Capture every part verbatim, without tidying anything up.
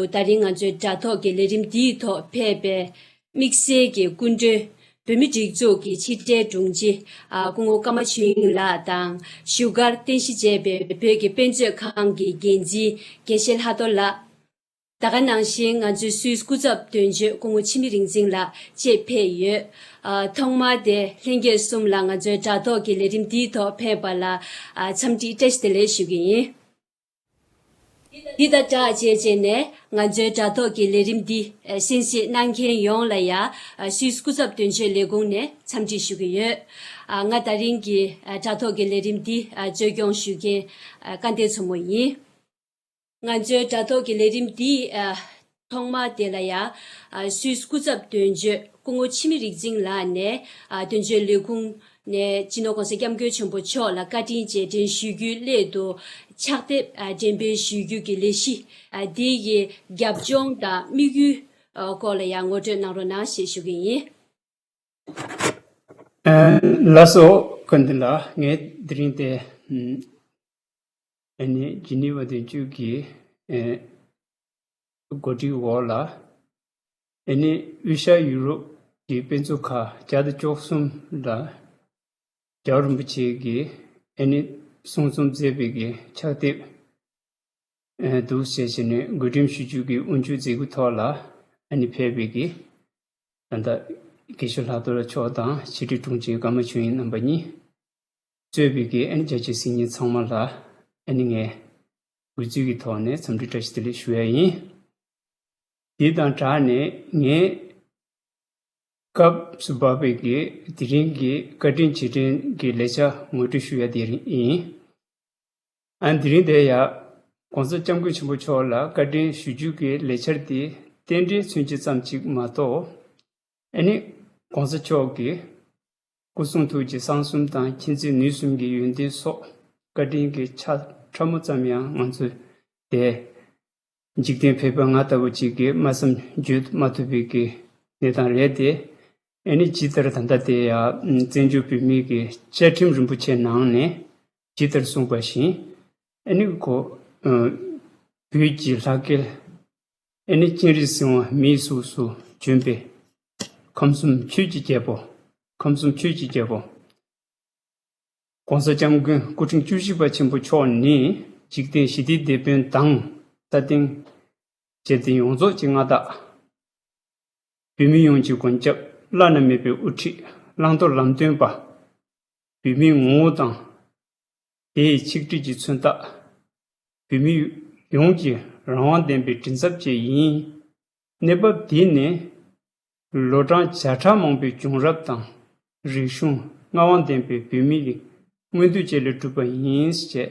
དུ་ད་རིང་ང་ཚོའི་དྲ་ཐོག་གི་ལས་རིམ་འདིའི་ཐོག་ཕེབས་པའི་དམིགས་བསལ་གྱི་སྐུ་མགྲོན། བོད་མི་སྒྲིག་འཛུགས་ཀྱི་ཕྱི་དྲིལ་དྲུང་ཆེ་ཨ་སྐུ་ངོ་ཀརྨ་ཆོས་དབྱིངས་ལགས་དང་བཞུགས་སྒར་རྟེན་གཞི་བྱས་པའི་བོད་ཀྱི་དཔེ་མཛོད་ཁང་གི་འགན་འཛིན་དགེ་བཤེས་ལྷག་རྡོར་ལགས། ད་ག་ནང་བཞིན་ང་ཚོའི་སུད་སི་སྐུ་ཚབ་དོན་གཅོད་སྐུ་ངོ་འཆི་མེད་རིག་འཛིན་ལགས་བཅས་ཕེབས་ཡོད། ཨ་ཐོག་མར་དེ་ལྷན་རྒྱས་གསུམ་ལ་ང་ཚོའི་དྲ་ཐོག་གི་ལས་རིམ་འདིའི་ཐོག་ཕེབས་པ་ལ་ཨ་འཚམས་འདྲི་བཀྲ་ཤིས་བདེ་ལེགས་ཞུ་གི་ཡིན། འདི་དང་སྦྲགས་བྱས་བྱས་ནས་ང་ཚོའི་དྲ་ཐོག་གི་ལས་རིམ་འདི་ཨ་གསན་གཟིགས་གནང་མཁན་ཡོངས་ལ་ཡང་ཨ་སུད་སི་སྐུ་ཚབ་དོན་གཅོད་ལས་ཁུངས་ནས་འཚམས་འདྲི་ཞུ་གི་ཡོད། ཨ་ང་ད་རིང་གི་ཨ་དྲ་ཐོག་གི་ལས་རིམ་འདི་ཨ་གཙོ་སྐྱོང་ཞུ་མཁན་ཨ་སྐལ་ལྡན་མཚོ་མོ་ཡིན། ང་ཚོའི་དྲ་ཐོག་གི་ལས་རིམ་འདི་ཨ་ཐོག་མ་དེ་ལ་ཡང་ཨ་སུད་སི་སྐུ་ཚབ་དོན་གཅོད་སྐུ་ངོ་འཆི་མེད་རིག་འཛིན་ལགས་ནས་ཨ་དོན་གཅོད་ལས་ཁུངས་ནས་སྤྱི་ནོར་༸གོང་ས་༸སྐྱབས་མགོན་ཆེན་པོ་མཆོག་ལ་བཀའ་དྲིན་རྗེས་དྲན་ཞུ་རྒྱུའི་སླད་དུ་ཕྱག་དེབ་ཨ་འགྲེམས་སྤེལ་ཞུ་རྒྱུ་གི་ལས་གཞི་ཨ་འདི་ཡི་རྒྱབ་ལྗོངས་དང་དམིགས་ཡུལ་ཨ་སྐོར་ལ་ཡང་ངོ་སྤྲོད་གནང་རོགས་གནང་ཞེས་ཞུ་གི་ཡིན། ཨ་ལགས་སོ། སྐལ་ལྡན་ལགས། ངས་དེ་རིང་དེ་ཨ་ནི་ཇི་ནི་ཝ་དོན་གཅོད་ཀྱི་ཨ་གོ་སྒྲིག་འོག་ལ་ཨ་ནི་དབུས་ཤར་ཡུ་རོབ་ཀྱི་དཔེ་མཛོད་ཁག་བརྒྱ་དང་བཅུ་གསུམ་ལ་རྒྱལ་བ་རིན་པོ་ཆེ་གིས་ཨ་ནི་གསུང་རྩོམ་མཛད་པའི་གི་ཕྱག་དེབ་ཨ་འདུག་ཟེར་བྱས་ནས་བགོ་འགྲེམས་ཞུ་རྒྱུ་གི་དབུ་འབྱེད་མཛད་སྒོའི་ཐོག་ལ་ཨ་ནི་ཕེབས་པའི་གི་ད་ལྟ་དགེ་བཤེས་ལྷག་རྡོར་མཆོག་དང་ཕྱི་དྲིལ་དྲུང་ཆེ་ཀརྨ་ཆོས་དབྱིངས་རྣམ་པ་གཉིས་གཙོས་པའི་གི་ཨ་ནི་རྒྱ་ཆེའི་སྲིད་བློན་ཚང་མ་ལ་ཨ་ནི་ངས་འགོ་འཛུགས་ཀྱི་ཐོག་ནས་འཚམས་འདྲི་བཀྲ་ཤིས་བདེ་ལེགས་ཞུ་ཡ་ཡིན། དེ་དང་སྦྲགས་ནས་ངས་སྐབས་སུ་བབས་པའི་གི་དེ་རིང་གི་བཀའ་དྲིན་རྗེས་དྲན་གྱི་ལས་འཆར་ངོ་སྤྲོད་ཞུ་ཡ་དེ་རིང་ཡིན། ཨ་དེ་རིང་དེ་ཡ་༸གོང་ས་༸སྐྱབས་མགོན་ཆེན་པོ་མཆོག་ལ་བཀའ་དྲིན་ཞུ་རྒྱུ་གི་ལས་འཆར་དེ་རྟེན་འབྲེལ་མཚོན་བྱེད་ཙམ་ཅིག་མ་གཏོགས། ཨ་ནི་༸གོང་ས་མཆོག་གི་སྐུ་གསུང་ཐུགས་ཀྱི་གསང་གསུམ་དང་མཁྱེན་བརྩེ་ནུས་གསུམ་གྱི་ཡོན་ཏན་སོགས་བཀའ་དྲིན་གྱི་ཆ་ཕྲ་མོ་ཙམ་ཡང་ང་ཚོས་དེ་འཇིག་རྟེན་ཕལ་པ་ང་ལྟ་བུ་ཅིག་གིས་སྨྲ་བསམ་བརྗོད་མ་ཐུབ་པའི་གི་གནས་སྟངས་རེད་དེ། ཨ་ནི་ཇི་ལྟར་ད་ལྟ་དེ་ཡང་བཙན་བྱོལ་བོད་མིའི་གི་བཅའ་ཁྲིམས་རིན་པོ་ཆེ་ནང་ནས་ཇི་ལྟར་གསུངས་པ་བཞིན། ཨ་ནི་ཁོ་ཨ་བོད་ཀྱི་ལྷ་སྐལ་ཨ་ནི་སྤྱན་རས་གཟིགས་དབང་མིའི་གཟུགས་སུ་བྱོན་པའི་ཁམས་གསུམ་ཆོས་ཀྱི་རྒྱལ་པོ། ཁམས་གསུམ་ཆོས་ཀྱི་རྒྱལ་པོ། ༸གོང་ས་༸སྐྱབས་མགོན་སྐུ་ཕྲེང་བཅུ་བཞི་པ་ཆེན་པོ་མཆོག་ནི་འཇིག་རྟེན་ཞི་བདེའི་དེད་དཔོན་དང་ས་སྟེང་བཅས་ཏེ་ཡོངས་རྫོགས་ཀྱི་མངའ་བདག་བོད་མི་ཡོངས་ཀྱི་མགོན་སྐྱབས་བླ་ན་མེད་པའི་དབུ་ཁྲིད་བླང་དོར་ལམ་སྟོན་པ། བོད་མིའི་ངོ་བོ་དང་། དེའི་ཆིག་སྒྲིལ་གྱི་མཚོན་རྟགས། བོད་མི་ཡོངས་ཀྱི་རང་དབང་ལྡན་པའི་མགྲིན་ཚབ་བཅས་ཡིན། གནས་བབ་འདི་ནི་ལོ་གྲངས་བརྒྱ་ཕྲག་མང་པོའི་བྱུང་རབས་དང་རིག་གཞུང་མངའ་དབང་ལྡན་པའི་བོད་མི་ཡི་མངོན་འདོད་བཅས་ལས་གྲུབ་པ་ཡིན་ཞེས་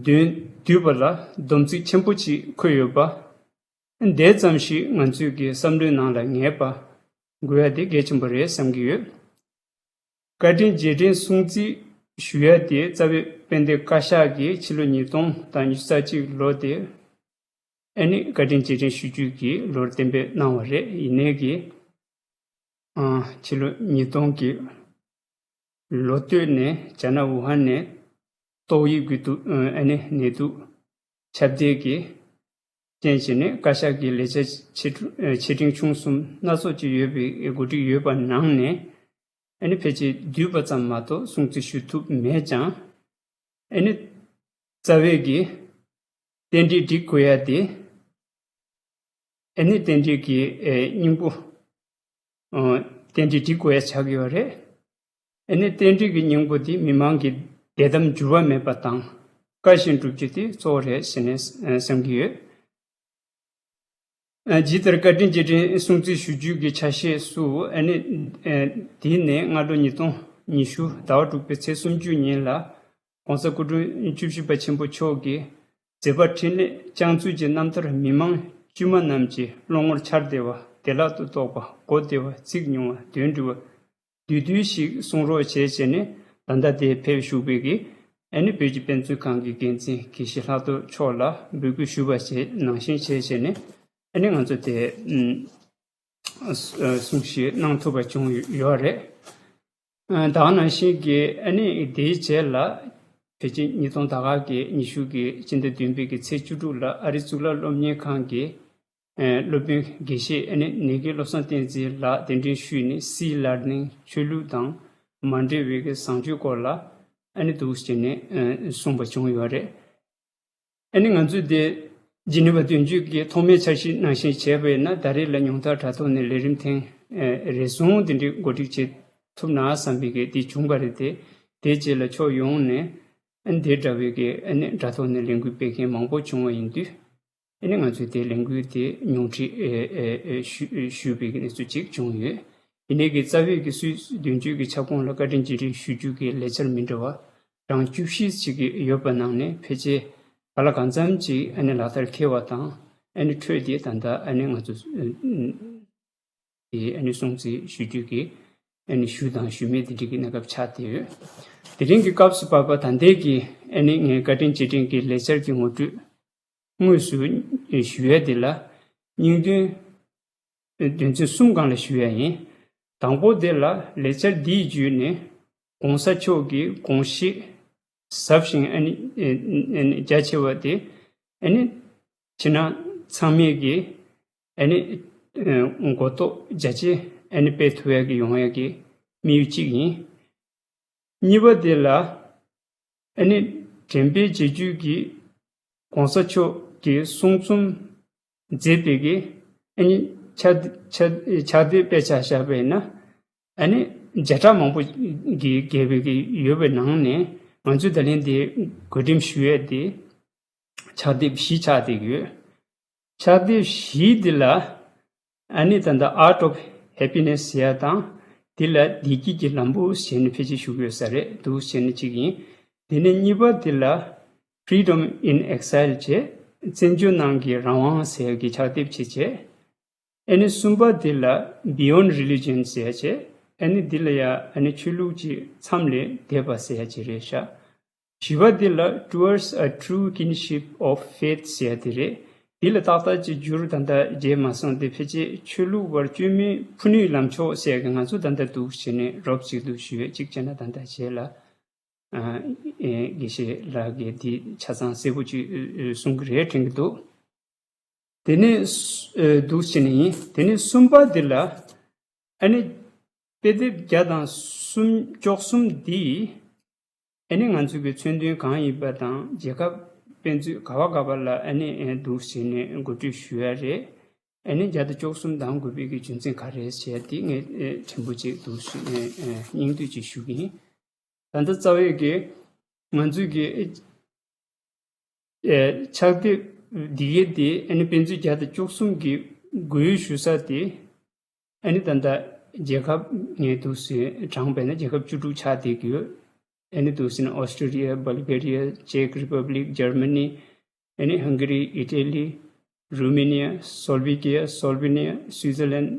འདོན་བསྡུས་པ་ལ་སྡོམ་ཚིག་ཆེན་པོ་ཅིག་འཁོད་ཡོད་པ། འདི་ཙམ་ཞིག་ང་ཚོས་ཀྱི་བསམ་བློའི་ནང་ལ་ངེས་པ་དགོས་ཡ་དེ་གལ་ཆེན་པོ་རེད་བསམ་གྱི་ཡོད། བཀའ་དྲིན་རྗེས་དྲན་སྲུང་བརྩི་ཞུ་ཡ་དེ་རྩ་བའི་དཔལ་ལྡན་བཀའ་ཤག་གིས་ཕྱི་ལོ་ཉིས་སྟོང་དང་ཉི་ཤུ་རྩ་གཅིག་ལོ་དེ་ཨ་ནི་བཀའ་དྲིན་རྗེས་དྲན་ཞུ་རྒྱུ་གི་ལོར་གཏན་འབེབས་གནང་བ་རེད། ཡིན་ནའི་གི་ཨ་ཕྱི་ལོ་ཉིས་སྟོང་གི་ལོ་སྟོད་ནས་རྒྱ་ནག་ཝུ་ཧན་ནས་ཏོག་དབྱིབས་ཀྱི་དུག་ཨ་ནི་ནད་དུག་ཁྱབ་གདལ་གྱི་རྐྱེན་བྱས་ནས་བཀའ་ཤག་གི་ལས་འཆར་ཆེ་ཆེ་འབྲིང་ཆུང་གསུམ་སྣ་ཚོགས་ཅིག་ཡོད་པའི་གོ་སྒྲིག་ཡོད་པ་ནང་ནས་ཨ་ནི་ཕལ་ཆེར་བསྡུས་པ་ཙམ་མ་གཏོགས་སྲུང་བརྩི་ཞུ་ཐུབ་མེད་ཀྱང་། ཨ་ནི་རྩ་བའི་གི་རྟེན་འབྲེལ་སྒྲིག་དགོས་ཡ་དེ། ཨ་ནི་རྟེན་འབྲེལ་གྱི་ཨེ་སྙིང་པོ། ཨ་རྟེན་འབྲེལ་སྒྲིག་དགོས་ཡ་ཆགས་ཀྱི་ཡོད་རེད། ཨ་ནི་རྟེན་འབྲེལ་གྱི་སྙིང་པོ་དེ་མི་མང་གི་བདེ་དམ་འགྱུར་བ་མེད་པ་དང་བཀའ་བཞིན་སྒྲུབ་རྒྱུ་དེ་གཙོ་བོ་རེད་ཟེར་ནས་ཨ་བསམ་གྱི་ཡོད། ཨ་ཇི་ལྟར་བཀའ་དྲིན་རྗེས་དྲན་སྲུང་བརྩི་ཞུ་རྒྱུ་གི་ཆ་ཤས་སུ་ཨ་ནི་ཨ་དེ་ནས་སྔ་ལོ་ཉིས་སྟོང་ཉི་ཤུ་ཟླ་བ་དྲུག་པའི་ཚེས་སུམ་ཅུ་ཉིན་ལ་༸གོང་ས་སྐུ་ཕྲེང་བཅུ་བཞི་པ་ཆེན་པོ་མཆོག་གིས་མཛད་པ་འཕྲིན་ལས་བསྐྱངས་ཚུལ་གྱི་རྣམ་ཐར་མི་མང་དཀྱུས་མ་རྣམས་ཀྱི་བློ་ངོར་འཆར་བདེ་བ། བདེ་བླག་ཏུ་རྟོགས་པ། གོ་བདེ་བ། ཚིག་ཉུང་བ། དོན་འདྲི་བ། བསྡུས་བསྡུས་ཤིག་གསུང་རོགས་བྱས་བྱས་ནས་ད་ལྟ་དེ་ཕེབས་བཞུགས་པའི་གི་ཨ་ནི་བོད་ཀྱི་དཔེ་མཛོད་ཁང་གི་འགན་འཛིན་དགེ་བཤེས་ལྷག་རྡོར་མཆོག་ལ་འབོད་སྐུལ་ཞུས་པ་བྱས་ནང་བཞིན་བྱས་བྱས་ནས་ཨ་ནི་ང་ཚོ་དེ་ཨ་གསུང་བཤད་གནང་ཐུབ་པ་བྱུང་ཡོད་རེད། ཨ་ད་ག་ནང་བཞིན་གྱི་ཨ་ནི་དེའི་རྗེས་ལ་ ཕལ་ཆེར་ཉིས་སྟོང་ད་ག་གི་ཉི་ཤུ་གི་སྤྱི་ཟླ་བདུན་པའི་གི་ཚེས་བཅུ་དྲུག་ལ་ཨ་རིའི་གཙུག་ལག་སློབ་གཉེར་ཁང་གི་སློབ་དཔོན་དགེ་བཤེས་ཨ་ནི་ནེ་གི་བློ་བཟང་བསྟན་འཛིན་ལགས་གདན་འདྲེན་ཞུས་ནས་སིལ་ལར་ནིང་ཆོས་ལུགས་དང་མ་འབྲེལ་བའི་གི་བཟང་སྤྱོད་སྐོར་ལ་ཨ་ནི་འདུག་བྱས་ནས་གསུངས་པ་བྱུང་ཡོད་རེད། ཨ་ནི་ང་ཚོས་དེ་ཇི་ནི་ཝ་དོན་གཅོད་ཀྱི་ཐོག་མའི་འཆར་གཞི་ནང་བཞིན་བྱས་པ་ཡིན་ན་ད་རེས་ལ་ཉུང་མཐར་དྲ་ཐོག་ནས་ལས་རིམ་ཐེངས་རེ་ཟུང་དེ་འདྲའི་འགོ་ཁྲིད་བྱེད་ཐུབ་ན་བསམ་པའི་གི་དེ་བྱུང་བ་རེད་དེ། དེའི་རྗེས་ལ་ཕྱོགས་ཡོངས་ནས་ཨ་ནི་དེ་འདྲ་བའི་གི་ཨ་ནི་དྲ་ཐོག་ནས་ལས་འགུལ་སྤེལ་མཁན་མང་པོ་བྱུང་བ་ཡིན་དུས། ཨ་ནི་ང་ཚོས་དེ་ལས་འགུལ་དེ་ཉུང་འཕྲི་ཨེ་ཨེ་ཨེ་ཞུ་ཞུས་པའི་གནས་ཚུལ་ཅིག་བྱུང་ཡོད། ཡིན་ནའི་གི་རྩ་བའི་གི་སུད་སི་དོན་གཅོད་ཀྱི་ཁྱབ་ཁོངས་ལ་བཀའ་དྲིན་རྗེས་དྲན་ཞུ་རྒྱུ་གི་ལས་འཆར་མི་འདྲ་བ་གྲངས་བཅུ་བཞི་ཅིག་གི་ཡོད་པ་ནང་ནས་ཕལ་ཆེར་ག་ལ་གང་འཚམ་ཅིག་ཨ་ནི་ལག་བསྟར་འཁེལ་བ་དང་ཨ་ནི་འཕྲོས་ཏེ་ད་ལྟ་ཨ་ནི་ང་ཚོ་ཨ་ནི་སྲུང་བརྩི་ཞུ་རྒྱུ་གི་ཨ་ནི་ཞུ་དང་ཞུ་མེད་དེ་འདྲའི་གི་གནས་སྐབས་ཆགས་བསྡད་ཡོད། དེ་རིང་གི་སྐབས་སུ་བབས་པ་ད་ལྟའི་གི་ཨ་ནི་ངའི་བཀའ་དྲིན་རྗེས་དྲན་གྱི་ལས་འཆར་གྱི་ངོ་སྤྲོད་དངོས་སུ་ཞུ་ཡ་དེ་ལ་སྙིང་དོན་དོན་ཚན་གསུམ་སྒང་ལ་ཞུ་ཡ་ཡིན། དང་པོ་དེ་ལ་ལས་འཆར་འདིའི་བརྒྱུད་ནས་༸གོང་ས་མཆོག་གི་དགོངས་གཞི་ཟབ་ཞིང་ཨ་ནི་ཨ་ནི་རྒྱ་ཆེ་བ་དེ་ཨ་ནི་ཕྱི་ནང་ཚང་མས་ཀྱི་ཨ་ནི་ཨ་གོ་རྟོགས་རྒྱ་ཆེ་ཨ་ནི་སྤེལ་ཐུབ་ཡ་གི་ཡོང་ཡ་གི་དམིགས་ཡུལ་གཅིག་ཡིན། གཉིས་པ་དེ་ལ་ཨ་ནི་དྲན་པའི་རྗེས་འཇུག་གི་༸གོང་ས་མཆོག་གི་གསུང་རྩོམ་མཛད་པའི་གི་ཨ་ནི་ཕྱག་ཕྱག་ཕྱག་དེབ་དཔེ་ཆ་བཞག་པས་ན་ཨ་ནི་བརྒྱ་ཕྲག་མང་པོ་གི་བརྒལ་བའི་གི་ཡོད་པའི་ནང་ནས་ང་ཚོས་ད་ལན་དེ་བགོ་འགྲེམས་ཞུ་ཡས་དེ་ཕྱག་དེབ་བཞི་ཆགས་བསྡད་ཀྱི་ཡོད། ཕྱག་དེབ་བཞི་འདི་ལ་ཨ་ནི་ད་ལྟ་Art of Happiness ཟེར་ཡ་དང་དེ་ལ་བདེ་སྐྱིད་ཀྱི་ལམ་བུ་ཟེར་ནས་ཕལ་ཆེར་ཞུ་གི་ཡོད་ས་རེད་འདུག་ཟེར་ནས་གཅིག་ཡིན། དེ་ནས་གཉིས་པ་འདི་ལ་Freedom in Exile བྱས། བཙན་བྱོལ་ནང་གི་རང་དབང་ཟེར་ཡ་གི་ཕྱག་དེབ་ཅིག་བྱས། ཨ་ནི་གསུམ་པ་འདི་ལ་Beyond Religion ཟེར་ཡ་བྱས། ཨ་ནི་འདི་ལ་ཡ་ཨ་ནི་ཆོས་ལུགས་ཀྱི་མཚམས་ལས་འདས་པ་ཟེར་ཡ་ཅིག་རེད་ཤག་བཞི་པ་འདི་ལ་Towards a True Kinship of Faith ཟེར་ཡ་དེ་རེད། འདི་ལ་ཏག་ཏག་ཅིག་བསྒྱུར་ད་ལྟ་བརྗེས་མ་སོང་སྟེ་ཕལ་ཆེར་ཆོས་ལུགས་བར་བཅོས་མིན་ཕུ་ནུའི་ལམ་མཆོག་ཟེར་ཡ་གི་ང་ཚོ་ད་ལྟ་འདུག་བྱས་ནས་རོབ་ཅིག་འདུག་ཞུ་ཡས་གཅིག་བྱས་ན་ད་ལྟ་བྱས་ལ། ཨ་ཨེ་དགེ་བཤེས་ལགས་ཀྱིས་འདི་ཆ་ཚང་གསལ་པོ་ཅིག་ཨ་ཨ་གསུང་གི་རེད་དྲན་གྱི་འདུག་དེ་ནས་ཨ་འདུག་བྱས་ནས་ཡིན། དེ་ནས་གསུམ་པ་འདི་ལ་ཨ་ནི་དཔེ་དེབ་བརྒྱ་དང་གསུམ་བཅུ་གསུམ་འདི་ཨ་ནི་ང་ཚོ་གི་མཚོན་དོན་གང་ཡིན་པ་དང་རྒྱལ་ཁབ་དཔེ་མཛོད་ག་བ་ག་བ་ལ་ཨ་ནི་ཨ་འདུག་བྱས་ནས་འགོ་ཁྲིད་ཞུ་ཡ་རེད། ཨ་ནི་བརྒྱ་དང་བཅུ་གསུམ་བདམས་དགོས་པའི་གི་རྒྱུ་མཚན་ག་རེ་རེད་ཟེར་ཡ་དེ་ངས་ཨ་ཕྲན་བུ་ཅིག་འདུག་བྱས་ནས་ཨ་སྙིང་བསྡུས་ཅིག་ཞུ་གི་ཡིན། ད་ལྟ་རྩ་བའི་གི་ང་ཚོའི་གི་ཨེ་ཕྱག་དེབ་འདི་གའི་དེ་ཨ་ནི་དཔེ་མཛོད་བརྒྱ་དང་བཅུ་གསུམ་གི་དགོས་ཞུ་ས་དེ་ཨ་ནི་ད་ལྟ་རྒྱལ་ཁབ་ངས་འདུག་སེ་དྲངས་པས་ན་རྒྱལ་ཁབ་བཅུ་དྲུག་ཆགས་བསྡད་ཀྱི་ཡོད། ཨ་ནི་འདུག་སེ་ན་Australia, Bulgaria, Czech Republic, Germany, ཨ་ནི་Hungary, Italy, Romania, Slovakia, Slovenia, Switzerland,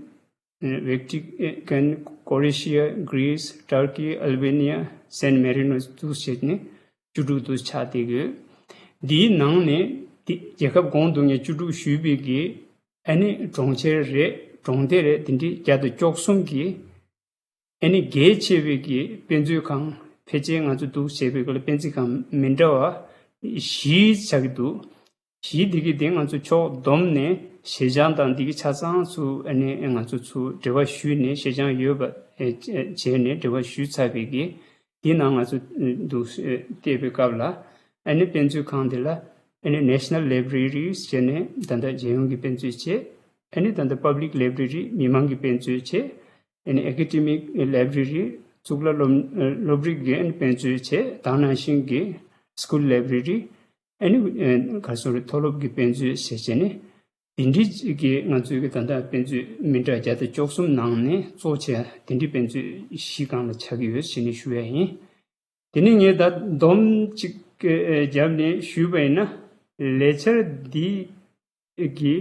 Vatican, Croatia, Greece, Turkey, Albania, San Marino འདུག་བྱས་ནས་བཅུ་དྲུག་འདུག་ཆགས་བསྡད་ཀྱི་ཡོད། འདིའི་ནང་ནས་དེ་རྒྱལ་ཁབ་གོང་དུ་ངས་བཅུ་དྲུག་ཞུས་པའི་གི་ཨ་ནི་གྲོང་ཁྱེར་རེད་གྲོང་སྡེ་རེད་དེ་འདྲའི་བརྒྱ་དང་བཅུ་གསུམ་གི་ཨ་ནི་གལ་ཆེ་བའི་གི་དཔེ་མཛོད་ཁང་ཕལ་ཆེར་ང་ཚོ་འདུག་བྱས་པའི་གི་ལ་དཔེ་མཛོད་ཁང་མི་འདྲ་བ་བཞི་ཆགས་ཀྱི་འདུག་གཞི་འདི་གི་སྟེང་ང་ཚོ་ཕྱོགས་བསྡོམས་ནས་ཞེ་སྦྱང་དང་འདི་གི་ཆ་ཚང་ཚུ་ཨ་ནི་ང་ཚོ་ཚུ་འབྲེལ་བ་ཞུས་ནས་ཞེ་སྦྱང་ཡོད་པ་ཨེ་བྱས་ནས་འབྲེལ་བ་ཞུས་ཚར་བའི་གི་དེ་ནང་ང་ཚོ་འདུག་བལྟས་པའི་སྐབས་ལ་ཨ་ནི་དཔེ་མཛོད་ཁང་འདི་ལ་ཨ་ནི་National Library ཟེར་ནས་ད་ལྟ་རྒྱལ་ཡོངས་ཀྱི་དཔེ་མཛོད་བྱས། ཨ་ནི་ད་ལྟ་Public Library མི་མང་གི་དཔེ་མཛོད་བྱས། ཨ་ནི་Academic Library གཙུག་ལག་སློབ་སློབ་རིགས་ཀྱི་ཨ་ནི་དཔེ་མཛོད་བྱས། དེ་ནང་བཞིན་གྱི་School Library ཨ་ནི་ག་སོ་རེད་མཐོ་སློབ་ཀྱི་དཔེ་མཛོད་ཟེར་བྱས་ནས་དེ་འདྲའི་གི་ང་ཚོའི་གི་ད་ལྟ་དཔེ་མཛོད་མི་འདྲ་བརྒྱ་དང་བཅུ་གསུམ་ནང་ནས་གཙོ་ཆེ་དེ་འདྲའི་དཔེ་མཛོད་བཞི་སྒང་ལ་ཆགས་ཀྱི་ཡོད་ཟེར་ནས་ཞུ་ཡ་ཡིན། དེ་ནས་ངས་ད་སྡོམ་གཅིག་བརྒྱབ་ནས་ཞུས་པ་ཡིན་ན་ལས་འཆར་འདི་གི་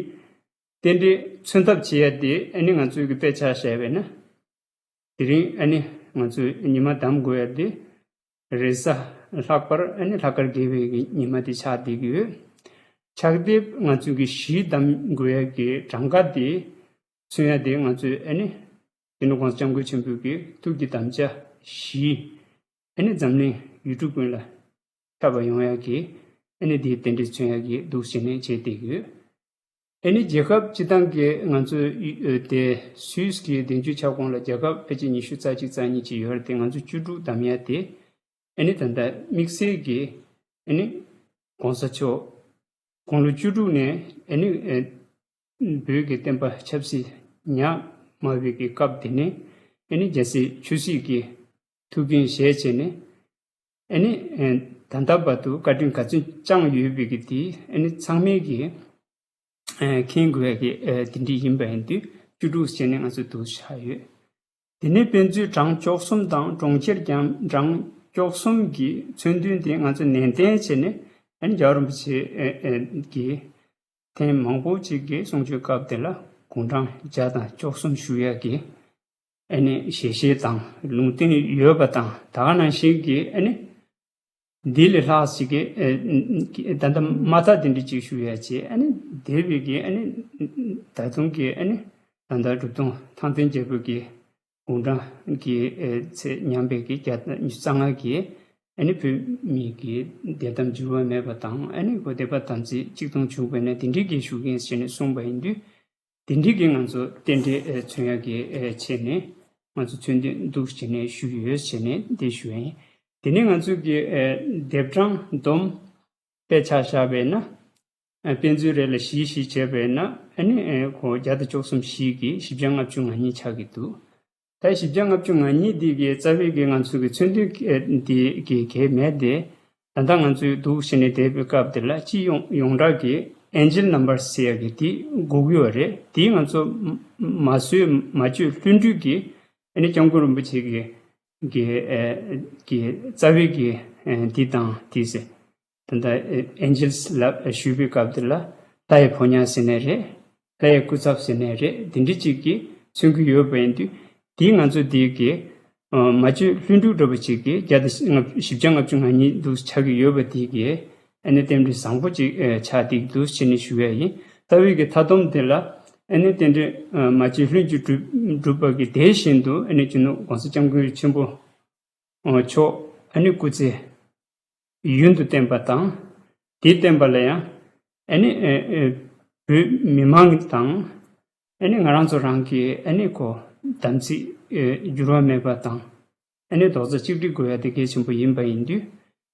རྟེན་འབྲེལ་མཚོན་ཐབས་བྱེད་ཡ་དེ་ཨ་ནི་ང་ཚོའི་གི་དཔེ་ཆ་བཞག་པས་ན། དེ་རིང་ཨ་ནི་ང་ཚོས་ཉི་མ་གདམ་དགོས་ཡ་དེ་རེས་གཟའ་ལྷག་པར་ཨ་ནི་ལྷག་དཀར་དགེ་བའི་གི་ཉི་མ་དེ་ཆགས་བསྡད་ཀྱི་ཡོད། ཕྱག་དེབ་ང་ཚོའི་གི་བཞི་གདམ་དགོས་ཡ་གི་གྲངས་ཀ་དེ་མཚོན་ཡ་དེ་ང་ཚོས་ཨ་ནི་སྤྱི་ནོར་༸གོང་ས་༸སྐྱབས་མགོན་ཆེན་པོའི་གི་ཐུགས་ཀྱི་དམ་བཅའ་བཞི་ཨ་ནི་འཛམ་གླིང་ཡུལ་གྲུ་ཀུན་ལ་ ཁྱབ་པ་ཡོང་ཡག་གི་ཨ་ནི་དེ་དེ་འདྲས་མཚོན་ཡག་གི་འདུག་བྱས་ནས་བྱས་བསྡད་ཀྱི་ཡོད། ཨ་ནི་རྒྱལ་ཁབ་སྤྱི་བཏང་གི་ང་ཚོ་ཨ་དེ་སུད་སི་གི་བདེ་འཇགས་ཁྱབ་ཁོངས་ལ་རྒྱལ་ཁབ་ཕལ་ཆེར་ཉི་ཤུ་རྩ་གཅིག་རྩ་གཉིས་ཅིག་ཡོད་རེད་དེ། ང་ཚོ་བཅུ་དྲུག་བདམས་ཡ་དེ་ཨ་ནི་ད་ལྟ་དམིགས་བསལ་གྱི་ཨ་ནི་༸གོང་ས་མཆོག་དགུང་ལོ་བཅུ་དྲུག་ནས་ཨ་ནི་ཨ་བོད་ཀྱི་བསྟན་པ་ཆབ་སྲིད་ཉམས་དམའ་བའི་གི་སྐབས་དེ་ནས་ཨ་ནི་རྒྱལ་སྲས་ཆོས་སྲིད་ཀྱི་ཐུགས་འགན་བཞེས་བྱས་ནས་ཨ་ནི་ཨ་ད་ལྟ་བར་དུ་བཀའ་དྲིན་ག་ཚོད་བསྐྱངས་ཡོད་པའི་གི་དེ་ཨ་ནི་ཚང་མས་གི་ཨ་མཁྱེན་དགོས་ཡ་གི་ཨ་དེ་འདྲ་ཡིན་པ་ཡིན་དུས་བཅུ་དྲུག་བྱས་ནས་ང་ཚོ་འདུག་བཞག་ཡོད། དེ་ནས་དཔེ་མཛོད་གྲངས་བཅུ་གསུམ་དང་གྲོང་ཁྱེར་ཀྱང་གྲངས་བཅུ་གསུམ་གྱི་མཚོན་དོན་དེ་ང་ཚོ་ནན་ཏན་བྱས་ནས་ཨ་ནི་རྒྱལ་བ་རིན་པོ་ཆེ་ཨ་ཨ་གི་ཐེངས་མང་པོ་ཅིག་གི་གསུང་ཆོས་སྐབས་དེ་ལ་དགུང་གྲངས་བརྒྱ་དང་བཅུ་གསུམ་ཞུ་ཡ་གི་ཨ་ནི་ཞལ་བཞེས་དང་ལུང་བསྟན་ཡོད་པ་དང་། ད་ག་ནང་བཞིན་གྱི་ཨ་ནི་འདི་ལས་ལྷག་ཅིག་གི་ཨ་ད་ལྟ་མ་མཐའ་དེ་འདྲ་ཅིག་ཞུ་ཡ་བྱས། ཨ་ནི་འདས་པའི་གི་ཨ་ནི་ད་དུང་གི་ཨ་ནི་ད་ལྟ་གྲུབ་ཐོབ་ཐང་སྟོང་རྒྱལ་པོ་གི་དགུང་གྲངས་ཀྱི་ཨེ་ཚེས་ཉམས་པའི་གི་བརྒྱ་དང་ཉི་ཤུ་རྩ་ལྔ་གི་ཨ་ནི་བོད་མི་གི་བདེན་གཏམ་འགྱུར་བ་མེད་པ་དང་། ཨ་ནི་གོ་བདེན་པ་དམ་ཚིག་གཅིག་མཐུན་བྱུང་བས་ན་དེ་འདྲའི་གི་ཞུ་མཁན་ཞེས་ནས་གསུངས་པ་ཡིན་དུས། དེ་འདྲའི་གི་ང་ཚོ་རྟེན་འབྲེལ་ཨེ་མཚོན་ཡ་གི་ཨེ་བྱས་ནས་ང་ཚོ་མཚོན་དོན་འདུག་བྱས་ནས་ཞུ་ཡོད་བྱས་ནས་འདི་ཞུ་ཡ་ཡིན། དེ་ནས་ང་ཚོ་གི་ཨེ་ལྡེབ་གྲངས་བསྡོམས་དཔེ་ཆ་བཞག་པས་ན། ཨ་དཔེ་མཛོད་རེ་ལ་བཞི་བཞི་བྱས་པས་ན་ཨ་ནི་ཨེ་ཁོ་བརྒྱ་དང་བཅུ་གསུམ་བཞི་གིས་བཞི་བརྒྱ་ལྔ་བཅུ་ང་གཉིས་ཆགས་ཀྱི་འདུག་ད་བཞི་བརྒྱ་ལྔ་བཅུ་ང་གཉིས་འདི་གི་རྩ་བའི་གི་ང་ཚོ་གི་མཚོན་དོན་ཨེ་འདི་གི་གལ་མེད་དེ། ད་ལྟ་ང་ཚོའི་འདུག་བྱས་ནས་བསྡད་པའི་སྐབས་དེ་ལ་སྤྱི་ཡོངས་ཡོངས་གྲགས་ཀྱི་ཨེན་ཇེལ་ནམ་བར་ཟེར་ཡ་གི་དེ་དགོས་ཀྱི་ཡོད་རེད། དེ་ང་ཚོ་མ་བཟོས་མ་བཅོས་ལྷུན་གྲུབ་ཀྱི་ཨ་ནི་སྐྱབས་མགོན་རིན་པོ་ཆེ་གི་གི་ཨེ་གི་རྩ་བའི་གི་ཨེ་འདི་དང་དེ་ཟེར། ད་ལྟ་ཨེ་ཨེན་ཇེལ་ལབ་ཞུས་པའི་སྐབས་དེ་ལ་ལྷ་ཡི་ཕོ་ཉ་ཟེར་ནའི་རེད། ལྷ་ཡི་སྐུ་ཚབ་ཟེར་ནའི་རེད། དེ་འདྲ་ཅིག་གིས་མཚོན་གྱི་ཡོད་པ་ཡིན་དུས། དེ་ང་ཚོ་དེ་གི་ཨ་མ་བཅོས་ལྷུན་གྲུབ་འདྲ་པོ་ཅིག་གི་བརྒྱ་དང་ལྔ་བཞི་བརྒྱ་ལྔ་བཅུ་ང་གཉིས་འདུག་ཆགས་ཀྱི་ཡོད་པ་དེ་གི་ཨ་ནི་རྟེན་འབྲེལ་བཟང་པོ་ཅིག་ཨེ་ཆགས་བསྡད་འདུག་ཅེས་ནས་ཞུ་ཡ་ཡིན། རྩ་བའི་གི་མཐའ་སྡོམ་དེ་ལ་ཨ་ནི་རྟེན་འབྲེལ་ཨ་མ་བཅོས་ལྷུན་གྱིས་གྲུབ་གྲུབ་པ་གི་དེ་བཞིན་དུ་ཨ་ནི་སྤྱི་ནོར་༸གོང་ས་༸སྐྱབས་མགོན་ཆེན་པོ་མཆོག་ཨ་ནི་སྐུ་ཚེ་ཡུན་དུ་བརྟན་པ་དང་། དེ་བརྟན་པ་ལ་ཡང་ཨ་ནི་ཨེ་ཨེ་བོད་མི་མང་དང་ཨ་ནི་ང་རང་ཚོ་རང་གི་ཨ་ནི་ཁོ་དམ་ཚིག་ཨེ་འགྱུར་བ་མེད་པ་དང་། ཨ་ནི་རྡོག་རྩ་གཅིག་སྒྲིལ་དགོས་ཡ་དེ་གལ་ཆེན་པོ་ཡིན་པ་ཡིན་དུས།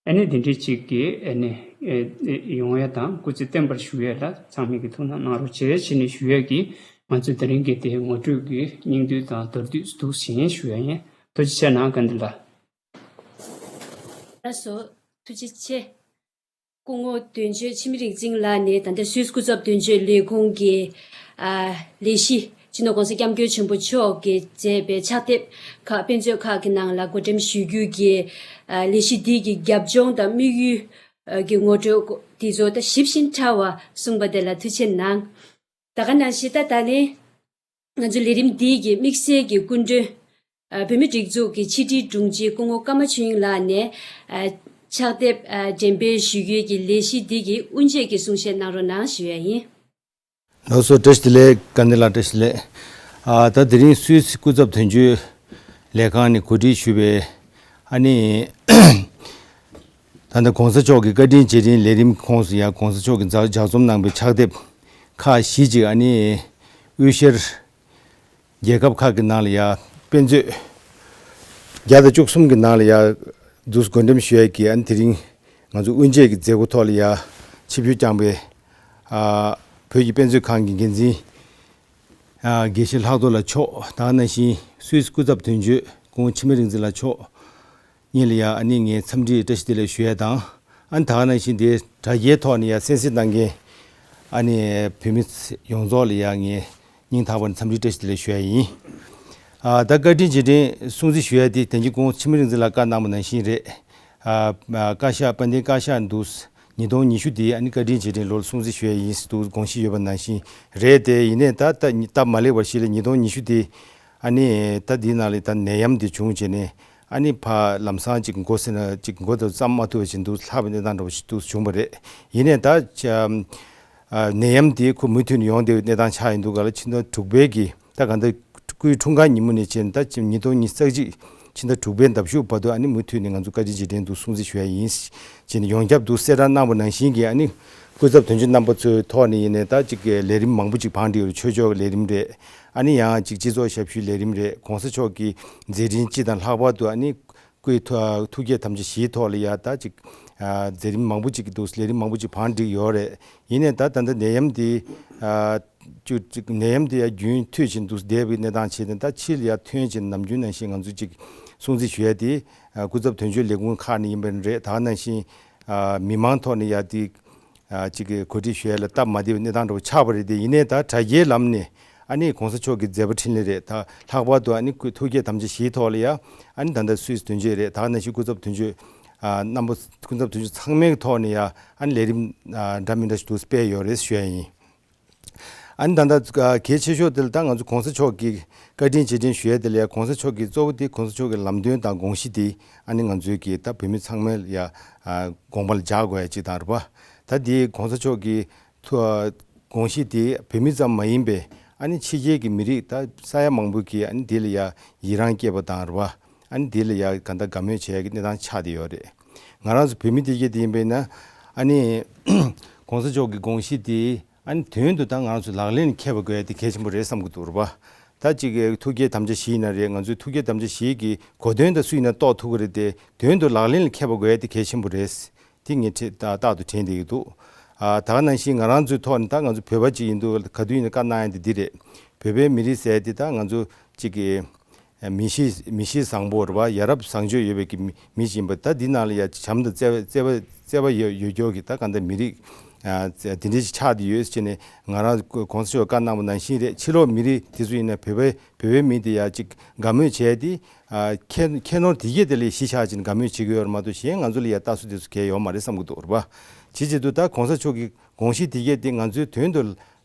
ཨ་ནི་དེ་འདྲའི་ཅིག་གི་ཨ་ནི་ཨེ་ཨེ་ཡོང་ཡ་དང་སྐུ་ཚེ་བརྟན་པར་བཞུགས་ཡ་ལ་ཚང་མས་ཀྱི་ཐུགས་སྣང་གནང་རོགས་བྱེད་ཞེས་ནས་ཞུ་ཡ་གི། ང་ཚོས་དེ་རིང་གི་དེ་ངོ་སྤྲོད་ཀྱི་སྙིང་བསྡུས་དང་མདོར་བསྡུས་འདུག་ཟིན་ཞུ་ཡ་ཡིན། ཐུགས་རྗེ་ཆེ་གནང་། དགའ་ལྡན་ལགས། ལགས་སོ། ཐུགས་རྗེ་ཆེ། སྐུ་ངོ་དོན་གཅོད་འཆི་མེད་རིག་འཛིན་ལགས་ནས་ད་ལྟ་སུད་སི་སྐུ་ཚབ་དོན་གཅོད་ལས་ཁུངས་ཀྱི་ཨ་ལས་གཞི་སྤྱི་ནོར་༸གོང་ས་༸སྐྱབས་མགོན་ཆེན་པོ་མཆོག་གིས་མཛད་པའི་ཕྱག་དེབ་ཁག་དཔེ་མཛོད་ཁག་གི་ནང་ལ་བགོ་འགྲེམས་ཞུ་རྒྱུ་གི་ཨ་ལས་གཞི་འདི་གི་རྒྱབ་ལྗོངས་དང་དམིགས་ཡུལ་ཨ་གི་ངོ་སྤྲོད་དེ་ཚོ་ད་ཞིབ་ཞིང་ཕྲ་བ་གསུངས་པ་དེ་ལ་ཐུགས་རྗེ་གནང་། ད་ག་ནང་བཞིན་ད་ད་ལན་ང་ཚོའི་ལས་རིམ་འདིའི་གི་དམིགས་བསལ་གྱི་སྐུ་མགྲོན། ཨ་བོད་མིའི་སྒྲིག་འཛུགས་ཀྱི་ཕྱི་དྲིལ་དྲུང་ཆེ་སྐུ་ངོ་ཀརྨ་ཆོས་དབྱིངས་ལགས་ནས་ཨ་ཕྱག་དེབ་ཨ་འགྲེམས་སྤེལ་ཞུ་རྒྱུའི་གི་ལས་གཞི་འདི་གི་དབུ་འབྱེད་ཀྱི་གསུང་བཤད་གནང་རོགས་གནང་ཞུ་ཡ་ཡིན། ལགས་སོ། བཀྲ་ཤིས་བདེ་ལེགས། དགའ་ལྡན་ལགས་བཀྲ་ཤིས་བདེ་ལེགས། ཨ་ད་དེ་རིང་སུད་སི་སྐུ་ཚབ་དོན་གཅོད་ལས་ཁང་ནས་གོ་སྒྲིག་ཞུས་པའི་ཨ་ནི་ད་ལྟ་༸གོང་ས་མཆོག་གི་བཀའ་དྲིན་རྗེས་དྲན་ལས་རིམ་ཁོངས་སུ་ཡང་༸གོང་ས་མཆོག་གིས་ལྗགས་ལྗགས་རྩོམ་གནང་པའི་ཕྱག་དེབ་ཁག་བཞི་ཅིག་ཨ་ནི་དབུས་ཤར་རྒྱལ་ཁབ་ཁག་གི་ནང་ལ་ཡ་དཔེ་མཛོད་བརྒྱ་དང་བཅུ་གསུམ་གྱི་ནང་ལ་ཡ་འདུག་བགོ་འགྲེམས་ཞུ་ཡས་ཀྱི་ཨ་ནི་དེ་རིང་ང་ཚོ་དབུ་འབྱེད་ཀྱི་མཛད་སྒོ་ཐོག་ལ་ཡ་ཆིབས་བསྒྱུར་བསྐྱངས་པའི་ཨ་བོད་ཀྱི་དཔེ་མཛོད་ཁང་གི་འགན་འཛིན་ཨ་དགེ་བཤེས་ལྷག་རྡོར་ལགས་མཆོག་དང་ནང་བཞིན་སུད་སི་སྐུ་ཚབ་དོན་གཅོད་སྐུ་ངོ་འཆི་མེད་རིག་འཛིན་ལགས་མཆོག་གཉིས་ལ་ཡ་ཨ་ནི་ངས་འཚམས་འདྲི་བཀྲ་ཤིས་བདེ་ལེགས་ཞུ་ཡས་དང་། ཨ་ནི་ད་ག་ནང་བཞིན་དེ་དྲ་རྒྱའི་ཐོག་ནས་ཡ་གསན་གཟིགས་གནང་མཁན་ཨ་ནི་བོད་མི་ཡོངས་རྫོགས་ལ་ཡ་ངས་སྙིང་ཐག་པ་ནས་འཚམས་འདྲི་བཀྲ་ཤིས་བདེ་ལེགས་ཞུ་ཡ་ཡིན། ཨ་ད་བཀའ་དྲིན་རྗེས་དྲན་སྲུང་བརྩི་ཞུ་ཡ་དེ་དེང་གི་སྐུ་ངོ་འཆི་མེད་རིག་འཛིན་ལགས་བཀའ་གནང་བ་ནང་བཞིན་རེད། ཨ་བཀའ་ཤག་དཔལ་ལྡན་བཀའ་ཤག་འདུག་ཉིས་སྟོང་ཉི་ཤུ་དེ་ཨ་ནི་བཀའ་དྲིན་རྗེས་དྲན་ལོར་སྲུང་བརྩི་ཞུ་ཡ་ཡིན་ཟེར་དུས་དགོངས་གཞི་ཡོད་པ་ནང་བཞིན་རེད་དེ། ཡིན་ནའི་ད་ད་སྟབས་མ་ལེགས་པར་གཞི་ལ་ཉིས་སྟོང་ཉི་ཤུ་དེ་ཨ་ནི་ད་འདིའི་ནང་ལ་ད་ནད་ཡམས་དེ་བྱུང་བྱས་ནས་ཨ་ནི་ཕར་ལམ་སང་ཅིག་འགོ་ཟེར་ན་ཅིག་འགོ་དང་བརྩམས་མ་ཐུབ་པ་ཞིག་འདུག་ལྷག་པའི་གནས་སྟངས་འདྲ་བོ་ཞིག་འདུག་བྱུང་བ་རེད། ཡིན་ནའི་ད་ཨ་ནད་ཡམས་དེ་ཁོ་མུ་མཐུད་ནས་ཡོང་བསྡད་པའི་གནས་སྟངས་ཆགས་ཡིན་འདུག་ག་ལ། ཕྱི་ཟླ་དྲུག་པའི་གི་ད་ག་ད་སྐུའི་འཁྲུངས་སྐར་ཉིན་མོ་ནས་བྱས་ནས་ད་ཉིས་སྟོང་ཉི་ཤུ་རྩ་གཅིག་ ཕྱི་ཟླ་དྲུག་པའི་ཟླ་མཇུག་བར་དུ་ཨ་ནི་མུ་མཐུད་ནས་ང་ཚོ་བཀའ་དྲིན་རྗེས་དྲན་དུ་སྲུང་བརྩི་ཞུ་ཡ་ཡིན། ཅེས་ནས་ཡོངས་ཁྱབ་ཏུ་གསལ་བསྒྲགས་གནང་བ་ནང་བཞིན་གྱི་ཨ་ནི་སྐུ་ཚབ་དོན་གཅོད་རྣམ་པ་ཚོའི་ཐོག་ནས་ཡིན་ནའི་ད་ཅིག་ལས་རིམ་མང་པོ་ཅིག་བང་སྒྲིག་ཡོད་རེད། ཆོས་ཕྱོགས་ཀྱི་ལས་རིམ་རེད། ཨ་ནི་ཡང་ཅིག་སྤྱི་ཚོགས་ཞབས་ཞུའི་ལས་རིམ་རེད། གོང་ས་མཆོག་གི་མཛད་འཕྲིན་སྤྱི་དང་ལྷག་པར་དུ་ཨ་ནི་སྐུའི་ཐུགས་ཐུགས་བསྐྱེད་དམ་བཅའ་བཞིའི་ཐོག་ལ་ཡ་ད་ཅིག་མཛད་རིམ་མང་པོ་ཅིག་གི་འདུག་ལས་རིམ་མང་པོ་ཅིག་བང་སྒྲིག་ཡོད་རེད། ཡིན་ནའི་ད་ད་ལྟ་ནད་ཡམས་འདི་ཅིག་ནད་ཡམས་འདི་ཡ་རྒྱུན་མཐུད་བཞིན་དུ་བསྡད་པའི་གནས་སྟངས་བྱས་ནས་ད་ཕྱི་ལ་ཡ་ཐོན་བྱས་ནས་ནམ་རྒྱུན་ནང་བཞིན་ང་ཚོ་ཅིག་སྲུང་བརྩི་ཞུ་ཡ་དེ་སྐུ་ཚབ་དོན་གཅོད་ལས་ཁུངས་ཁག་ནས་ཡིན་པ་རེད། ད་ག་ནང་བཞིན་མི་མང་ཐོག་ནས་ཡ་དེ་ཅིག་གོ་སྒྲིག་ཞུ་ཡ་ལ་སྟབས་མ་བདེ་བའི་གནས་སྟངས་འདྲ་བོ་ཆགས་པ་རེད་དེ། ཡིན་ནའི་ད་དྲ་རྒྱའི་ལམ་ནས་ཨ་ནི་གོང་ས་མཆོག་གི་མཛད་པ་འཕྲིན་ལས་རེད། ད་ལྷག་པར་དུ་ཨ་ནི་སྐུ་ཐུགས་བསྐྱེད་དམ་བཅའ་བཞིའི་ཐོག་ལ་ཡ་ཨ་ནི་ད་ལྟ་སུད་སི་དོན་གཅོད་རེད། ད་ག་ནང་བཞིན་སྐུ་ཚབ་དོན་གཅོད་རྣམ་པ་སྐུ་ཚབ་དོན་གཅོད་ཚང་མའི་ཐོག་ནས་ཡ་ཨ་ནི་ལས་རིམ་འདྲ་མི་འདྲ་ཞིག་ཏུ་སྤེལ་ཡོད་རེད་ཞུ་ཡ་ཡིན། ཨ་ནི་ད་ལྟ་གལ་ཆེ་ཤོས་དེ་ལ་ད་ང་ཚོ་གོང་ས་མཆོག་གི་བཀའ་དྲིན་རྗེས་དྲན་ ཞུ་ཡ་དེ་ལ་ཡ་གོང་ས་མཆོག་གི་གཙོ་བོ་དེ་གོང་ས་མཆོག་གི་ལམ་སྟོན་དང་དགོངས་གཞི་དེ་ཨ་ནི་ང་ཚོའི་གི་ད་བོད་མི་ཚང་མ་ལ་ཡ་དགོངས་པ་ལ་འཇགས་དགོས་ཡ་གཅིག་དང་རེད་པ། ད་དེ་གོང་ས་མཆོག་གི་ཐུ་དགོངས་གཞི་དེ་བོད་མི་ཙམ་མ་ཡིན་པའི་ཨ་ནི་ཕྱི་རྒྱལ་གྱི་མི་རིགས་ད་ས་ཡ་མང་པོ་གིས་ཨ་ནི་དེ་ལ་ཡ་ཡི་རངས་སྐྱེས་པ་དང་རེད་པ། ཨ་ནི་དེ་ལ་ཡ་ག་འདྲ་དགའ་མོས་བྱེད་ཡ་གི་གནས་སྟངས་ཆགས་བསྡད་ཡོད་རེད། ང་རང་ཚོ་བོད་མི་དེ་གས་དེ་ཡིན་པས་ན་ཨ་ནི་གོང་ས་མཆོག་གི་དགོངས་གཞི་དེ་ཨ་ནི་དོན་དུ་ད་ང་ཚོ་ལག་ལེན་ལ་འཁེལ་བ་དགོས་ཡ་དེ་གལ་ཆེན་པོ་རེད་བསམ་གྱི་འདུག་རེད་པ། ད་ཅིག་གི་ཐུགས་བསྐྱེད་དམ་བཅའ་བཞི་ཡིན་ན་རེད། ང་ཚོའི་ཐུགས་བསྐྱེད་དམ་བཅའ་བཞི་གི་གོ་དོན་ད་སུ་ཡིན་ན་རྟོགས་ཐུབ་ཀྱི་རེད་དེ། དོན་དུ་ལག་ལེན་ལ་འཁེལ་བ་དགོས་ཡ་དེ་གལ་ཆེན་པོ་རེད། དེ་ངས་ཁྲིད་ཏག་ཏག་ཏུ་དྲན་བསྡད་ཀྱི་འདུག་ཨ་ད་ག་ནང་བཞིན་ང་རང་ཚོའི་ཐོག་ནས་ད་ང་ཚོ་བོད་པ་ཅིག་ཡིན་དུས་ག་དུས་ཡིན་ན་བཀའ་གནང་ཡ་དེ་འདི་རེད། བོད་པའི་མི་རིགས་ཟེར་ཡ་དེ་ད་ང་ཚོ་ཅིག་གི་མི་གཤིས་མི་གཤིས་བཟང་པོ་རེད་པ། ཡ་རབས་བཟང་སྤྱོད་ཡོད་པའི་གི་མི་མི་ཞིག་ཡིན་པ། ད་འདི་ནང་ལ་ཡ་བྱམས་དང་བརྩེ་བ་བརྩེ་བ་བརྩེ་བ་ཡོད་ཡོད་སྐྱོར་གི་ད་ག་འདྲ་མི་རིགས་ཨ་དེ་འདྲ་ཞིག་ཆགས་བསྡད་ཡོད་ཟེར་ནས་ང་རང་གོང་ས་མཆོག་བཀའ་གནང་བ་ནང་བཞིན་རེད། ཕྱི་ལོགས་མི་རིགས་དེ་ཚོ་ཡིན་ན་བོད་པའི་བོད་པའི་མི་དེ་ཡ་ཅིག་དགའ་མོས་བྱས་ཏེ་ཨ་ཁྱད་ཁྱད་ནོར་དེ་གས་དེ་ལ་གཞི་བཞག་ཅིག་དགའ་མོས་བྱེད་ཀྱི་ཡོད་རེད་མ་གཏོགས་གཞན་ང་ཚོ་ལ་ཡ་ལྟ་ཚུལ་དེ་ཚོ་གལ་ཡོད་མ་རེད་བསམ་གྱི་འདུག་རེད་པ། བྱེད་བྱེད་དུ་ད་གོང་ས་མཆོག་གི་དགོངས་གཞི་དེ་གས་དེ་ང་ཚོའི་དོན་དུ་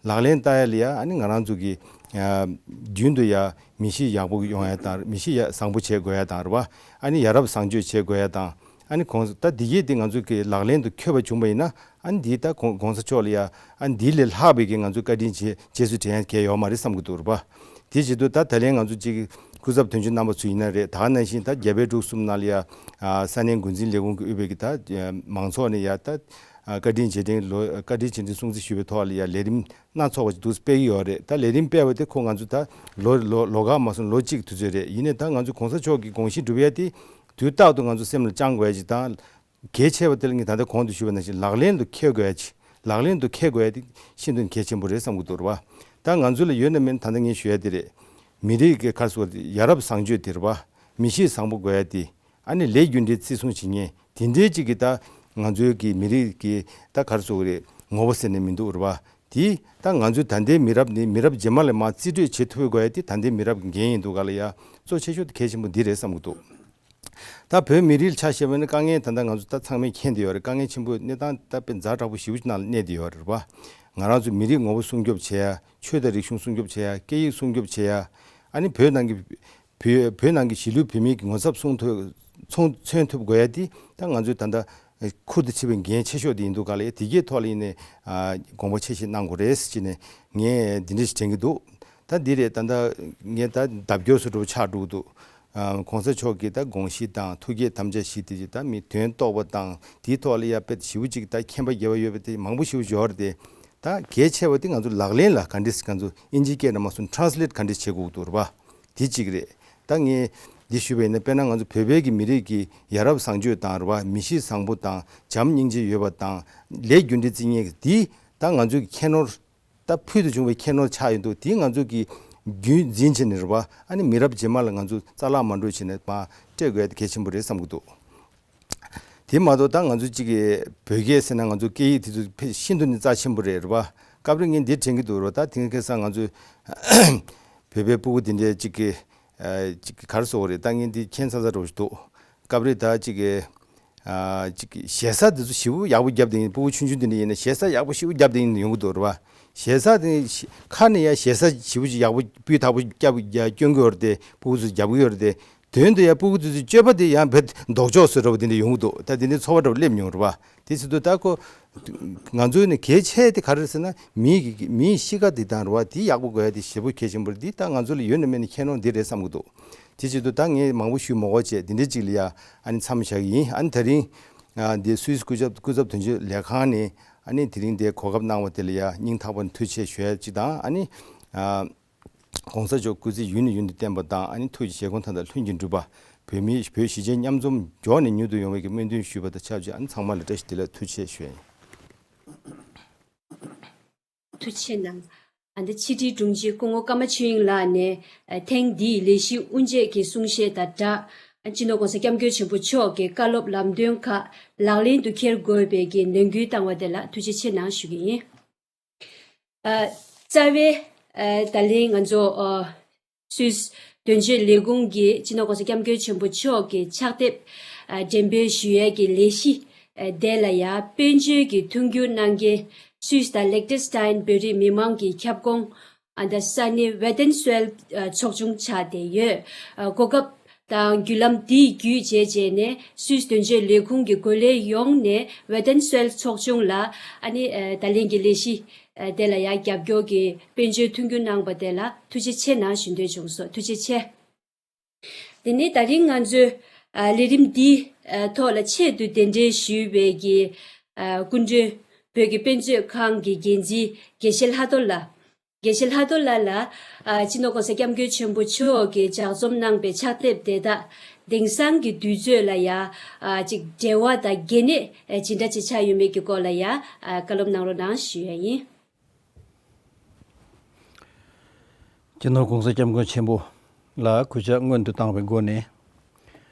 ལག་ལེན་བསྟར་ཡ་ལ་ཡ་ཨ་ནི་ང་རང་ཚོ་གི་ཨ་རྒྱུན་དུ་ཡ་མི་གཤིས་ཡག་པོ་ཡོང་ཡ་དང་མི་གཤིས་ཡ་བཟང་པོ་བྱེད་དགོས་ཡ་དང་རེད་པ། ཨ་ནི་ཡ་རབས་བཟང་སྤྱོད་བྱེད་དགོས་ཡ་དང་། ཨ་ནི་གོང་ད་འདི་གས་དེ་ང་ཚོ་གི་ལག་ལེན་དུ་འཁྱོལ་བ་བྱུང་བ་ཡིན་ན་ཨ་ནི་འདི་ད་གོང་གོང་ས་མཆོག་ལ་ཡ་ཨ་ནི་འདི་ལས་ལྷག་པའི་གི་ང་ཚོ་བཀའ་དྲིན་རྗེས་རྗེས་སུ་དྲན་ཡ་གལ་ཡོད་མ་རེད་བསམ་གྱི་འདུག་རེད་པ། དེ་བྱེད་དུས་ད་ད་ལན་ང་ཚོ་གཅིག་སྐུ་ཚབ་དོན་གཅོད་རྣམ་པ་ཚོ་ཡིན་ན་རེད། ད་ག་ནང་བཞིན་ད་རྒྱ་བལ་འབྲུག་གསུམ་ནང་ལ་ཡ་ས་གནས་འགོ་འཛིན་ལས་ཁུངས་ཀྱིས་དབུས་པའི་གི་ད་མང་ཚོགས་ནས་ཡ་ད་བཀའ་དྲིན་རྗེས་དྲན་ལོ་བཀའ་དྲིན་རྗེས་དྲན་སྲུང་བརྩི་ཞུ་བའི་ཐོག་ལ་ཡ་ལས་རིམ་སྣ་ཚོགས་པ་ཞིག་འདུག་སྤེལ་གྱི་ཡོད་རེད། ད་ལས་རིམ་སྤེལ་བ་དེ་ཁོ་ང་ཚོ་ད་ལོ་ལོ་ལོ་ཁག་མ་སོང་ལོ་གཅིག་དུས་ཚོད་རེད། ཡིན་ནའི་ད་ང་ཚོ་གོང་ས་མཆོག་གི་དགོངས་གཞི་སྒྲུབ་ཡ་དེ་དུས་རྟག་ཏུ་ང་ཚོ་སེམས་ལ་བཅངས་དགོས་ཡ་ཅིག་དང་། གལ་ཆེ་བ་དེ་ལ་ངས་ད་ལྟ་གོང་དུ་ཞུས་པ་ནང་བཞིན་ལག་ལེན་དུ་འཁེལ་དགོས་ཡ་ཅིག་ལག་ལེན་དུ་འཁེལ་དགོས་ཡ་དེ་ཤིན་ཏུ་གལ་ཆེན་པོ་རེད་བསམ་གྱི་འདུག་རེད་བ། ད་ང་ཚོ་ལ་ཡོད་ན་མེད་ན་ད་ལྟ་ངས་ཞུ་ཡ་དེ་རེད། མི་རིགས་ཀྱི་ཁར་སོ་ཡ་རབས་བཟང་སྤྱོད་དེ་རེད་བ། མི་གཤིས་བཟང་པོ་དགོས་ཡ་དེ། ཨ་ནི་ལས་རྒྱུ་འབྲས་བརྩི་སྲུང་བྱེད་མཁན་དེ་འདྲའི་ཅིག་གི་ད་ང་ཚོའི་གི་མི་རིགས་ཀྱི་ད་ག་རེ་ཟེར་དགོས་རེད། ངོ་བོ་ཟེར་ནས་མི་འདུག་རེད་བ། དེ་ད་ང་ཚོའི་ད་ལྟའི་མི་རབས་ནས་མི་རབས་རྗེས་མ་ལ་མར་རྩིས་སྤྲོད་བྱེད་ཐུབ་དགོས་ཡ་དེ་ད་ལྟའི་མི་རབས་ཀྱི་འགན་ཡིན་འདུག་ག་ལ་ཡ། གཙོ་ཆེ་ཤོས་དེ་གལ་ཆེན་པོ་འདི་རེད་བསམ་གྱི་འདུག་ད་བོད་མི་རིགས་ལ་ཆ་བཞག་པ་ཡིན་ན་དཀའ་ངལ་ད་ལྟ་ང་ཚོ་ད་ཚང་མས་མཁྱེན་བསྡད་ཡོད་རེད། དཀའ་ངལ་ཆེན་པོ་གནས་སྟངས་ད་དཔེ་ཛ་དྲག་པོ་ཞེ་པོ་ཅིག་ནང་ལ་གནས་བསྡད་ཡོད་རེད་བ། ང་རང་ཚོ་མི་རིགས་ངོ་བོ་སྲུང་སྐྱོབ་བྱེད་ཡ། ཆོས་དང་རིག་གཞུང་སྲུང་སྐྱོབ་བྱེད་ཡ། སྐད་ཡིག་སྲུང་སྐྱོབ་བྱེད་ཡ། ཨ་ནི་བོད་ནང་གི་བོད་བོད་ནང་གི་གཞིས་ལུས་བོད་མིའི་གི་ངོ་ཚབ་སྲུང་ཐུབ་སྲུང་མཚོན་ཐུབ་དགོས་ཡ་དེ་ད་ང་ཚོའི་ད་ལྟ་ཁུར་དུ་ཕྱིན་པའི་འགན་ཆེ་ཤོས་དེ་ཡིན་འདུག་ག་ལ་ཡ། དེ་གའི་ཐོག་ལ་ཡིན་ནའི་ཨ་དགོངས་པ་ཆེ་བཞེས་གནང་དགོས་རེད་ཟེར་ནས་ངས་འདི་འདྲ་ཞིག་དྲན་གྱི་འདུག་ད་འདི་རེད། ད་ལྟ་ངས་ད་ལྡབ་སྐྱོར་བཟོ་འདྲ་པོ་ཆགས་འགྲོ་གི་འདུག་ཨ་གོང་ས་མཆོག་གི་ད་དགོངས་གཞི་དང་ཐུགས་བསྐྱེད་དམ་བཅའ་བཞི་དེ་ད་མི་དོན་རྟོགས་པ་དང་དེའི་ཐོག་ལ་ཡ་དཔེ་ཞེ་པོ་ཅིག་ད་མཁྱེན་པ་དགེ་བ་ཡོད་པ་དེ་མང་པོ་ཞེ་པོ་ཅིག་ཡོད་རེད་དེ། ད་གལ་ཆེ་བ་དེ་ང་ཚོ་ལག་ལེན་ལ་ག་འདྲས་ང་ཚོ་ཨིན་ཇིའི་སྐད་ནང་མ་སོང་ཊེ་རན་སི་ལེ་ཊི་ག་འདྲས་བྱེད་དགོས་འདུག་རེད་བ། དེ་གཅིག་རེད། ད་ངས་འདི་ཞུས་པ་ཡིན་ན་དཔེར་ན་ང་ཚོ་བོད་པའི་གི་མི་རིགས་ཀྱི་ཡ་རབས་བཟང་སྤྱོད་དང་རེད་བ། མི་གཤིས་བཟང་པོ་དང་བྱམས་སྙིང་རྗེ་ཡོད་པ་དང་ལས་རྒྱུ་འབྲས་བརྩི་མཁན་གྱི་འདི་ད་ང་ཚོའི་ཁྱད་ནོར། ད་ཕུལ་དུ་བྱུང་བའི་ཁྱད་ནོར་ཆགས་ཡོད་འདུག་དེ་ང་ཚོ་གི་རྒྱུན་འཛིན་བྱས་ནས་རེད་བ། ཨ་ནི་མི་རབས་རྗེས་མ་ལ་ང་ཚོ་རྩ་བརླག་མ་འགྲོ་བྱས་ནས་མར་སྤྲད་དགོས་ཡ་དེ་གལ་ཆེན་པོ་རེད་བསམ་གྱི་འདུག་དེ་མ་གཏོགས་ད་ང་ཚོ་གཅིག་གི་བོད་སྐད་ཟེར་ན་ང་ཚོ་སྐད་ཡིག་དེ་ཚོ་ཕལ་ཤིན་ཏུ་ནས་རྩ་ཆེན་པོ་རེད་རེད་བ། སྐབས་རེ་ངས་འདི་དྲན་གྱི་འདུག་རེད་བ། ད་དེང་སང་ང་ཚོ་བོད་པའི་སྤུ་གུ་དེ་འདྲའི་གཅིག་གི་ཨ་གཅིག་གི་ག་རེ་ཟེར་དགོས་རེད། ད་ངས་འདི་མཁྱེན་ཚར་ཚར་འདྲ་པོ་ཞིག་འདུག་སྐབས་རེ་ད་གཅིག་གི་ཨ་གཅིག་གི་ཞེ་ས་དེ་ཚོ་ཞེ་པོ་ཡག་པོ་བརྒྱབ་བསྡད་ཡིན། སྤུ་གུ་ཆུང་ཆུང་དེ་འདྲ་ཡིན་ན་ཞེ་ས་ཡག་པོ་ཞེ་པོ་བརྒྱབ་བསྡད་ཡིན་ཡོང་གི་འདུག་རེད་བ། ཞེ་ས་དེ་ཁ་ནས་ཡ་ཞེ་ས་ཞེ་པོ་ཅིག་ཡག་པོ་སྤུས་དག་པོ་བརྒྱབ་ཡ་སྐྱོན་གྱི་ཡོད་རེད་དེ། སྤུ་གུ་ཚོས་རྒྱབ་གི་ཡོད་རེད་དེ། དོན་དུ་ཡང་སྤུ་གུ་དེ་ཚོའི་སྤྱོད་པ་དེ་ཡང་བེད་ལྡོག་ཕྱོགས་སུ་འགྲོ་བ་དེ་འདྲ་ཡོང་གི་འདུག་ད་དེ་འདྲའི་ཚོར་བ་འདྲ་བོ་སླེབས་མྱོང་རེད་བ། དེ་ཚོ་དུས་ད་ཁོ་ང་ཚོའི་ནི་གལ་ཆེ་དེ་ག་རེ་རེད་ཟེར་ན། མིའི་གི་མིའི་གཤིས་ཀ་དེ་དང་རེད་བ། དེ་ཡག་པོ་དགོས་ཡ་དེ་ཞེ་པོ་གལ་ཆེན་པོ་རེད། དེ་ད་ང་ཚོ་ལ་ཡོད་ན་མེད་ན་ཁྱད་ནོར་འདི་རེད་བསམ་གི་འདུག་དེ་བྱེད་དུས་ད་ངས་མང་པོ་ཞུས་མ་དགོས་བྱས་འདི་འདྲའི་ཅིག་ལ་ཡ་ཨ་ནི་མཚམས་བཞག་གི་ཡིན། ཨ་ནི་ད་རིང་ཨ་འདི་སུད་སི་སྐུ་ཚབ་སྐུ་ཚབ་དོན་གཅོད་ལས་ཁང་ནས་ཨ་ནི་དེ་རིང་འདི་གོ་སྐབས་གནང་བ་དེ་ལ་ཡ་སྙིང་ཐག་པ་ནས་ཐུགས་རྗེ་ཆེ་ཞུ་ཡ་གཅིག་དང་ཨ་ནི་ཨ་༸གོང་ས་མཆོག་སྐུ་ཚེ་ཡུན་ནས་ཡུན་དུ་བརྟན་པ་དང་ཨ་ནི་ཐུགས་ཀྱི་བཞེད་དགོངས་མཐའ་དག་ལྷུན་གྱིས་འགྲུབ་པ། བོད་མི་བོད་གཞིས་བྱེས་མཉམ་འཛོམས་མགྱོགས་ནས་མྱུར་དུ་ཡོང་བའི་གི་སྨོན་འདུན་ཞུས་པ་དང་ཆབས་ཅིག་ཨ་ནི་ཚང་མ་ལ་བཀྲ་ཤིས་བདེ་ལེགས་ཐུགས་རྗེ་ཆེ་ཞུ་ཡ་ཡིན། ཐུགས་རྗེ་ཆེ་གནང་། ཨ་ནི་ཕྱི་དྲིལ་དྲུང་ཆེ་སྐུ་ངོ་ཀརྨ་ཆོས་དབྱིངས་ལགས་ནས་ཨ་ཐེངས་འདིའི་ལས་གཞི་དབུ་འབྱེད་ཀྱི་གསུང་བཤད་དང་སྦྲགས་སྤྱི་ནོར་༸གོང་ས་༸སྐྱབས་མགོན་ཆེན་པོ་མཆོག་གི་བཀའ་སློབ་ལམ་སྟོན་ཁག་ལག་ལེན་དུ་འཁྱེར་དགོས་པའི་གི་ནན་སྐུལ་བཏང་བ་དེ་ལ་ཐུགས་རྗེ་ཆེ་གནང་ཞུ་གི་ཡིན། ཨ་རྩ་བའི་ཨ་ད་ལན་ང་ཚོ་ཨ་སུད་སི་དོན་གཅོད་ལས་ཁུངས་ཀྱིས་སྤྱི་ནོར་༸གོང་ས་༸སྐྱབས་མགོན་ཆེན་པོ་མཆོག་གི་ཕྱག་དེབ་ཨ་འགྲེམས་སྤེལ་ཞུ་ཡས་ཀྱི་ལས་གཞི་ཨ་དེ་ལ་ཡང་དཔལ་འབྱོར་གྱི་མཐུན་འགྱུར་གནང་མཁན་སུད་སི་དང་ལེག་ཏེན་སི་ཏཱན་བོད་རིགས་མི་མང་གི་ཁྱབ་ཁོངས་ཨ་ད་ས་གནས་ཝེ་ཏན་སུ་ཝེལ་ཨ་ཚོགས་ཆུང་ཆགས་བསྡད་ཡོད། ཨ་གོ་སྐབས་དང་བརྒྱུད་ལམ་འདིའི་བརྒྱུད་བྱས་བྱས་ནས་སུད་སི་དོན་གཅོད་ལས་ཁུངས་ཀྱི་འགོ་ལས་ཡོངས་ནས་ཝེ་ཏན་སུ་ཝེལ་ཚོགས་ཆུང་ལ་ཨ་ནི་ཨ་ད་ལན་གྱི་ལས་གཞི་ཨ་དེ་ལ་ཡང་རྒྱབ་སྐྱོར་གྱི་དཔལ་འབྱོར་མཐུན་འགྱུར་གནང་པ་དེ་ལ་ཐུགས་རྗེ་ཆེ་གནང་ཞུ་འདོད་བྱུང་སོང་། ཐུགས་རྗེ་ཆེ། དེ་ནས་ད་རིང་ང་ཚོས་ཨ་ལས་རིམ་འདིའི་ཨ་ཐོག་ལ་ཆེད་དུ་གདན་འདྲེན་ཞུས་པའི་གི་ཨ་སྐུ་མགྲོན་བོད་ཀྱི་དཔེ་མཛོད་ཁང་གི་འགན་འཛིན་དགེ་བཤེས་ལྷ་རྡོར་ལགས། དགེ་བཤེས་ལྷ་རྡོར་ལགས་ལ་ཨ་སྤྱི་ནོར་༸གོང་ས་༸སྐྱབས་མགོན་ཆེན་པོ་མཆོག་གིས་ལྗགས་རྩོམ་གནང་པའི་ཕྱག་དེབ་དེ་དག་དེང་སང་གི་དུས་ཚོད་ལ་ཡ་ཨ་ཅིག་འབྲེལ་བ་དང་གལ་གནད་ཨ་ཇི་འདྲ་ཅིག་ཆགས་ཡོད་མེད་ཀྱི་སྐོར་ལ་ཡ་ཨ་བཀའ་སློབ་གནང་རོགས་གནང་ཞུ་ཡ་ཡིན། སྤྱི་ནོར་༸གོང་ས་༸སྐྱབས་མགོན་ཆེན་པོ་ལ་གུས་ཕྱག་སྔོན་དུ་བཏང་བའི་སྒོ་ནས།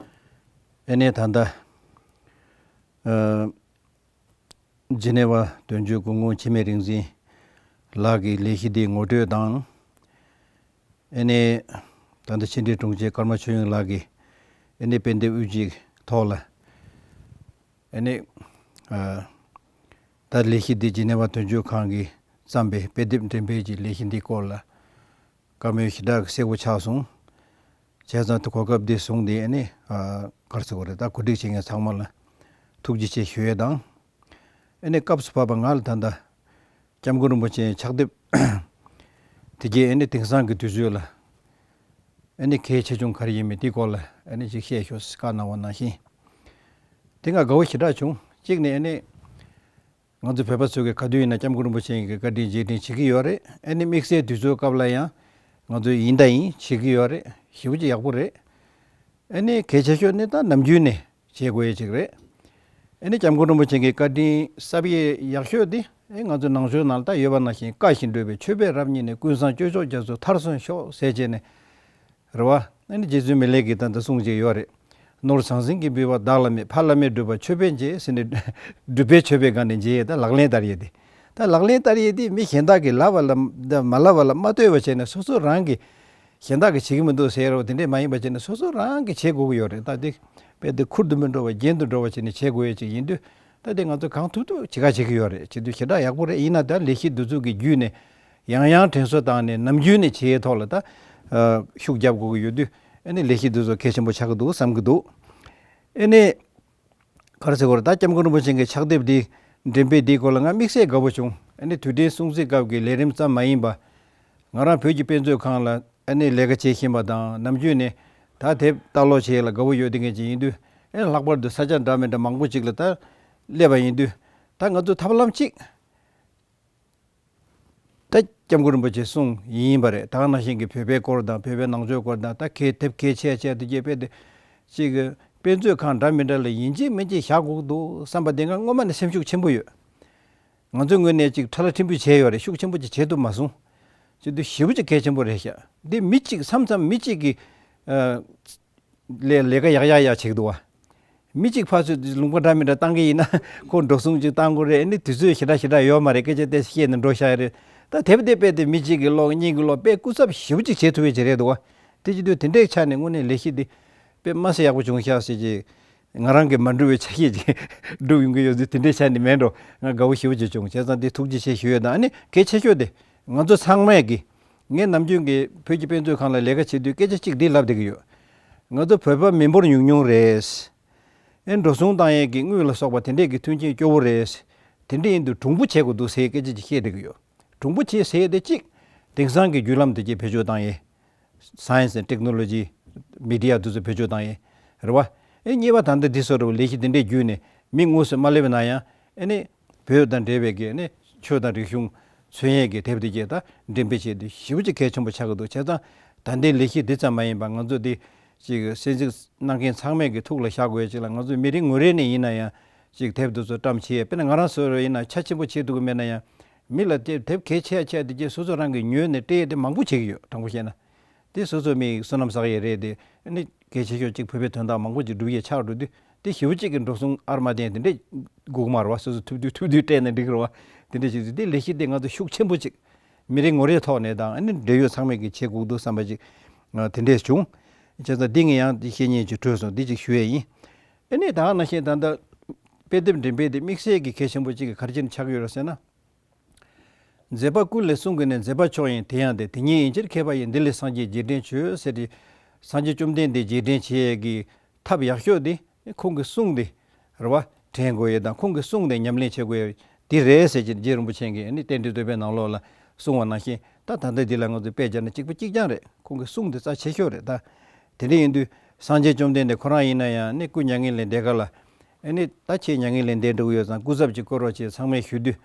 ཨེ་ནས་ད་ལྟ་ཨ་ཇི་ནེ་ཝ་དོན་གཅོད་སྐུ་ངོ་འཆི་མེད་རིག་འཛིན་ལགས་ཀྱི་ལས་གཞི་འདིའི་ངོ་སྤྲོད་དང་། ཨེ་ནས་ད་ལྟ་ཕྱི་དྲིལ་དྲུང་ཆེ་ཀརྨ་ཆོས་དབྱིངས་ལགས་ཀྱིས་ཨེ་ནས་དཔེ་དེབ་དབུ་འབྱེད་ཐོག་ལ། ཨེ་ནས་ཨ་ད་ལས་གཞི་འདི་ཇི་ནེ་ཝ་དོན་གཅོད་ཁང་གིས་བརྩམས་པའི་དཔེ་དེབ་འགྲེམས་སྤེལ་གྱི་ལས་གཞི་འདིའི་སྐོར་ལ་བཀའ་མོལ་ཞེ་དྲག་གི་གསལ་པོ་ཆགས་སོང་། བྱས་ཙང་དེ་གོ་སྐབས་འདི་བཟུང་སྟེ་ཨེ་ནས་ཨ་ག་རེ་ཟེར་དགོས་རེད། ད་གོ་སྒྲིག་བྱེད་མཁན་ཚང་མ་ལ་ཐུགས་རྗེ་ཆེ་ཞུ་ཡས་དང་། ཨེ་ནས་སྐབས་སུ་བབས་པ་ང་ལ་ད་ལྟ་སྐྱབས་མགོན་རིན་པོ་ཆེའི་ཕྱག་དེབ་དེ་གས་ཨེ་ནས་དེང་སང་གི་དུས་ཚོད་ལ་ཨེ་ནས་གལ་ཆེ་ཆུང་ག་རེ་ཡིན་མིན་དེའི་སྐོར་ལ་ཨེ་ནས་ཅིག་བཤད་ཤོག་ཟེར་བཀའ་གནང་བ་ནང་བཞིན། དེ་ང་དགའ་བོ་ཞེ་དྲག་བྱུང་། གཅིག་ནས་ཨེ་ནས་ང་ཚོ་བོད་པ་ཚོ་གི་ག་དུས་ཡིན་ན་སྐྱབས་མགོན་རིན་པོ་ཆེ་གི་བཀའ་དྲིན་རྗེས་དྲན་བྱེད་ཀྱི་ཡོད་རེད། ཨེ་ནས་དམིགས་བསལ་དུས་ཚོད་སྐབས་ལ་ཡང་ང་ཚོ་ཡིན་ད་ཡིན་བྱེད་ཀྱི་ཡོད་རེད། ཞེ་པོ་ཅིག་ཡག་པོ་རེད། ཨེ་ནས་གལ་ཆེ་ཤོས་ནི་ད་ནམ་རྒྱུན་ནས་བྱེད་དགོས་ཡས་ཅིག་རེད། ཨེ་ནི་སྐྱབས་མགོན་རིན་པོ་ཆེ་གི་བཀའ་དྲིན་གསབ་ཡས་ཡག་ཤོས་དེ་ཨེ་ང་ཚོ་ནང་ཆོས་ནང་ལ་ད་ཡོད་པ་ནང་བཞིན་བཀའ་བཞིན་སྒྲུབ་པའི་ཆོས་པས་རབ་གཉིས་ནས། ཀུན་བཟང་སྤྱོད་མཆོག་རྒྱ་མཚོ་མཐར་སོན་ཤོག་ཟེར་བྱས་ནས་རེད་བ། ཨེ་ནི་རྗེ་བཙུན་མི་ལས་ཀྱི་ད་ལྟ་གསུང་བྱས་ཡོད་རེད། ནོར་ཟང་ཟིང་གིས་འབུལ་བ་བདག་ལ་མེད། ཕ་བླ་མས་བསྒྲུབས་པ་ཆོས་པས་འབྱེད་ཟེར་ནས་སྒྲུབ་པའི་ཆོས་པའི་སྒང་ནས་འབྱེད་ཡས་ད་ལག་ལེན་བསྟར་ཡས་དེ། ད་ལག་ལེན་བསྟར་ཡས་དེ་མི་གཞན་དག་གིས་ལབ་པ་ལ་ད་མ་ལབ་པ་ལ་མ་ལྟོས་པ་བྱས་ནས་སོ་སོ་རང་གིས། གཞན་དག་གིས་བྱེད་ཀྱི་མི་འདུག་ཟེར་རོ་དེ་འདྲས་མ་ཡིན་པ་བྱས་ནས་སོ་སོ་རང་གིས་བྱེད་དགོས་ཀྱི་ཡོད་རེད། ད་དེ་དཔེ་དེ་ཁུར་དུ་མི་འགྲོ་བ་རྒྱན་དུ་འགྲོ་བ་བྱས་ནས་བྱེད་དགོས་ཡས་ཅིག་ཡིན་དུས། ད་དེ་ང་ཚོ་གང་ཐུབ་ཐུབ་བྱེད་ཁ་བྱེད་ཀྱི་ཡོད་རེད། བྱེད་དུས་ཞེ་དྲག་ཡག་པོ་རེད། ཡིན་ན་ད་ལས་གཞི་འདི་ཚོ་གི་བརྒྱུད་ནས་ཡང་ཡང་དྲན་གསོ་བཏང་ནས་ནམ་རྒྱུན་ནས་བྱེད་ཡས་ཐོག་ལ་ད་ཤུགས་རྒྱབ་དགོས་ཀྱི་ཡོད་དུས། ཨ་ནི་ལས་གཞི་འདི་ཚོ་གལ་ཆེན་པོ་ཆགས་ཀྱི་འདུག་བསམ་གྱི་འདུག་ཨ་ནི། ག་རེ་ཟེར་དགོས་རེད། ད་སྐྱབས་མགོན་རིན་པོ་ཆེ་གི་ཕྱག་དེབ་འདི་འགྲེམས་སྤེལ་འདིའི་སྐོར་ལ་ང་དམིགས་བསལ་དགའ་པོ་བྱུང་། ཨ་ནི་དུས་དྲན་སྲུང་བརྩི་སྐབས་ཀྱི་ལས་རིམ་ཙམ་མ་ཡིན་པ། ང་རང་བོད་ཀྱི་དཔེ་མཛོད་ཁང་ལ་ཨ་ནི་ལས་ཀ་བྱེད་བཞིན་པ་དང་ནམ་རྒྱུན་ནས་ད་དེབ་ལྟ་ཀློག་བྱེད་ཡས་ལ་དགའ་པོ་ཡོད་བསྡད་མཁན་ཅིག་ཡིན་དུས། ཨ་ནི་ལྷག་པར་དུ་ས་ཆ་འདྲ་མི་འདྲ་མང་པོ་ཅིག་ལ་ད་སླེབས་པ་ཡིན་དུས། ད་ང་ཚོ་ཐབས་ལམ་གཅིག་ད་སྐྱབས་མགོན་རིན་པོ་ཆེ་གསུང་ཡིན་པ་རེད། ད་ག་ནང་བཞིན་གྱི་བོད་པའི་སྐོར་དང་བོད་པའི་ནང་ཆོས་སྐོར་དང་། ད་གལ་དེབ་གལ་ཆེ་ཆེ་དེ་གྱད་དཔེ་དེ་ཅིག་དཔེ་མཛོད་ཁང་འདྲ་མི་འདྲ་ལ་ཡིན་གཅིག་མིན་གཅིག་བཞག་དགོས་འདུག་བསམ་པ་དེ་ང་སྔོན་མ་ནས་སེམས་ཤུགས་ཆེན་པོ་ཡོད། ང་ཚོའི་ངོས་ནས་ཅིག་ཁྲ་ལ་ཕྲན་བུ་བྱས་ཡོད་རེད། ཤུགས་ཆེན་པོ་ཅིག་བྱེད་ཐུབ་མ་སོང་། བྱེད་དུས་ཞེ་པོ་ཅིག་གལ་ཆེན་པོ་རེད་ཤག་འདི་མི་གཅིག་མཚམས་མཚམས་མི་གཅིག་གིས་ཨ། ལས་ལས་ཀ་ཡག་ཡག་ཡག་བྱེད་ཀྱི་འདུག་བ། མི་གཅིག་ཕར་ཚུར་ལུང་པ་འདྲ་མི་འདྲ་བཏང་གི་ཡིན་ན་ཁོ་འགྲོ་སོང་ཅིག་བཏང་དགོས་རེད། ཨ་ནི་དུས་ཚོད་ཞེ་དྲག་ཞེ་དྲག་ཡོད་མ་རེད། སྐད་ཆ་དེ་བཤད་ནས་འགྲོ་བཞག་ཡ་རེད། ད་དེབ་དེ་དཔེ་དེ་མི་གཅིག་གིས་ཀློག་གཉིས་ཀྱིས་ཀློག་དཔེ་སྐུ་ཚབ་ཞེ་པོ་ཅིག་བྱེད་ཐུབ་ཡས་ཅིག་རེད་འདུག་བ། དེ་བྱེད་དུས་དེ་འདྲའི་ཆ་ནས་དངོས་གནས་ལས་གཞི་འདི་དཔེ་མ་སྲིད་ཡག་པོ་བྱུང་ཤག་ཟེར་གྱི། ང་རང་གིས་མ་འགྲུབ་པའི་ཆ་ཤས་ཅིག་འགྲུབ་ཡོང་གི་ཡོད་ཚུལ་དེ་འདྲའི་ཆ་ནས་མེད་འགྲོ། ང་དགའ་བོ་ཞེ་པོ་ཅིག་བྱུང་། བྱས་ཙང་དེ་ཐུགས་རྗེ་ཆེ་ཞུ་ཡས་དང་། ཨ་ནི་གལ་ཆེ་ཤོས་དེ་ང་ཚོ་ཚང་མས་ཀྱིས། ངས་ནམ་རྒྱུན་གྱི་བོད་ཀྱི་དཔེ་མཛོད་ཁང་ལ་ལས་ཀ་བྱེད་དུས་སྐད་ཆ་གཅིག་འདི་ལབ་བསྡད་ཀྱི་ཡོད། ང་ཚོ་བོད་པ་མི་འབོར་ཉུང་ཉུང་རེད། ཨེ་འགྲོ་སོང་བཏང་ཡས་ཀྱི་དངུལ་ལ་སོགས་པ་དེ་འདྲས་ཀྱི་མཐུན་རྐྱེན་སྐྱོ་བོ་རེད། དེ་འདྲས་ཡིན་དུས་གྲུང་པོ་བྱེད་དགོས་འདུག་ཟེར་སྐད་ཆ་ཅིག་བཤད་བསྡད་ཀྱི་ཡོད། གྲུང་པོ་བྱེད་ཟེར་ཡས་དེ་གཅིག་དེང་སང་གི་བརྒྱུད་ལམ་དེ་གྱད་བེད་སྤྱོད་བཏང་ཡས། Science and Technology། མི་ཌི་ཡ་དེ་ཚོ་བེད་སྤྱོད་བཏང་ཡས་རེད་བ། ཨེ་གཉིས་པ་ད་ལྟ་འདི་བཟོ་འདྲ་བོ་ལས་གཞི་འདི་འདྲས་བརྒྱུད་ནས་མི་དངོས་སུ་མ་སླེབས་ན་ཡང་ཨེ་ནི་བོད་དང་འབྲེལ་བའི་གི་ཨེ་ནི་ཆོས་དང་རིག་གཞུང་མཚོན་ཡས་ཀྱི་དེབ་དེ་གྱད་ད་འགྲེམས་སྤེལ་བྱས་དུས་ཞེ་པོ་ཅིག་གལ་ཆེན་པོ་ཆགས་ཀྱི་འདུག་བྱས་ཙང་ད་ལྟའི་ལས་གཞི་འདི་ཙམ་མ་ཡིན་པར་ང་ཚོ་འདི་ཅིག་གསན་གཟིགས་གནང་མཁན་ཚང་མས་ཀྱི་ཐུགས་ལ་བཞག་དགོས་ཅིག་ལ། ང་ཚོ་མི་རེ་ངོ་རེ་ནས་ཡིན་ན་ཡང་ཅིག་དེབ་དེ་ཚོ་བཀྲམ་བྱས། དཔེར་ན་ང་རང་ཚོ་ཡིན་ན་ཆ་ཆེན་པོ་བྱེད་ཐུབ་ཀྱི་མེད་ན་ཡང་མི་ལ་དེ་དེབ་གལ་ཆེ་ཆེ་དེ་གྱད་སོ་སོ་རང་གིས་ཉོས་ནས་སྤྲད་ཡས་དེ་མང་པོ་བྱེད་ཀྱི་ཡོད། དྲང་པོ་བཤད་ན་དེ་སོ་སོ་མི་བསོད་ནམས་བསགས་ཡས་རེད་དེ། ཨ་ནི་གལ་ཆེ་ཤོས་གཅིག་བོད་པའི་དོན་དག་མང་པོ་ཅིག་སྒྲུབ་ཡས་ཆགས་འགྲོ་དུས་དེ་ཞེ་པོ་ཅིག་གི་འགྲོ་སོང་ཨར་མ་ལྡན་དེ་འདྲས་དགོས་ཀྱི་མ་རེད་བ། སོ་སོ་ཐུབ་དུས་ཐུབ་དུས་སྤྲད་ན་འགྲིག་གི་རེད་བ། དེ་འདྲས་བྱེད་དུས་དེ་ལས་གཞི་དེ་ང་ཚོ་ཤུགས་ཆེན་པོ་ཅིག་མི་རེ་ངོ་རེའི་ཐོག་ནས་དང་ཨ་ནི་འབྲེལ་ཡོད་ཚང་མས་ཀྱི་བྱེད་དགོས་འདུག་བསམ་པ་ཅིག་དེ་འདྲས་བྱུང་། བྱས་ཙང་འདི་ངས་ཡང་འདི་བཤད་སྙིང་ཅིག་བྲོས་སོང་། འདི་ཅིག་ཞུ་ཡས་ཡིན། ཨ་ནི་ད་ག་ནང་བཞིན་ད་ལྟ་དཔེ་དེབ་འགྲེམས་སྤེལ་དེ་དམིགས་བསལ་གྱི་གལ་ཆེན་པོ་ཅིག་གི་ག་རེ་བྱས་ནས་ཆགས་ཀྱི་ཡོད་རེད་ཟེར་ན། མཛད་པ་ཀུན་ལས་གསུང་གི་ནི། མཛད་པ་མཆོག་ཡིན་དེ་ཡང་སྟེ། དེ་ཉིད་ཡིན་ཕྱིར་མཁས་པ་ཡི། འདི་ལས་སངས་རྒྱས་རྗེས་དྲན་བྱོས་ཟེར་ཏེ། སངས་རྒྱས་བཅོམ་ལྡན་འདས་རྗེས་དྲན་བྱེད་ཡས་ཀྱི་ཐབས་ཡག་ཤོས་དེ་ཁོང་གི་གསུང་དེ་རེད་བ། དྲན་དགོས་ཡས་དང་ཁོང་གི་གསུང་དེ་ཉམས་ལེན་བྱེད་དགོས་ཡས་དེ་རེད་ཟེར་གྱི་རྗེ་རིན་པོ་ཆེ་གིས་ཨ་ནི་རྟེན་འབྲེལ་བསྟོད་པའི་ནང་ལོགས་ལ་གསུངས་པ་ནང་བཞིན་ད་ད་ལྟ་འདི་ལ་ང་ཚོས་དཔེ་སྦྱར་ན་གཅིག་པ་གཅིག་རྐྱང་རེད། ཁོང་གི་གསུང་དེ་རྩ་ཆེ་ཤོས་རེད་ད། དེ་འདྲ་ཡིན་དུས་སངས་རྒྱས་བཅོམ་ལྡན་འདས་ཁོ་རང་ཡིན་ན་ཡང་ཨ་ནི་སྐུ་མྱ་ངན་ལས་འདས་ཁ་ལ་ཨ་ནི་ད་ཁྱེད་མྱ་ངན་ལས་འདས་འགྲོ་གི་ཡོད་ཙང་སྐུ་ཚབ་ཅིག་བསྐོ་རོགས་བྱེད་ཚང་མས་ཞུ་དུས།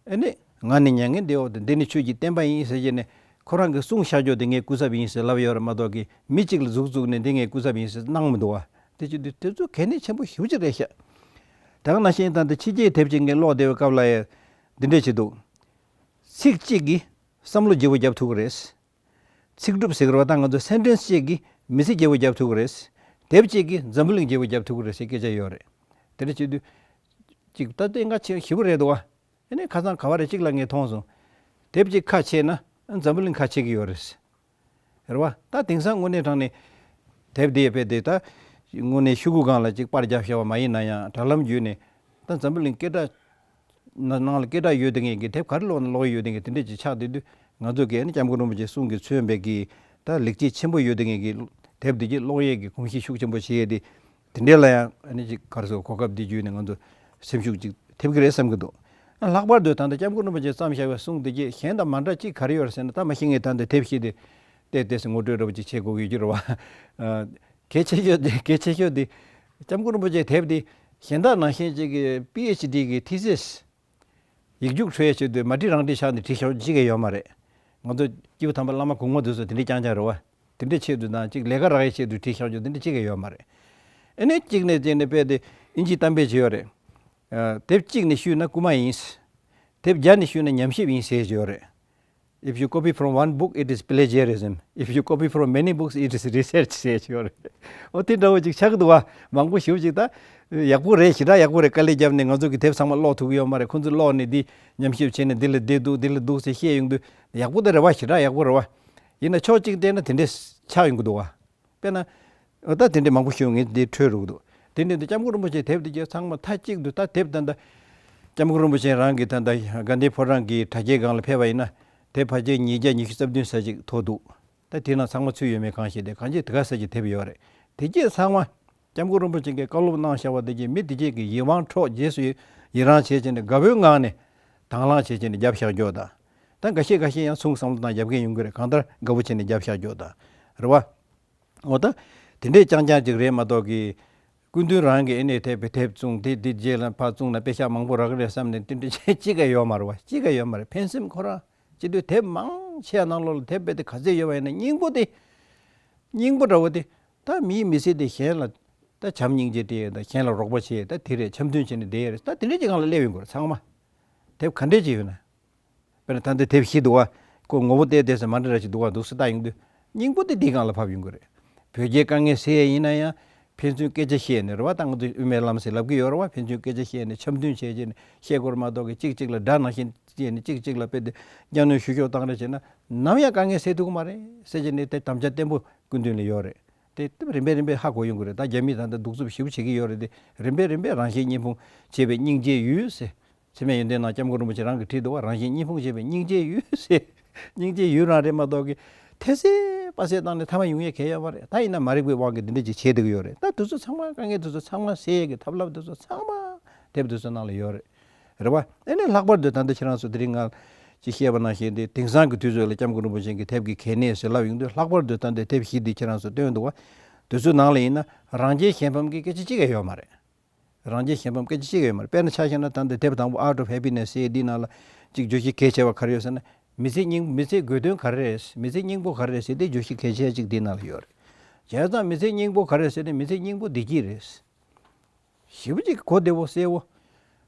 ཨ་ནི་ང་ནི་མྱ་ངན་འདས་འོག་ཏུ་འདི་ནི་ཆོས་ཀྱི་བསྟན་པ་ཡིན་ཟེར་གྱི་ནས་ཁོ་རང་གི་གསུང་བཤད་རྒྱུ་དེ་ངའི་སྐུ་ཚབ་ཡིན་ཟེར་ལབ་ཡོད་རེད་མ་གཏོགས་ཀྱི་མི་གཅིག་ལ་ཟུག་བཙུགས་ནས་འདི་ངའི་སྐུ་ཚབ་ཡིན་ཟེར་གནང་མི་འདུག་བ། དེ་བྱེད་དུས་དེ་ཚོ་གལ་གནད་ཆེན་པོ་ཞེ་པོ་ཅིག་རེད་ཤག་དེ་ག་ནང་བཞིན་ད་ལྟ་ཕྱི་རྒྱལ་དེབ་ཅིག་ངས་ཀློག་བསྡད་པའི་སྐབས་ལ་ཡང་འདི་འདྲས་བྱེད་འདུག་ཚིག་གཅིག་གིས་བསམ་བློ་བརྗེ་པོ་རྒྱབ་ཐུབ་ཀྱི་རེད། ཚིག་གྲུབ་ཟེར་གྱི་རེད་བ། ད་ང་ཚོ་སེན་ཊེན་སི་གཅིག་གིས་མི་ཚེ་བརྗེ་པོ་རྒྱབ་ཐུབ་ཀྱི་རེད། དེབ་གཅིག་གིས་འཛམ་བུ་གླིང་བརྗེ་པོ་རྒྱབ་ཐུབ་ཀྱི་རེད་ཟེར་སྐད་ཆ་ཡོད་རེད། དེ་འདྲ་བྱེད་དུས་ཅིག་ད་ལྟ་འགའ་ཆེ་ཞེ་པོ་རེད་འདུག་བ། ཨ་ནི་ཁ་སང་ག་བ་རེ་གཅིག་ལ་ངས་མཐོང་སོང་། དེབ་གཅིག་ཁ་ཕྱེ་ན་འཛམ་བུ་གླིང་ཁ་ཕྱེ་གི་ཡོད་རེད། རེད་བ། ད་དེང་སང་དངོས་གནས་དྲང་གནས་དེབ་དེ་དཔེ་དེ་ད་དངོས་གནས་ཤོག་གུ་སྒང་ལ་གཅིག་པར་རྒྱབ་བཞག་པ་མ་ཡིན་ན་ཡང་དྲ་ལམ་བརྒྱུད་ནས་ད་འཛམ་བུ་གླིང་སྐད་གྲགས་ནང་ལ་སྐད་གྲགས་ཡོད་དེ་ངས་ཀྱི་དེབ་ག་རེ་ཀློག་ན་ཀློག་ཡོད་དེ་ངས་དེ་འདྲས་ཅིག་ཆགས་བསྡད་དུས་ང་ཚོ་གིས་ཨ་ནི་སྐྱབས་མགོན་རིན་པོ་ཆེ་གསུང་གིས་མཚོན་པའི་གི་ད་ལེགས་སྐྱེས་ཆེན་པོ་ཡོད་དེ་ངས་ཀྱི་དེབ་དེ་གྱད་ཀློག་ཡས་ཀྱི་གོམས་གཤིས་ཤུགས་ཆེན་པོ་བྱེད་ཡས་དེ། དེ་འདྲས་ལ་ཡང་ཨ་ནི་ཅིག་ག་རེ་ཟེར་གོ་སྐབས་འདི་བརྒྱུད་ནས་ང་ཚོ་སེམས་ཤུགས་ཅིག་ཐེབས་ཀྱི་རེད་བསམ་གྱི་འདུག་ལྷག་པར་དུ་ད་ལྟ་སྐྱབས་མགོན་རིན་པོ་ཆེས་བརྩམས་བཞག་པའི་གསུང་འདི་གྱད་གཞན་དང་མ་འདྲ་གཅིག་ག་རེ་ཡོད་རེད་ཟེར་ན། ད་མ་གཞི་ངས་ད་ལྟ་དེབ་བཞི་དེ་བལྟས་བལྟས་སེ་ངོ་སྤྲོད་འདྲ་པོ་ཅིག་བྱེད་དགོས་ཀྱི་ཡོད་ཀྱི་རེད་བ། གལ་ཆེ་ཤོས་དེ་གལ་ཆེ་ཤོས་དེ་སྐྱབས་མགོན་རིན་པོ་ཆེའི་དེབ་དེ་གཞན་དག་ནང་བཞིན་ཅིག་གི་པི་ཨེཆ་ཌི་གི་ཐི་སིས་ཡིག་རྒྱུགས་འཕྲོད་ཡས་ཆེད་དུ་མ་བྲིས་རང་བྲིས་ཆགས་ནས་བྲིས་ཤོག་ཅིག་ཡང་ཡོད་མ་རེད། ང་ཚོ་སྐྱེས་བུ་དམ་པ་བླ་མ་གོང་མ་དེ་ཚོ་དེ་འདྲས་རྐྱང་རྐྱང་རེད་བ། དེ་འདྲས་ཆེད་དུ་དང་ཅིག་ལས་ཀ་རག་ཡས་ཆེད་དུ་བྲིས་ཤོག་ཅིག་དེ་འདྲས་ཅིག་ཡང་ཡོད་མ་རེད། ཨ་ནི་གཅིག་ནས་དེ་ནས་དཔེ་དེ་ཨིན་ཇིའི་གཏམ་དཔེ་ཅིག་ཡོད་རེད། ཨ། དེབ་གཅིག་ནས་བཤུས་ན་རྐུ་མ་ཡིན། དེབ་བརྒྱ་ནས་བཤུས་ན་ཉམས་ཞིབ་ཡིན་ཟེར་གྱི་ཡོད་རེད། If you copy from one book, it is plagiarism. If you copy from many books, it is research ཟེར་གྱི་ཡོད་རེད། འོ་དེ་འདྲ་བོ་ཅིག་ཆགས་ཀྱི་འདུག་བ། མང་པོ་ཞེ་པོ་ཅིག་ད་ཡག་པོ་རེད། ཞེ་དྲག་ཡག་པོ་རེད། དཀའ་ལས་བརྒྱབ་ནས་ང་ཚོ་གི་དེབ་ཚང་མ་ཀློག་ཐུབ་ཀྱི་ཡོད་མ་རེད། ཁོ་ཚོས་ཀློག་ནས་འདི་ཉམས་ཞིབ་བྱས་ནས་འདི་ལ་འདི་འདུག་འདི་ལ་འདུག་ཟེར་བཤད་ཡོང་དུས་ཡག་པོ་དེ་རེད་བ། ཞེ་དྲག་ཡག་པོ་རེད་བ། ཡིན་ན་ཕྱོགས་གཅིག་བལྟས་ན་དེ་འདྲས་ཆགས་ཡོང་གི་འདུག་བ། དཔེར་ན། ད་དེ་འདྲས་མང་པོ་ཞིག་ངས་འདི་འཕྲོས་རུག་འདུག་དེ་འདྲས་འདི་སྐྱབས་མགོན་རིན་པོ་ཆེའི་དེབ་འདི་གྱད་ཚང་མ་མཐའ་གཅིག་ཏུ་ད་དེབ་ད་ལྟ་སྐྱབས་མགོན་རིན་པོ་ཆེ་རང་གིས་ད་ལྟ་དགའ་ལྡན་ཕོ་བྲང་གི་དྲ་རྒྱའི་སྒང་ལ་ཕེབས་པ་ཡིན་ན་དེབ་ཕལ་ཆེར་ཉིས་བརྒྱ་ཉི་ཤུ་རྩ་བདུན་ཙམ་ཅིག་ཐོབ་འདུག་ད་དེ་ནང་ཚང་མ་ཚུད་ཡོད་མེད་གང་ཤེས་ཏེ་གང་ཅི་དེ་ག་ཙམ་ཅིག་དེབ་ཡོད་རེད། དེ་གྱད་ཚང་མ་སྐྱབས་མགོན་རིན་པོ་ཆེ་གིས་བཀའ་སློབ་གནང་བཞག་པ་དེ་གྱད་མི་དེ་གྱད་ཀྱིས་ཡིད་དབང་འཕྲོག་རྗེས་སུ་ཡི་རང་བྱེད་བྱས་ནས་དགའ་པོའི་ངང་ནས་དང་བླངས་བྱས་བྱས་ནས་རྒྱབ་བཞག་རྒྱུ་དང་། ད་འགའ་ཤས་འགའ་ཤས་ཡང་ཚུར་བསམ་བློ་བཏང་རྒྱབ་མཁན་ཡོང་གི་རེད། གང་ལྟར་དགའ་པོ་བྱས་ནས་རྒྱབ་བཞག་རྒྱུ་དང་། རེད་བ། འོ་ད། དེ་འདྲས་རྐྱང་རྐྱང་ཅིག་རེད་མ་གཏོགས་ཀྱི། སྐུ་མདུན་རང་གིས་ཨེ་ནས་དེབ་དེབ་བཙུགས་དེ་དེ་རྗེས་ལ་ཕར་བཙུགས་ན་དཔེ་ཤག་མང་པོ་རག་གི་རེད་བསམ་ནས་དེ་འདྲས་ཅིག་གཅིག་ག་ཡོད་མ་རེད་བ། གཅིག་ག་ཡོད་མ་རེད། ཕན་སེམས་ཁོ་རང་སྤྱི་འཐུས་དེབ་མང་ཆེ་བ་ནང་ལོགས་ལ་དེབ་དཔེ་དེ་ག་ཚད་ཡོད་པ་ཡིན་ན་སྙིང་པོ་དེ། སྙིང་པོ་འདྲ་བོ་དེ། ད་མིའི་མི་ཚེ་དེ་གཞན་ལ་ད་བྱམས་སྙིང་རྗེ་སྤྲད་ཡས་དང་གཞན་ལ་རོགས་པ་བྱེད་ཡས་ད་དེ་རེད། འཆམ་མཐུན་བྱས་ནས་བསྡད་ཡས་རེད། ད་དེ་འདྲས་ཅིག་སྒང་ལ་སླེབས་ཡོང་གི་རེད་ཚང་མ། དེབ་ག་འདྲས་ཅིག་ཡོད་ན། དཔེར་ན་ད་ལྟ་དེབ་བཞི་འདུག་བ། ཁོ་ངོ་བོ་བལྟས་བལྟས་སེ་མ་འདྲ་འདྲ་ཞིག་འདུག་བ། འདུག་སེ་ལྟ་ཡོང་དུས་སྙིང་པོ་དེ་འདི་སྒང་ལ་ཕབ་ཡོང་གི་རེད། བོད་རྒྱའི་དཀའ་ངལ་སེལ་ཡས་ཡིན་ན་ཡང་ཕན་ཚུན་སྐད་ཆ་བཤད་ནས་རེད་བ། ད་ང་ཚོས་དབུ་མའི་ལམ་ཟེར་ལབ་ཀྱི་ཡོད་རེད་བ། ཕན་ཚུན་སྐད་ཆ་བཤད་ནས་འཆམ་མཐུན་བྱས་བྱས་ནས་བཤད་དགོས་རེད་མ་གཏོགས་ཀྱི་གཅིག་གཅིག་ལ་དགྲ་ནང་བཞིན་བྱས་ནས་གཅིག་གཅིག་ལ་དཔེ་དེ་གཉའ་གནོན་ཞུ་ཞོག་བཏང་རེས་བྱས་ན་ནམ་ཡང་དཀའ་ངལ་སེལ་ཐུབ་ཀྱི་མ་རེད་ཟེར་བྱས་ནས་དེ་དམ་བཅའ་བརྟན་པོ་སྐུ་མདུན་ལ་ཡོད་རེད། དེ་རིམ་པས་རིམ་པས་ཧ་གོ་ཡོང་གི་རེད། ད་རྒྱ་མིས་ད་ལྟ་གདུག་རྩུབ་ཞེ་པོ་བྱེད་ཀྱི་ཡོད་རེད་དེ། རིམ་པས་རིམ་པས་རང་གཞན་གཉིས་ཕུང་བྱེད་པའི་སྙིང་རྗེའི་ཡུལ་ཟེར། འཆི་མེད་ཡོན་ཏན་ནང་སྐྱབས་མགོན་རིན་པོ་ཆེ་རང་གིས་བྲིས་འདུག་བ། རང་གཞན་གཉིས་ཕུང་བྱེད་པའི་སྙིང་རྗེའི་ཡུལ་ཟེར། སྙིང་རྗེའི་ཡུལ་རང་རེད་མ་གཏོགས་ཀྱི། ཐེ་སེ་པ་སེ་བཏང་ནས་ཐ་མ་ཡོང་ཡས་གང་ཡང་ཡོད་མ་རེད། ད་ཡིན་ན་མ་རིག་པའི་དབང་གིས་འདི་འདྲ་ཅིག་བྱེད་བསྡད་ཀྱི་ཡོད་རེད། ད་དེ་ཚོ་ཚང་མ་དཀའ་ངལ་དེ་ཚོ་ཚང་མ་སེལ་ཡས་ཀྱི་ཐབས་ལམ་དེ་ཚོ་ཚང་མ་དེབ་དེ་ཚོ་ནང་ལ་ཡོད་རེད། རེད་བ། ཨེ་ནས་ལྷག་པར་དུ་ད་ལྟ་ཁྱེད་རང་ཚོ་དེ་རིང་ང་ཅིག་བཤད་པ་ནང་བཞིན་དེ་དེང་སང་གི་དུས་ཚོད་ལ་སྐྱབས་མགོན་རིན་པོ་ཆེ་གི་དེབ་ཀྱི་གལ་གནད་ཟེར་ལབ་ཡོང་དུས་ལྷག་པར་དུ་ད་ལྟ་དེབ་བཞི་འདི་ཁྱེད་རང་ཚོ་བཏོན་འདུག་བ། དེ་ཚོའི་ནང་ལ་ཡིན་ན་རང་རྒྱལ་གཞན་ཕམ་གྱི་སྐད་ཆ་གཅིག་ཀྱང་ཡོད་མ་རེད། རང་རྒྱལ་གཞན་ཕམ་སྐད་ཆ་གཅིག་ཀྱང་ཡོད་མ་རེད། དཔེར་ན་ཆ་བཞག་ན་ད་ལྟ་དེབ་དང་པོ་Art of Happiness ཟེར་འདི་ནང་ལ་གཅིག་བརྗོད་གཞི་གལ་ཆེ་བ་ག་རེ་ཡོད་ཟེར་ན། མི་ཚེ་སྙིང་མི་ཚེ་དགོས་དོན་ག་རེ་རེད། མི་ཚེ་སྙིང་པོ་ག་རེ་རེད་ཟེར་དེ་བརྗོད་གཞི་གལ་ཆེ་གཅིག་འདི་ནང་ལ་ཡོད་རེད། བྱས་ཙང་མི་ཚེ་སྙིང་པོ་ག་རེ་ཟེར་ན་མི་ཚེ་སྙིང་པོ་བདེ་སྐྱིད་རེད། ཞེ་པོ་ཅིག་གོ་བདེ་བོ་གསལ་བོ་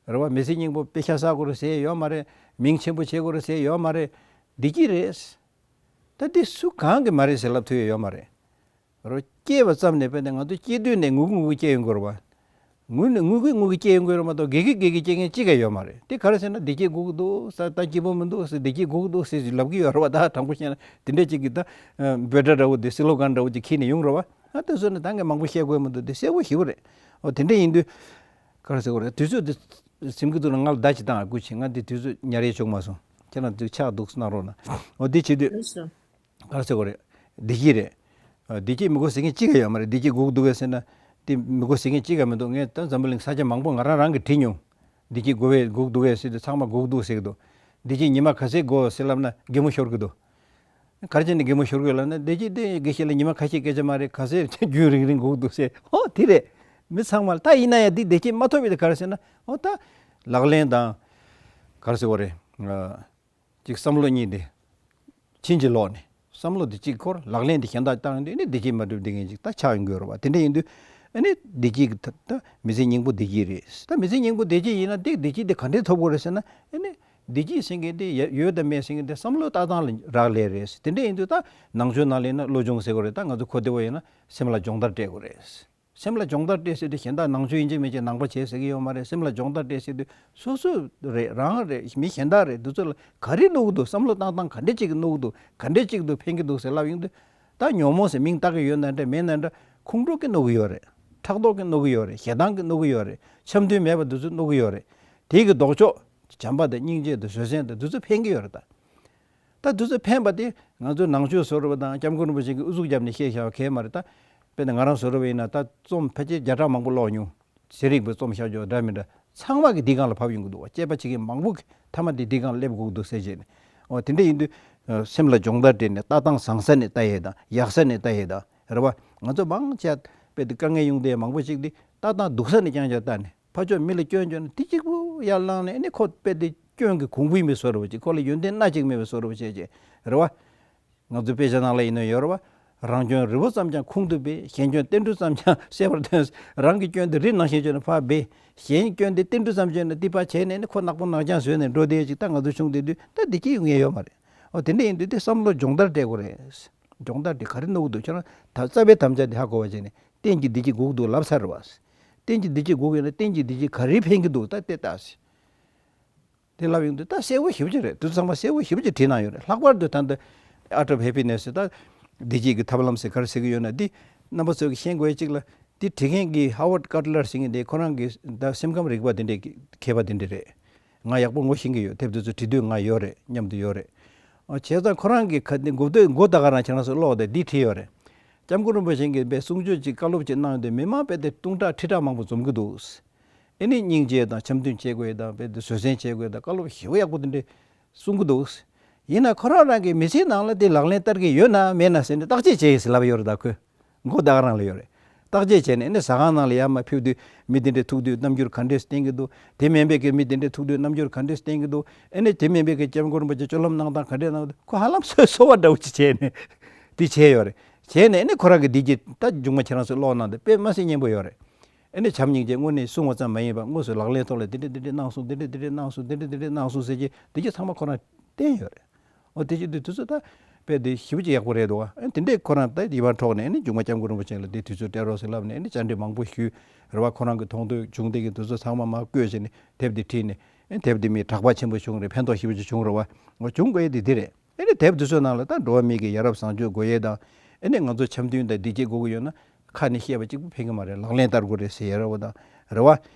རེད་བ། མི་ཚེ་སྙིང་པོ་དཔེ་ཆ་བསགས་དགོས་རེད་ཟེར་ཡོད་མ་རེད། མིང་ཆེན་པོ་བྱེད་དགོས་རེད་ཟེར་ཡོད་མ་རེད། བདེ་སྐྱིད་རེད། ད་འདི་སུ་གང་གིས་མ་རེད་ཟེར་ལབ་ཐུབ་ཡ་ཡོད་མ་རེད། རོ་སྐྱེས་པ་ཙམ་ནས་དཔེར་ན་ང་ཚོ་སྐྱེས་དུས་ནས་ངུ་གི་ངུ་གི་སྐྱེ་ཡོང་གི་རེད་བ། ངུ་ནས་ངུ་གི་ངུ་གི་སྐྱེ་ཡོང་གི་རེད་མ་གཏོགས་དགེ་གི་དགེ་གི་སྐྱེ་མཁན་གཅིག་ཀྱང་ཡོད་མ་རེད། དེ་ག་རེ་ཟེར་ན་བདེ་སྐྱིད་དགོས་ཀྱི་འདུག་ཟེར། ད་སྐྱིད་པོ་མི་འདུག་ཟེར། བདེ་སྐྱིད་དགོས་ཀྱི་འདུག་ཟེར་ལབ་ཀྱི་ཡོད་རེད་བ། ད་དྲང་པོ་བཤད་ན་དེ་འདྲ་ཅིག་གི་ད་འབོད་སྒྲ་འདྲ་བོ་དེ་སི་ལོ་གན་འདྲ་བོ་ཅིག་ཁྱེར་ནས་ཡོང་རེད་བ། ཨ་དེ་ཚོ་ནི་ད་ངས་མང་པོ་བཤད་དགོས་མི་འདུག་དེ་གསལ་པོ་ཞེ་པོ་རེད། འོ་དེ་འདྲ་ཡིན་དུས་ག་རེ་ཟེར་དགོས་རེད། དུས་ཚོད་དེ་སེམས་ཀྱི་ཐོག་ལ་ང་ལ་བརྡ་ཅིག་བཏང་ཨ། སྐུ་མཁྱེན། ང་འདི་དུས་ཚོད་ཉར་ཡས་བྱུང་མ་སོང་། ཁྱེད་རང་འདི་ཕྱག་འདུག་གནང་རོགས་གནང་། འོ་འདི་བྱེད་དུས་ལགས་སོ། ག་རེ་ཟེར་དགོས་རེད། བདེ་སྐྱིད་རེད། ཨ། བདེ་སྐྱིད་མི་དགོས་ཟེར་མཁན་གཅིག་ཀྱང་ཡོད་མ་རེད། བདེ་སྐྱིད་དགོས་ཀྱི་འདུག་གས་ཟེར་ན་དེ་མི་དགོས་ཟེར་མཁན་གཅིག་ཀྱང་མི་འདུག་ངས་ད་འཛམ་བུ་གླིང་ས་ཆ་མང་པོ་ང་རང་རང་གིས་དྲིས་མྱོང་། བདེ་སྐྱིད་དགོས་པས་དགོས་ཀྱི་འདུག་གས་ཟེར་དུས་ཚང་མ་དགོས་ཀྱི་འདུག་ཟེར་གྱི་འདུག་བདེ་སྐྱིད་ཉི་མ་ག་ཚོད་དགོས་ཟེར་ལབ་ན་གད་མོ་ཤོར་གྱི་འདུག་ག་རེ་བྱས་ནས་གད་མོ་ཤོར་གྱི་ཡོད་ལབ་ན། བདེ་སྐྱིད་དེ་དགེ་བཤེས་ལགས་ཉི་མ་ཁ་ཤས་སྐད་ཆ་མ་རེད། ག་ཚོད་རྒྱུན་རིང་རིང་དགོས་ཀྱི་འདུག་ཟེར། ཨོ་དེ་རེད། མི་ཚང་མ་ལ་ད་ཡིན་ན་ཡང་འདི་བདེ་སྐྱིད་མ་ཐོབ་པའི་དེ་ག་རེ་ཟེར་ན། ཨོ་ད་ལག་ལེན་དང་ག་རེ་ཟེར་དགོས་རེད། ཨ། ཅིག་བསམ་བློ་གཉིས་དེ་ཕྱིན་ཅི་ལོག་ནས། བསམ་བློ་དེ་གཅིག་འཁོར། ལག་ལེན་དེ་གཞན་དག་བཏང་དུས་ནི་བདེ་སྐྱིད་མ་འགྲུབ་བསྡད་མཁན་ཅིག་ད་ཆགས་ཡོང་གི་ཡོད་རེད་བ། དེ་འདྲ་ཡིན་དུས་ཨ་ནི་བདེ་སྐྱིད་ཀྱི་ད་ད་མི་ཚེ་སྙིང་པོ་བདེ་སྐྱིད་རེད། ད་མི་ཚེ་སྙིང་པོ་བདེ་སྐྱིད་ཡིན་ན་དེ་བདེ་སྐྱིད་དེ་ག་འདྲས་ཐོབ་དགོས་རེད་ཟེར་ན། ཨ་ནི་བདེ་སྐྱིད་ཟེར་མཁན་དེ་ཡ་ཡོད་དང་མེད་ཟེར་མཁན་དེ་བསམ་བློ་ལྟ་སྟངས་ལ་རག་ལས་རེད། དེ་འདྲ་ཡིན་དུས་ད་ནང་ཆོས་ནང་ལ་ཡིན་ན་བློ་སྦྱོང་ཟེར་དགོས་རེད། ད་ང་ཚོ་གོ་བདེ་བོ་ཡིན་ན་སེམས་ལ་སྦྱོང་བརྡར་སྤྲད་དགོས་རེད། སེམས་ལ་སྦྱོང་བརྡར་སྤྲད་ཟེར་དུས་གཞན་དག་ནང་ཆོས་ཡིན་གཅིག་མིན་གཅིག་ནང་པ་བྱས་ཟེར་གྱི་ཡོད་མ་རེད། སེམས་ལ་སྦྱོང་བརྡར་སྤྲད་ཟེར་དུས་སོ་སོ་རེད། རང་རེད། མི་གཞན་དག་རེད། འདི་ཚོ་ལ་ག་རེ་གནོད་ཀྱི་འདུག་བསམ་བློ་བཏང་སྟངས་ག་འདྲས་ཅིག་གིས་གནོད་ཀྱི་འདུག་ག་འདྲས་ཅིག་ཏུ་ཕན་གྱི་འདུག་ཟེར་ལབ་ཡོང་དུས། ད་ཉོན་མོངས་ཟེར་མིང་བཏགས་ཀྱི་ཡོད་ན་འདྲ་མེད་ན་འདྲ་ཁོང་ཁྲོ་གིས་གནོད་ཀྱི་ཡོད་རེད། ཕྲག་དོག་གིས་གནོད་ཀྱི་ཡོད་རེད། ཞེ་སྡང་གིས་གནོད་ཀྱི་ཡོད་རེད། འཆམ་མཐུན་མེད་པ་འདི་ཚོས་གནོད་ཀྱི་ཡོད་རེད། དེ་གི་ལྡོག་ཕྱོགས་བྱམས་པ་དང་སྙིང་རྗེ་དང་བཟོད་བསྲན་དང་འདི་ཚོ་ཕན་གྱི་ཡོད་རེད་ད། ད་དུས་ཚོད་ཕན་པ་དེ་ང་ཚོའི་ནང་ཆོས་བཟོ་འདྲ་བ་དང་སྐྱབས་མགོན་རིན་པོ་ཆེ་གིས་ཨུ་ཚུགས་བརྒྱབ་ནས་བཤད་བཞག་པ་གང་ཡང་མ་རེད་ད། དཔེར་ན་ང་རང་བཟོ་འདྲ་བ་ཡིན་ན་ད་རྩོམ་ཕལ་ཆེར་བརྒྱ་ཕྲག་མང་པོ་ཀློག་མྱོང་། ཚན་རིག་པའི་རྩོམ་བཞག་ཆོག་འདྲ་མི་འདྲ་ཚང་མ་གིས་འདིའི་སྒང་ལ་བབས་ཡོང་གི་འདུག་བ། དཔྱད་པ་བྱེད་མཁན་མང་པོ་གིས་མཐའ་མ་དེ་འདིའི་སྒང་ལ་སླེབས་དགོས་ཀྱི་འདུག་ཟེར་བྱས་ནས། འོ་དེ་འདྲ་ཡིན་དུས་སེམས་ལ་སྦྱོང་བརྡར་སྤྲད་ནས་ལྟ་སྟངས་བཟང་ས་ནས་ལྟ་ཡས་དང་ཡག་ས་ནས་ལྟ་ཡས་དང་རེད་བ། ང་ཚོ་མང་ཆེ་བ་དཔེ་དེ་དཀའ་ངལ་ཡོང་དེ་མང་པོ་ཞིག་དེ་ལྟ་སྟངས་སྡུག་ས་ནས་རྐྱང་རྐྱང་ལྟ་ནས། ཕར་ཕྱོགས་མི་ལ་སྐྱོན་བརྗོད་ན་དེ་གཅིག་པུ་ཡར་བསླངས་ནས་ཨ་ནི་ཁོ་དཔེ་དེ་སྐྱོན་གྱི་གོང་བུ་ཡིན་པའི་བཟོ་འདྲ་བ་ཅིག་ཁོ་ལ་ཡོན་ཏན་སྣ་གཅིག་མེད་པའི་བཟོ་འདྲ་བ་བྱས་བྱས་རེད་བ། ང་ཚོའི་དཔེ་ཆ་ནང་ལ་ཡིན་ན་ཡོད་རེད་བ། རང་སྐྱོན་རི་བོ་ཙམ་ཀྱང་ཁུང་དུ་སྦས། གཞན་སྐྱོན་ཏིལ་འབྲུ་ཙམ་ཀྱང་གསལ་བར་སྟོན། རང་གི་སྐྱོན་དེ་རི་ནང་བཞིན་བརྗོད་ན་ཕར་སྦས། གཞན་སྐྱོན་དེ་ཏིལ་འབྲུ་ཙམ་བརྗོད་ན་ཏི་ཕ་བྱས་ནས་ནི་ཁོ་ནག་པོ་ནག་རྐྱང་བཟོས་ནས་འགྲོ་བསྡད་ཅིག་ད་ང་ཚོ་བྱུང་བསྡད་དུས་ད་བདེ་སྐྱིད་ཡོང་ཡས་ཡོད་མ་རེད། འོ་དེ་འདྲ་ཡིན་དུས་དེ་བསམ་བློ་སྦྱོང་བརྡར་སྤྲད་དགོས་རེད། སྦྱོང་བརྡར་དེ་ག་རེ་གནང་གི་འདུག་ཁྱེད་རང་ད་རྩ་བའི་དམ་བཅའ་དེ་ཧ་གོ་བ་བྱས་ནས་གཏན་གྱི་བདེ་སྐྱིད་དགོས་ཀྱི་འདུག་ལབ་ཚར་བ། གཏན་གྱི་བདེ་སྐྱིད་དགོས་ཀྱི་ཡོད་ན་གཏན་གྱི་བདེ་སྐྱིད་ག་རེ་ཕན་གྱི་འདུག་ད་དེ་ལྟ་ཟེར། དེ་ལབ་ཡོང་དུས་ད་གསལ་པོ་ཞེ་པོ་ཅིག་རེད། དུས་ཚང་མ་གསལ་པོ་ཞེ་པོ་ཅིག་བྲིས་གནང་ཡོད་རེད། ལྷག་པར་དུ་ད་ལྟ་Art of Happiness ཟེར་ད་བདེ་སྐྱིད་ཀྱི་ཐབས་ལམ་ཟེར་ག་རེ་ཟེར་གྱི་ཡོད་ན་འདི་རྣམ་པ་ཚོས་ཀྱིས་ཤེས་དགོས་ཡ་གཅིག་ལ། འདི་བྲིས་མཁན་གྱི་Howard Cutler ཟེར་མཁན་དེ་ཁོ་རང་གི་ད་སེམས་ཁམས་རིག་པ་དེ་འདྲའི་མཁས་པ་དེ་འདྲ་རེད། ང་ཡག་པོ་ངོ་ཤེས་ཀྱི་ཡོད། དེབ་དེ་ཚོ་བྲིས་དུས་ང་ཡོད་རེད། མཉམ་དུ་ཡོད་རེད། ཨ་བྱས་ཙང་ཁོ་རང་གི་ཁ་འདི་མགོ་བསྟོད་མགོ་ད་ག་རང་ཁྱེད་རང་ཚོ་ཀློག་དེ་འདི་བྲིས་ཡོད་རེད། སྐྱབས་མགོན་རིན་པོ་ཆེ་གིས་དཔེ་གསུང་ཆོས་ཅིག་བཀའ་སློབ་ཅིག་གནང་ཡོད་དུས་མི་མང་དཔེ་དེ་དུང་གྲགས་ཁྲི་ཕྲག་མང་པོ་འཛོམས་ཀྱི་འདུག་ཨེ་ནི་སྙིང་རྗེ་དང་འཆམ་མཐུན་བྱེད་དགོས་དང་དཔེ་དེ་བཟོད་བསྲན་བྱེད་དགོས་དང་བཀའ་སློབ་ཞེ་པོ་ཡག་པོ་དེ་འདྲ་གསུང་གི་འདུག་ཡིན་ན་ཁོ་རང་རང་གི་མི་ཚེའི་ནང་ལ་དེ་ལག་ལེན་བསྟར་གྱི་ཡོད་ན་མེད་ན་ཟེར་ནས་བརྟག་དཔྱད་བྱས་ཡིན་ཟེར་ལབ་ཡོད་རེད་ད་ཁོས། མགོ་ད་ག་རང་ལ་ཡོད་རེད། བརྟག་དཔྱད་བྱས་ནས་ཨེ་ནི་ཟ་ཁང་ནང་ལ་ཡར་མར་ཕེབས་དུས་མི་དེ་འདྲས་ཐུག་དུས་རྣམ་འགྱུར་ག་འདྲས་བསྟན་གྱི་འདུག་དེ་མིན་པའི་གི་མི་དེ་འདྲས་ཐུག་དུས་རྣམ་འགྱུར་ག་འདྲས་བསྟན་གྱི་འདུག་ཨེ་ནི་དེ་མིན་པའི་གི་སྐྱབས་མགོན་རིན་པོ་ཆེ་སྤྱོད་ལམ་གནང་སྟངས་ག་འདྲས་གནང་གི་འདུག་ཁོ་ཧ་ལམ་སོ་སོ་བ་འདྲ་བོ་ཅིག་བྱས་ནས་དེ་བྱས་ཡོད་རེད། བྱས་ནས་ཨེ་ནི་ཁོ་རང་གི་བདེ་སྐྱིད་ད་མཇུག་མ་ཁྱེད་རང་ཚོས་ཀློག་གནང་དེ་དཔེ་མ་སྲིད་སྙན་པོ་ཡོད་རེད། ཨེ་ནི་བྱམས་སྙིང་རྗེ་དངོས་གནས་གསུང་བ་ཙམ་མ་ཡིན་པར་དངོས་སུ་ལག་ལེན་ཐོག་ལ་འདི་འདྲ་འདི་འདྲ་གནང་སོང་། འདི་འདྲ་འདི་འདྲ་གནང་སོང་། འདི་འདྲ་འདི་འདྲ་གནང་སོང་ཟེར་གྱི་འདི་གྱི་ཚང་མ་ཁོ་རང་བསྟན་ཡོད་རེད། འོ་དེ་བྱེད་དུས་དུས་ཚོད་ད་དཔེ་དེ་ཞེ་པོ་ཅིག་ཡག་པོ་རེད་འདུག་ཨ་དེ་འདྲས་ཁོ་རང་ད་ཡིད་དབང་འཕྲོག་ནས་ཨ་ནི་མཇུག་མ་སྐྱབས་མགོན་རིན་པོ་ཆེ་ལ་དེ་དུས་ཚོད་སྤྲད་རོགས་ཟེར་ལབ་ནས་ཨ་ནི་བཅར་འདྲི་མང་པོ་ཞུས་རེད་བ། ཁོ་རང་གི་མཐོང་ཐོས་བྱུང་དེ་གི་དུས་ཚོད་ཚང་མ་མར་བཀོད་བྱས་ནས་དེབ་དེ་བྲིས་ནས་ཨ་ནི་དེབ་དེ་མིས་གྲགས་པ་ཆེན་པོ་བྱུང་རེད། ཕན་ཐོགས་ཞེ་པོ་ཅིག་བྱུང་རེད་བ། འོ་བྱུང་དགོས་ཡས་དེ་འདི་རེད། ཨེ་ནི་དེབ་འདི་ཚོའི་ནང་ལ་ད་འགྲོ་བ་མི་གི་ཡ་རབས་བཟང་སྤྱོད་དགོས་ཡས་དང་། ཨེ་ནི་ང་ཚོ་འཆམ་མཐུན་དང་བདེ་སྐྱིད་དགོས་ཀྱི་ཡོད་ན་ཁ་ནས་བཤད་པ་གཅིག་པུ་ཕན་གྱི་མ་རེད། ལག་ལེན་བསྟར་དགོས་རེད་ཟེར་ཡ་རེད་བ་དང་རེད་བ།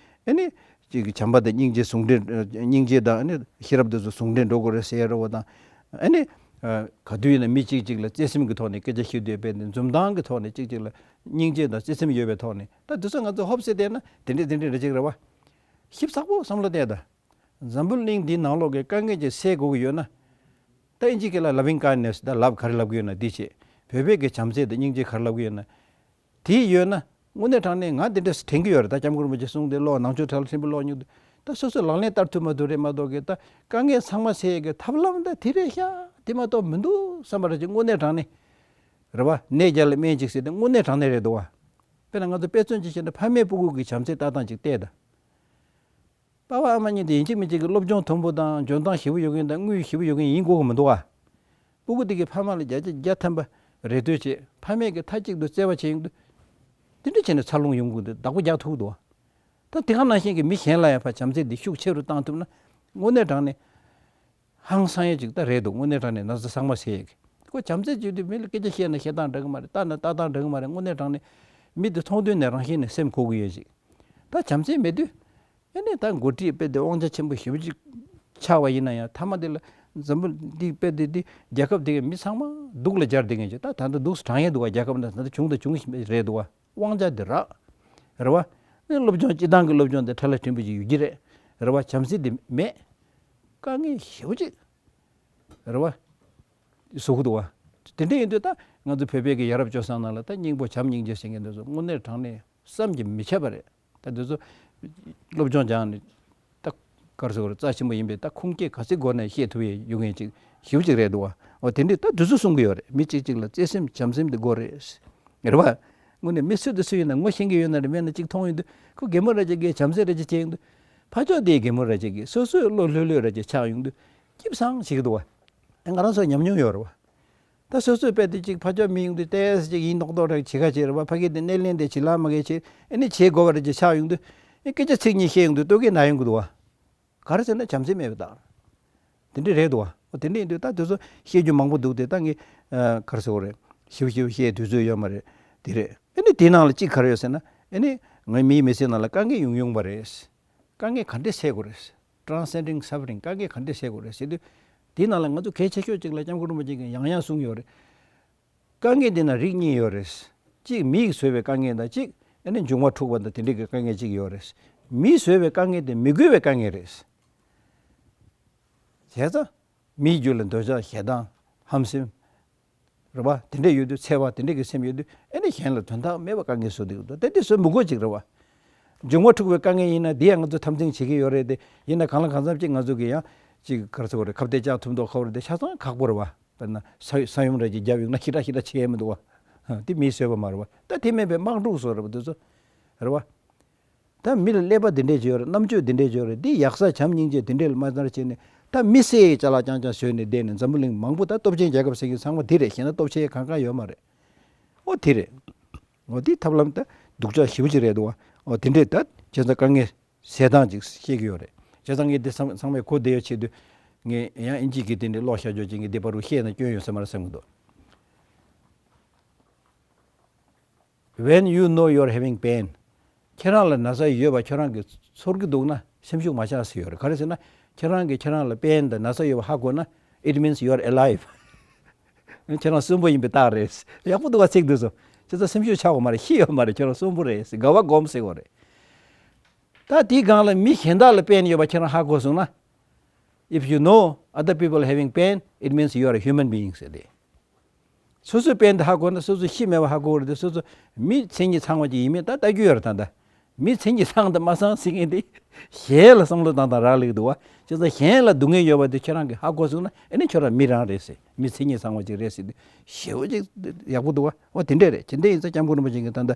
ཨེ་ནི་གཅིག་གི་བྱམས་པ་དང་སྙིང་རྗེ་ཟུང་འབྲེལ་སྙིང་རྗེ་དང་ཨེ་ནི་ཤེས་རབ་འདི་ཚོ་ཟུང་འབྲེལ་འགྲོ་དགོས་རེད་ཟེར་ཡ་རེད་བ་དང་། ཨེ་ནི་ག་དུས་ཡིན་ན་མི་གཅིག་གཅིག་ལ་བརྩེ་སེམས་ཀྱི་ཐོག་ནས་སྐད་ཆ་བཤད་དུས་དཔེ་འཛུམ་མདངས་ཀྱི་ཐོག་ནས་གཅིག་གཅིག་ལ་སྙིང་རྗེ་དང་བརྩེ་སེམས་ཡོད་པའི་ཐོག་ནས་ད་འདི་ཚོ་ང་ཚོ་ཧོབ་སེ་བལྟས་ན་དེ་འདྲས་དེ་འདྲས་རེད་ཅིག་རེད་བ། ཞིབ་ཚགས་པོ་བསམ་བློ་བཏང་དང་། འཛམ་བུ་གླིང་འདིའི་ནང་ལོགས་ཀྱི་དཀའ་ངལ་ཅིག་སེལ་དགོས་ཀྱི་ཡོད་ན། ད་ཨིན་ཇི་སྐད་ལ་loving kindness ད་love ག་རེ་ལབ་ཀྱི་ཡོད་ན་འདི་བྱེད། བོད་པའི་གི་བྱམས་བརྩེ་དང་སྙིང་རྗེ་ག་རེ་ལབ་ཀྱི་ཡོད་ན། དེ་ཡོད་ན་དངོས་གནས་དྲང་གནས་ང་འདི་འདྲ་དྲན་གྱི་ཡོད་རེད། ད་སྐྱབས་མགོན་རིན་པོ་ཆེ་གསུངས་དེ་ཀློག་ནང་ཆོས་གྲྭ་ལ་ཕྲན་བུ་ཀློག་མྱོང་དུས་ད་སོ་སོས་ལག་ལེན་བསྟར་ཐུབ་མ་ཐུབ་རེད་མ་གཏོགས་གི། ད་དཀའ་ངལ་ཚང་མ་སེལ་ཡས་ཀྱི་ཐབས་ལམ་ད་དེ་རེད་ཤག་དེ་མ་གཏོགས་མི་འདུག་བསམ་པ་རེད་ཅིག་དངོས་གནས་དྲང་གནས་རེད་བ། ནད་བརྒྱ་ལ་སྨན་གཅིག་ཟེར་དེ་དངོས་གནས་དྲང་གནས་རེད་འདུག་བ། དཔེར་ན་ང་ཚོ་དཔེ་མཚོན་ཅིག་བཤད་ན་ཕ་མས་སྤུ་གུ་གི་བྱམས་བརྩེ་ལྟ་སྟངས་ཅིག་བལྟས་དང་། པ་ཕ་ཨ་མ་གཉིས་དེ་ཡིན་གཅིག་མིན་གཅིག་གི་སློབ་སྦྱོང་མཐོན་པོ་དང་འཇོན་ཐང་ཞེ་པོ་ཡོད་མཁན་དང་དངུལ་ཞེ་པོ་ཡོད་མཁན་ཡིན་དགོས་ཀྱི་མི་འདུག་ཨ། སྤུ་གུ་དེ་གི་ཕ་མ་ལ་བརྒྱ་ཆ་བརྒྱ་ཐམ་པ་རེ་ལྟོས་བྱེད། ཕ་མས་ཀྱི་མཐའ་གཅིག་ཏུ་བརྩེ་བ་བྱེད་ཡོང་དུས། དེ་འདྲ་བྱས་ནས་འཚར་ལོངས་ཡོང་དགོས་འདུག་བདག་པོ་རྒྱག་ཐུབ་འདུག་ད་དེ་ག་ནང་བཞིན་གྱི་མི་གཞན་ལ་ཡང་ཕ་བྱམས་བརྩེ་འདི་ཤུགས་ཆེ་རུ་བཏང་ཐུབ་ན་དངོས་གནས་དྲང་གནས་ཧང་སང་ཡ་ཅིག་ད་རེད་འདུག་དངོས་གནས་དྲང་གནས་ན་ཚ་ཚང་མ་སེལ་ཡ་གི། ཁོ་བྱམས་བརྩེ་བྱེད་དུས་མི་ལ་སྐད་ཆ་བཤད་ན་བཤད་སྟངས་འདྲ་གི་མ་རེད། ལྟ་ན་ལྟ་སྟངས་འདྲ་གི་མ་རེད། དངོས་གནས་དྲང་གནས་མི་འདི་མཐོང་དུས་ནས་རང་བཞིན་ནས་སེམས་འཁོར་གི་ཡོད་ཅིག་ད་བྱམས་བརྩེ་མེད་དུས། ཨེ་ནས་ད་འགོ་ཁྲིད་དཔེ་དེ་དབང་ཆ་ཆེན་པོ་ཞེ་པོ་ཅིག་ཆགས་པ་ཡིན་ན་ཡང་མཐའ་མ་དེ་ལ་འཛམ་བུ་འདི་དཔེ་དེ་འདི་རྒྱལ་ཁབ་དེ་གའི་མི་ཚང་མ་སྡུག་ལ་སྦྱར་བསྡད་མཁན་ཅིག་ད་ད་ལྟ་སྡུག་སུ་དྲངས་ཡས་འདུག་བ། རྒྱལ་ཁབ་འདི་ད་ལྟ་བྱུང་དང་བྱུང་རེད་འདུག་བ། དབང་ཆ་འདི་རག་རེད་བ། ཨེ་སློབ་སྦྱོང་སྤྱི་བཏང་གི་སློབ་སྦྱོང་དེ་ཁྲ་ལ་ཕྲན་བུ་ཅིག་ཡོད་ཀྱི་རེད། རེད་བ། བྱམས་བརྩེ་འདི་མེད། དཀའ་ངལ་ཞེ་པོ་ཅིག་རེད་བ། བཟོ་གི་འདུག་བ། དེ་འདྲ་ཡིན་དུས་ད་ང་ཚོ་བོད་པའི་གི་ཡ་རབས་སྤྱོད་བཟང་ནང་ལ་ད་སྙིང་པོ་བྱམས་སྙིང་རྗེ་ཟེར་མཁན་དེ་ཚོ་དངོས་གནས་དྲང་གནས་བསམ་གྱིས་མི་ཁྱབ་པ་རེད། ད་དེ་ཚོ་སློབ་སྦྱོང་སྦྱངས་ནས་ད་ག་རེ་ཟེར་དགོས་རེད། རྩ་ཆེན་པོ་ཡིན་པས་ད་ཁུངས་སྐྱེལ་ག་ཚོད་སྒོ་ནས་བཤད་ཐུབ་ཡས་ཡོང་མཁན་ཅིག་ཞེ་པོ་ཅིག་རེད་འདུག་བ། འོ་དེ་འདྲས་ད་དེ་ཚོ་གསུང་གི་ཡོད་རེད། མི་གཅིག་གཅིག་ལ་བརྩེ་སེམས་བྱམས་སེམས་དེ་དགོས་རེད། རེད་བ། དངོས་གནས་མི་སུ་དང་སུ་ཡིན་ན་ངོ་ཤེས་ཀྱི་ཡོད་ན་རེད། མེད་ན་གཅིག་མཐོང་ཡོང་དུས་ཁོ་རྒན་མོ་ར་ཅིག་གིས་བྱམས་བརྩེ་ར་ཅིག་བྱས་ཡོང་དུས། ཕ་ཕྱོགས་དེའི་རྒན་མོ་ར་ཅིག་གིས་སོ་སོའི་བློ་ལྷོད་ལྷོད་ར་ཅིག་ཆགས་ཡོང་དུས་སྐྱིད་པོ་བཟང་བྱེད་ཀྱི་འདུག་བ། ང་རང་ཚོ་ཉམས་མྱོང་ཡོད་རེད་བ། ད་སོ་སོའི་དཔེ་དེ་གཅིག་ཕ་ཕྱོགས་མི་ཡོང་དུས་ཏོག་ཙམ་ཅིག་ཡིན་མདོག་མདོག་རེ་བྱེད་ཁ་བྱེད་རེད་བ། ཕ་གི་དེ་སྣེ་ལེན་དེ་བྱེད་ལ་མ་གི་བྱེད། ཨེ་ནི་བྱེད་དགོས་པ་རེད་ཅེས་ཆགས་ཡོང་དུས། ཨེ་སྐད་ཆ་ཚིག་གཉིས་བཤད་ཡོང་དུས་ལྟོ་གོས་ན་ཡོང་གི་འདུག་བ། ག་རེ་ཟེར་ན་བྱམས་བརྩེ་མེད་པའི་རྟགས། དེ་འདྲ་རེད་འདུག་བ། ཨོ་དེ་འདྲ་ཡིན་དུས་ད་དེ་ཚོ་བཤད་རྒྱུ་མང་པོ་འདུག་སྟེ། ད་ངས་ཨ་ག་རེ་ཟེར་དགོས་རེད། ཞིབ་ཞིབ་བཤད་དུས་ཚོད་ཡོད་མ་རེད། དེ་རེད། ཨེ་ནི་དེའི་ནང་ལ་གཅིག་ག་རེ་ཡོད་ཟེར་ན། ཨེ་ནི་ངའི་མིའི་མི་ཚེ་ནང་ལ་དཀའ་ངལ་ཡོང་ཡོང་བ་རེད། དཀའ་ངལ་ག་འདྲས་སེལ་དགོས་རེད། Transcending Suffering། དཀའ་ངལ་ག་འདྲས་སེལ་དགོས་རེད་ཟེར་དུས། དེའི་ནང་ལ་ང་ཚོ་གལ་ཆེ་ཤོས་གཅིག་ལ་སྐྱབས་མགོན་རིན་པོ་ཆེ་གིས་ཡང་ཡང་གསུངས་ཡོད་རེད། དཀའ་ངལ་འདི་ན་རིགས་གཉིས་ཡོད་རེད། གཅིག་མིས་བཟོས་པའི་དཀའ་ངལ་དང་། གཅིག་ཨ་ནི་འབྱུང་བ་འཁྲུགས་པ་དང་དེ་འདྲའི་གི་དཀའ་ངལ་གཅིག་ཡོད་རེད། མིས་བཟོས་པའི་དཀའ་ངལ་དེ་མི་དགོས་པའི་དཀའ་ངལ་རེད། བྱས་ཙང་མིའི་རྒྱུད་ལ་འདོད་ཆགས་ཞེ་སྡང་ཧམ་སེམས་རེད་བ། དེ་འདྲ་ཡོད་དུས། འཚེ་བ་དེ་འདྲ་གི་སེམས་ཡོད་དུས། ཨ་ནི་གཞན་ལ་དོན་དག་མེད་པ་དཀའ་ངལ་བཟོ་བསྡད་ཀྱི་འདུག་དེ་འདྲ་བཟོ་མི་དགོས་ཅིག་རེད་བ། འབྱུང་བ་འཁྲུགས་པའི་དཀའ་ངལ་ཡིན་ན་འདི་ཡང་ང་ཚོ་འཐབ་འཛིང་བྱེད་ཀྱི་ཡོད་རེད་དེ། ཡིན་ན་གང་ལ་གང་འཚམ་ཅིག་ང་ཚོ་གི་ཡང་ཅིག་ག་རེ་ཟེར་དགོས་རེད། ཁ་གཏད་བཅག་ཐུབ་མདོག་ཁ་པོ་རེད་དེ། ཆ་ཚང་ཁག་པོ་རེད་བ། དཔེར་ན་ས་ས་ཡོམ་ར་ཅིག་བརྒྱབ་ཡོང་ན་ཞེ་དྲག་ཞེ་དྲག་བྱེད་ཡས་མི་འདུག་བ། དེ་མིས་བཟོས་པ་མ་རེད་བ། ད་དེ་མིན་པའི་དམག་འཁྲུག་བཟོ་རེད་བ། དེ་ཚོ་རེད་བ། ད་མི་ལ་ཀླད་པ་འདི་འདྲས་ཅིག་ཡོད་རེད། རྣམ་དཔྱོད་འདི་འདྲས་ཅིག་ཡོད་རེད། འདི་ཡག་ས་བྱམས་སྙིང་རྗེ་འདི་འདྲས་ལ་མ་བསྟར་བྱས་ནས། ད་མི་བསད་ཡས་ཅ་ལག་རྐྱང་རྐྱང་བཟོས་ནས་བསྡད་ནས། འཛམ་བུ་གླིང་མང་པོ་ད་སྟོབས་ཆེན་རྒྱལ་ཁབ་ཟེར་མཁན་ཚང་མ་འདི་རེད། གཞན་ན་སྟོབས་ཆེ་གང་གང་ཡོད་མ་རེད། འོ་དེ་རེད། འོ་དེ་ཐབས་ལམ་ད་སྡུག་ཅག་ཞེ་པོ་ཅིག་རེད་འདུག་བ། འོ་དེ་འདྲས་ད་བྱས་ཙང་དཀའ་ངལ་སེལ་སྟངས་ཅིག་ཤེས་ཀྱི་ཡོད་རེད། བྱས་ཙང་ངས་འདི་ཚང་ཚང་མས་གོ་བདེ་ཡོད་ཆེད་དུ། ངས་ཡང་ཨིན་ཇི་གི་དེ་འདྲའི་ཀློག་བཞག་ཆོག་ཅིག་ངས་འདི་བར་དུ་བཤད་ན་སྐྱོན་ཡོད་ས་མ་རེད་བསམ་གྱི་འདུག When you know you're having pain། ཁྱེད་རང་ལ་ན་ཚ་ཡོད་པ་ཁྱོད་རང་གིས་ཚོར་གྱི་འདུག་ན། སེམས་ཤུགས་མ་ཆག་ཟེར་ཡོད་རེད། ག་རེ་ཟེར་ན། ཁྱེད་རང་གིས་ཁྱེད་རང་ལ་པེན་དང་ན་ཚ་ཡོད་པ་ཧ་གོ་ན། It means you are alive། ཁྱེད་རང་གསོན་པོ་ཡིན་པའི་རྟགས་རེད། ཡག་པོ་འདུག་བ། ཚིག་འདི་ཚོ། ཁྱེད་ཚོ་སེམས་ཤུགས་ཆག་དགོས་མ་རེད། ཤི་ཡོད་མ་རེད། ཁྱེད་རང་གསོན་པོ་རེད། དགའ་བ་སྒོམ་ཟེར་དགོས་རེད། ད་དེའི་སྒང་ལ་མི་གཞན་དག་ལ་པེན་ཡོད་པ་ཁྱེད་རང་ཧ་གོ་སོང་ན། If you know other people having pain, it means you are a human being ཟེར་ཏེ། སོ་སོའི་པེན་དེ་ཧ་གོ་ན་སོ་སོ་ཤི་མེད་པ་ཧ་གོ་རེད་དེ། སོ་སོ་མི་མཚན་ཉིད་ཚང་བ་ཅིག་ཡིན་མིན་ད་ལྟ་རྒྱུ་ཡོད་རེད། ད་ལྟ་མི་མཚན་ཉིད་ཚང་དང་མ་ཚང་ཟེར་མཁན་དེ་གཞན་ལ་བསམ་བློ་བཏང་སྟངས་རག་ལས་འདུག་བ། བྱས་ཙང་གཞན་ལ་སྡུག་བསྔལ་ཡོད་པ་དེ་ཁྱོད་རང་གིས་ཧ་གོ་སོང་ན། ཨ་ནི་ཁྱོད་རང་མི་རང་རེད་ཟེར། མི་མཚན་ཉིད་ཚང་བ་ཅིག་རེད་ཟེར་དུས་ཞེ་པོ་ཅིག་ཡག་པོ་འདུག་བ། འོ་དེ་འདྲས་རེད། དེ་འདྲས་ཡིན་ཙང་སྐྱབས་མགོན་རིན་པོ་ཆེ་གིས་ད་ལྟ་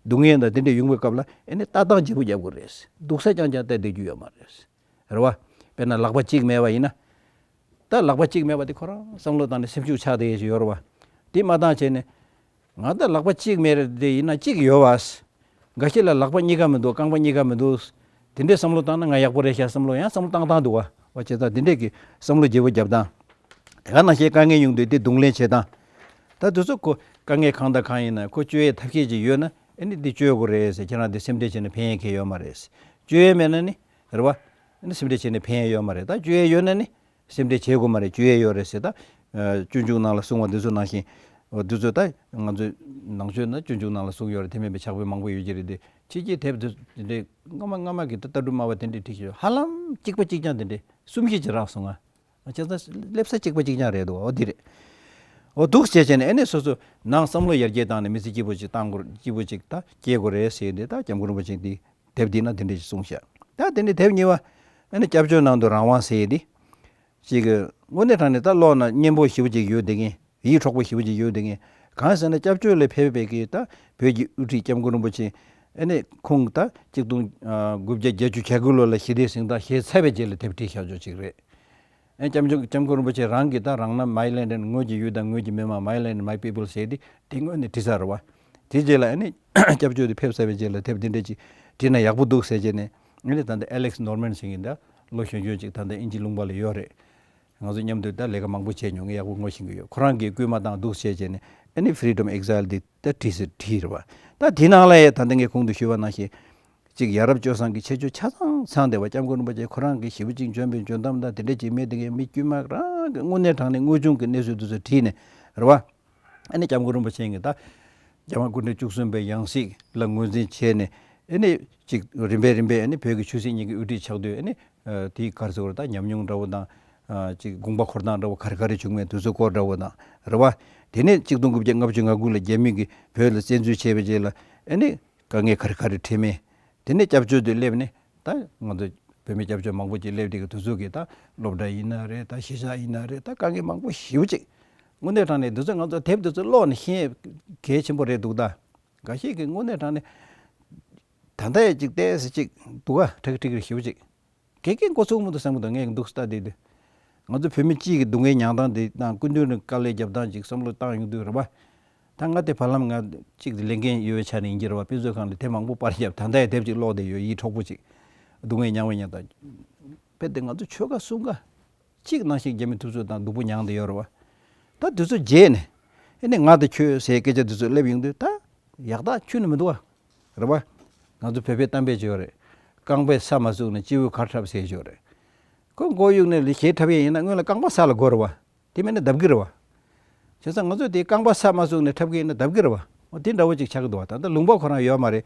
སྡུག་བསྔལ་དང་དེ་འདྲས་ཡོང་བའི་སྐབས་ལ་ཨ་ནི་ལྟ་སྟངས་བརྗེ་པོ་རྒྱབ་དགོས་རེད། སྡུག་ས་རྐྱང་རྐྱང་བལྟས་བསྡད་རྒྱུ་ཡོད་མ་རེད། རེད་བ། དཔེར་ན་ལག་པ་གཅིག་མེད་པ་ཡིན་ན། ད་ལག་པ་གཅིག་མེད་པ་དེ་ཁོ་རང་བསམ་བློ་བཏང་ནས་སེམས་ཤུགས་ཆག་བསྡད་ཡས་ཅིག་ཡོད་རེད་བ། དེ་མ་བཏང་བྱས་ནས། ང་ད་ལག་པ་གཅིག་མེད་རེད་དེ། ཡིན་ན་གཅིག་ཡོད་བ། འགའ་ཤས་ལ་ལག་པ་གཉིས་ཀ་མི་འདུག་རྐང་པ་གཉིས་ཀ་མི་འདུག་དེ་འདྲའི་བསམ་བློ་བཏང་ན་ང་ཡག་པོ་རེད་ཤག་བསམ་བློ་ཡང་བསམ་བློ་བཏང་སྟངས་འདུག་བ། བ་བྱས་ཙང་དེ་འདྲས་ཀྱི་བསམ་བློ་བརྗེ་པོ་རྒྱབ་སྟངས། དེ་ག་ནང་བཞིན་དཀའ་ངལ་ཡོང་དུས་དེ་གདོང་ལེན་བྱེད་སྟངས། ད་དུས་ཚོད་ཁོ་དཀའ་ངལ་གང་དང་གང་ཡིན་ན་ཁོ་བཅོས་ཡས་ཐབས་ཤེས་ཅིག་ཡོད་ན། ཨ་ནི་འདི་བཅོས་དགོས་རེད་ཟེར། ཁྱེད་རང་འདི་སེམས་ཁྲལ་བྱས་ན་ཕན་ཡས་གང་ཡོད་མ་རེད། བཅོས་ཡས་མེད་ན་ནི། རེད་བ། ཨ་ནི་སེམས་ཁྲལ་བྱས་ན་ཕན་ཡས་ཡོད་མ་རེད། ད་བཅོས་ཡས་ཡོད་ན་ནི། སེམས་ཁྲལ་བྱེད་དགོས་མ་རེད། བཅོས་ཡས་ཡོད་རེད་ཟེར། ད་སྤྱོད་འཇུག་ནང་ལ་གསུངས་པ་འདི་ཚོ་ནང་བཞིན། འོ་འདི་ཚོ་ད་ང་ཚོའི་ནང་ཆོས་ན་སྤྱོད་འཇུག་ནང་ལ་གསུངས་ཡོད་རེད། དེ་མིན་པའི་ཕྱག་དཔེ་མང་པོ་ཡོད་ཀྱི་རེད་དེ། ཕྱི་རྒྱལ་དེབ་འདི་འདི་འདྲའི་སྔ་མ་སྔ་མ་གི་ད་ལྟ་གྲུབ་སྨྲ་བ་དེ་འདྲའི་བྲིས་ཤིག་ཧ་ལམ་གཅིག་པ་གཅིག་རྐྱང་དེ་འདྲའི་གསུམ་བཞི་ཅིག་རག་སོང་ང་། བྱས་ཙང་སླེབས་ས་གཅིག་པ་གཅིག་རྐྱང་རེད་འདུག་འོ་འདི་རེད། འོ་འདུག་བྱས་བྱས་ནས་ཨ་ནི་སོ་སོ་ནང་བསམ་བློ་ཡར་རྒྱས་བཏང་ནས་མི་ཚེ་སྐྱིད་པོ་ཅིག་བཏང་དགོས། སྐྱིད་པོ་ཅིག་ད་སྐྱེལ་དགོས་རེད་ཟེར་ཏེ། ད་སྐྱབས་མགོན་རིན་པོ་ཆེ་འདི་དེབ་འདི་ན་དེ་འདྲ་ཞིག་གསུངས་ཤག་ད་དེ་ནས་དེབ་གཉིས་པ་ཨ་ནི་སྐྱབས་བཅོལ་ནང་དུ་རང་དབང་ཟེར་ཏེ། ཅིག་གི་དངོས་གནས་དྲང་གནས་ད་ཀློག་ན་སྙན་པོ་ཞེ་པོ་ཅིག་ཡོད་བསྡད་མཁན། ཡིད་འཕྲོག་པོ་ཞེ་པོ་ཅིག་ཡོད་བསྡད་མཁན། གང་ཟེར་ན་སྐྱབས་བཅོལ་ལ་ཕེབས་པའི་གི་ད་བོད་ཀྱི་དབུ་ཁྲིད་སྐྱབས་མགོན་རིན་པོ་ཆེ་ཨ་ནི་ཁོང་ད་གཅིག་སྟོང་དགུ་བརྒྱ་བརྒྱད་ཅུ་གྱ་དགུ་ལོ་ལ་ཞི་བདེའི་གཟེངས་རྟགས་བཞེས་ཚར་བའི་རྗེས་ལ་དེབ་བྲིས་བཞག་ཆོག་ཅིག་རེད། ཨེ་སྐྱབས་མགོན་སྐྱབས་མགོན་རིན་པོ་ཆེ་རང་གིས་ད་རང་རྣམ་my land and ངོས་ཀྱི་ཡུལ་དང་ངོས་ཀྱི་མི་མང་། my land and my people ཟེར་ཏེ་དེ་སྔོན་ནས་བྲིས་ཚར་བ། དེ་རྗེས་ལ་ཨ་ནི་སྐྱབས་བཅོལ་དུ་ཕེབས་ཚར་བའི་རྗེས་ལ་དེབ་འདི་འདྲ་ཅིག་བྲིས་ན་ཡག་པོ་འདུག་ཟེར་བྱས་ནས། ཨ་ནི་ད་ལྟ་ཨེ་ལེགས་ནོར་མན་ཟེར་མཁན་ད་ལོ་གཞོན་གཞོན་ཅིག་ད་ལྟ་དབྱིན་ཇི་ལུང་པ་ལ་ཡོད་རེད། ང་ཚོ་མཉམ་དུ་ད་ལས་ཀ་མང་པོ་བྱས་མྱོང་། ངས་ཡག་པོ་ངོ་ཤེས་ཀྱི་ཡོད། ཁོ་རང་གིས་སྐུལ་མ་བཏང་འདུག་ཟེར་བྱས་ནས་ཨ་ནི་Freedom Exile འདི་ད་བྲིས་ཟེར་བྲིས་རེད་བ། ད་དེ་ནང་ལ་ཡ་ད་ལྟ་ངས་གོང་དུ་ཞུས་པ་ནང་བཞིན། གཅིག་ཡ་རབས་སྤྱོད་བཟང་གི་ཁྱད་ཆོས་ཆ་ཚང་ཚང་བསྡད་པ། སྐྱབས་མགོན་རིན་པོ་ཆེ་ཁོ་རང་གིས་ཞེ་པོ་ཅིག་འཇོན་པའི་འཇོན་གཏམ་དང་དེ་འདྲ་ཅིག་མེད་དེ། ངས་མི་དཀྱུས་མ་རང་གི་དངོས་གནས་དྲང་གནས་དངོས་བྱུང་གི་གནས་ཚུལ་དེ་ཚོ་བྲིས་ནས་རེད་བ། ཨ་ནི་སྐྱབས་མགོན་རིན་པོ་ཆེ་གིས་ད་རྒྱལ་དབང་སྐུ་ཕྲེང་བཅུ་གསུམ་པའི་ཡང་སྲིད་ལ་ངོས་འཛིན་བྱས་ནས། ཨ་ནི་གཅིག་རིམ་པས་རིམ་པས་ཨ་ནི་བོད་ཀྱི་ཆོས་སྲིད་གཉིས་ཀྱི་དབུ་ཁྲིད་ཆགས་དུས། ཨ་ནི་དེའི་ག་རེ་ཟེར་དགོས་རེད། ད་ཉམས་མྱོང་འདྲ་བོ་དང་། གཅིག་དགོངས་པ་འཁོར་སྟངས་འདྲ་བོ་ག་རེ་ག་རེ་བྱུང་མེད་དེ་ཚོ་སྐོར་འདྲ་བོ་དང་རེད་བ། དེ་ནས་གཅིག་སྟོང་དགུ་བརྒྱ་ལྔ་བཅུ་ང་དགུ་ལ་རྒྱ་མི་གིས་བོད་ལ་བཙན་འཛུལ་བྱས་པའི་རྗེས་ལ་ཨ་ནི། དཀའ་ངལ་ག་རེ་ག་རེ་འཕྲད་མིན། དེ་ནས་སྐྱབས་བཅོལ་དུ་སླེབས་ནས་ད་ང་ཚོ་བོད་མི་སྐྱབས་བཅོལ་མང་པོ་ཅིག་སླེབས་དེ་གི་དུས་ཚོད་ཀྱི་ད་སློབ་གྲྭ་ཡིན་ན་རེད། ད་གཞིས་ཆགས་ཡིན་ན་རེད། ད་དཀའ་ངལ་མང་པོ་ཞེ་པོ་ཅིག་དངོས་གནས་དྲང་གནས་འདི་ཚོ་ང་ཚོ་དེབ་འདི་ཚོ་ཀློག་ནས་ཤེས་གལ་ཆེན་པོ་རེད་འདུག་ད་འགའ་ཤས་ཀྱིས་དངོས་གནས་དྲང་གནས་ད་ལྟ་ཡང་ཅིག་ཏོག་ཙམ་ཅིག་འདུག་ག་ཁྲག་ཁྲིག་རེད་ཞེ་པོ་ཅིག་གེ་གེ་འགོ་ཚུགས་མི་འདུག་བསམ་གི་འདུག་ངས་འདུག་ལྟ་བསྡད་དུས། ང་ཚོ་བོད་མི་སྤྱི་གི་སྡུག་བསྔལ་མྱངས་སྟངས་དེ་དང་སྐུ་མདུན་ནས་དཀའ་ལས་རྒྱབ་སྟངས་ཅིག་བསམ་བློ་བཏང་ཡོང་དུས་རེད་པ། ད་ང་དེ་བར་ལམ་ང་གཅིག་ལས་འགན་ཡོད་པའི་ཆ་ནས་ཡིན་གྱི་རེད་པ། དཔེ་མཛོད་ཁང་ལ་དེབ་མང་པོ་པར་བརྒྱབ། ད་ལྟ་ཡང་དེབ་ཅིག་ཀློག་བསྡད་ཡོད། ཡིད་འཕྲོག་པོ་ཅིག་སྡུག་བསྔལ་མྱངས་པའི་ཉེན་བརྡ། དཔེ་དེ་ང་ཚོ་ཆོལ་ཁ་གསུམ་ཀ་གཅིག་ནང་བཞིན་རྒྱ་མིའི་ཐུབ་ཚོད་དང་སྡུག་པོ་མྱངས་བསྡད་ཡོད་རེད་པ། ད་དེ་ཚོ་བརྗེད་ནས་ཨེ་ནས་ང་དང་ཁྱོད་ཟེར་སྐད་ཆ་དེ་ཚོ་སླེབས་ཡོང་དུས་ད་ཡག་ཐག་ཆོད་ནི་མི་འདུག་བ། རེད་པ། ང་ཚོ་བོད་པའི་གཏམ་དཔེ་ཅིག་ཡོད་རེད། རྐང་པས་ས་མ་བཙུགས་ན་སྤྱི་བོས་གར་འཁྲབ་ཟེར་ཅིག་ཡོད་རེད། ཁོ་མགོ་གཡུག་ནས་གཞས་འཁྲབ་ཡས་ཡིན་ན་སྔོན་ལ་རྐང་པ་ས་ལ་དགོས་རེད་པ། དེ་མེད་ན་ལྡབ་ཀྱི་རེད་པ། བྱས་ཙང་ང་ཚོས་དེ་རྐང་པ་ས་མ་བཙུགས་ནས་འཁྲབ་ཀྱི་ཡིན་ན་ལྡབ་ཀྱི་རེད་པ། འོ་དེ་འདྲ་བོ་ཅིག་ཆགས་ཀྱི་འདུག་བ། ད་ལྟ་ལུང་པ་ཁོ་རང་ཡོད་མ་རེད།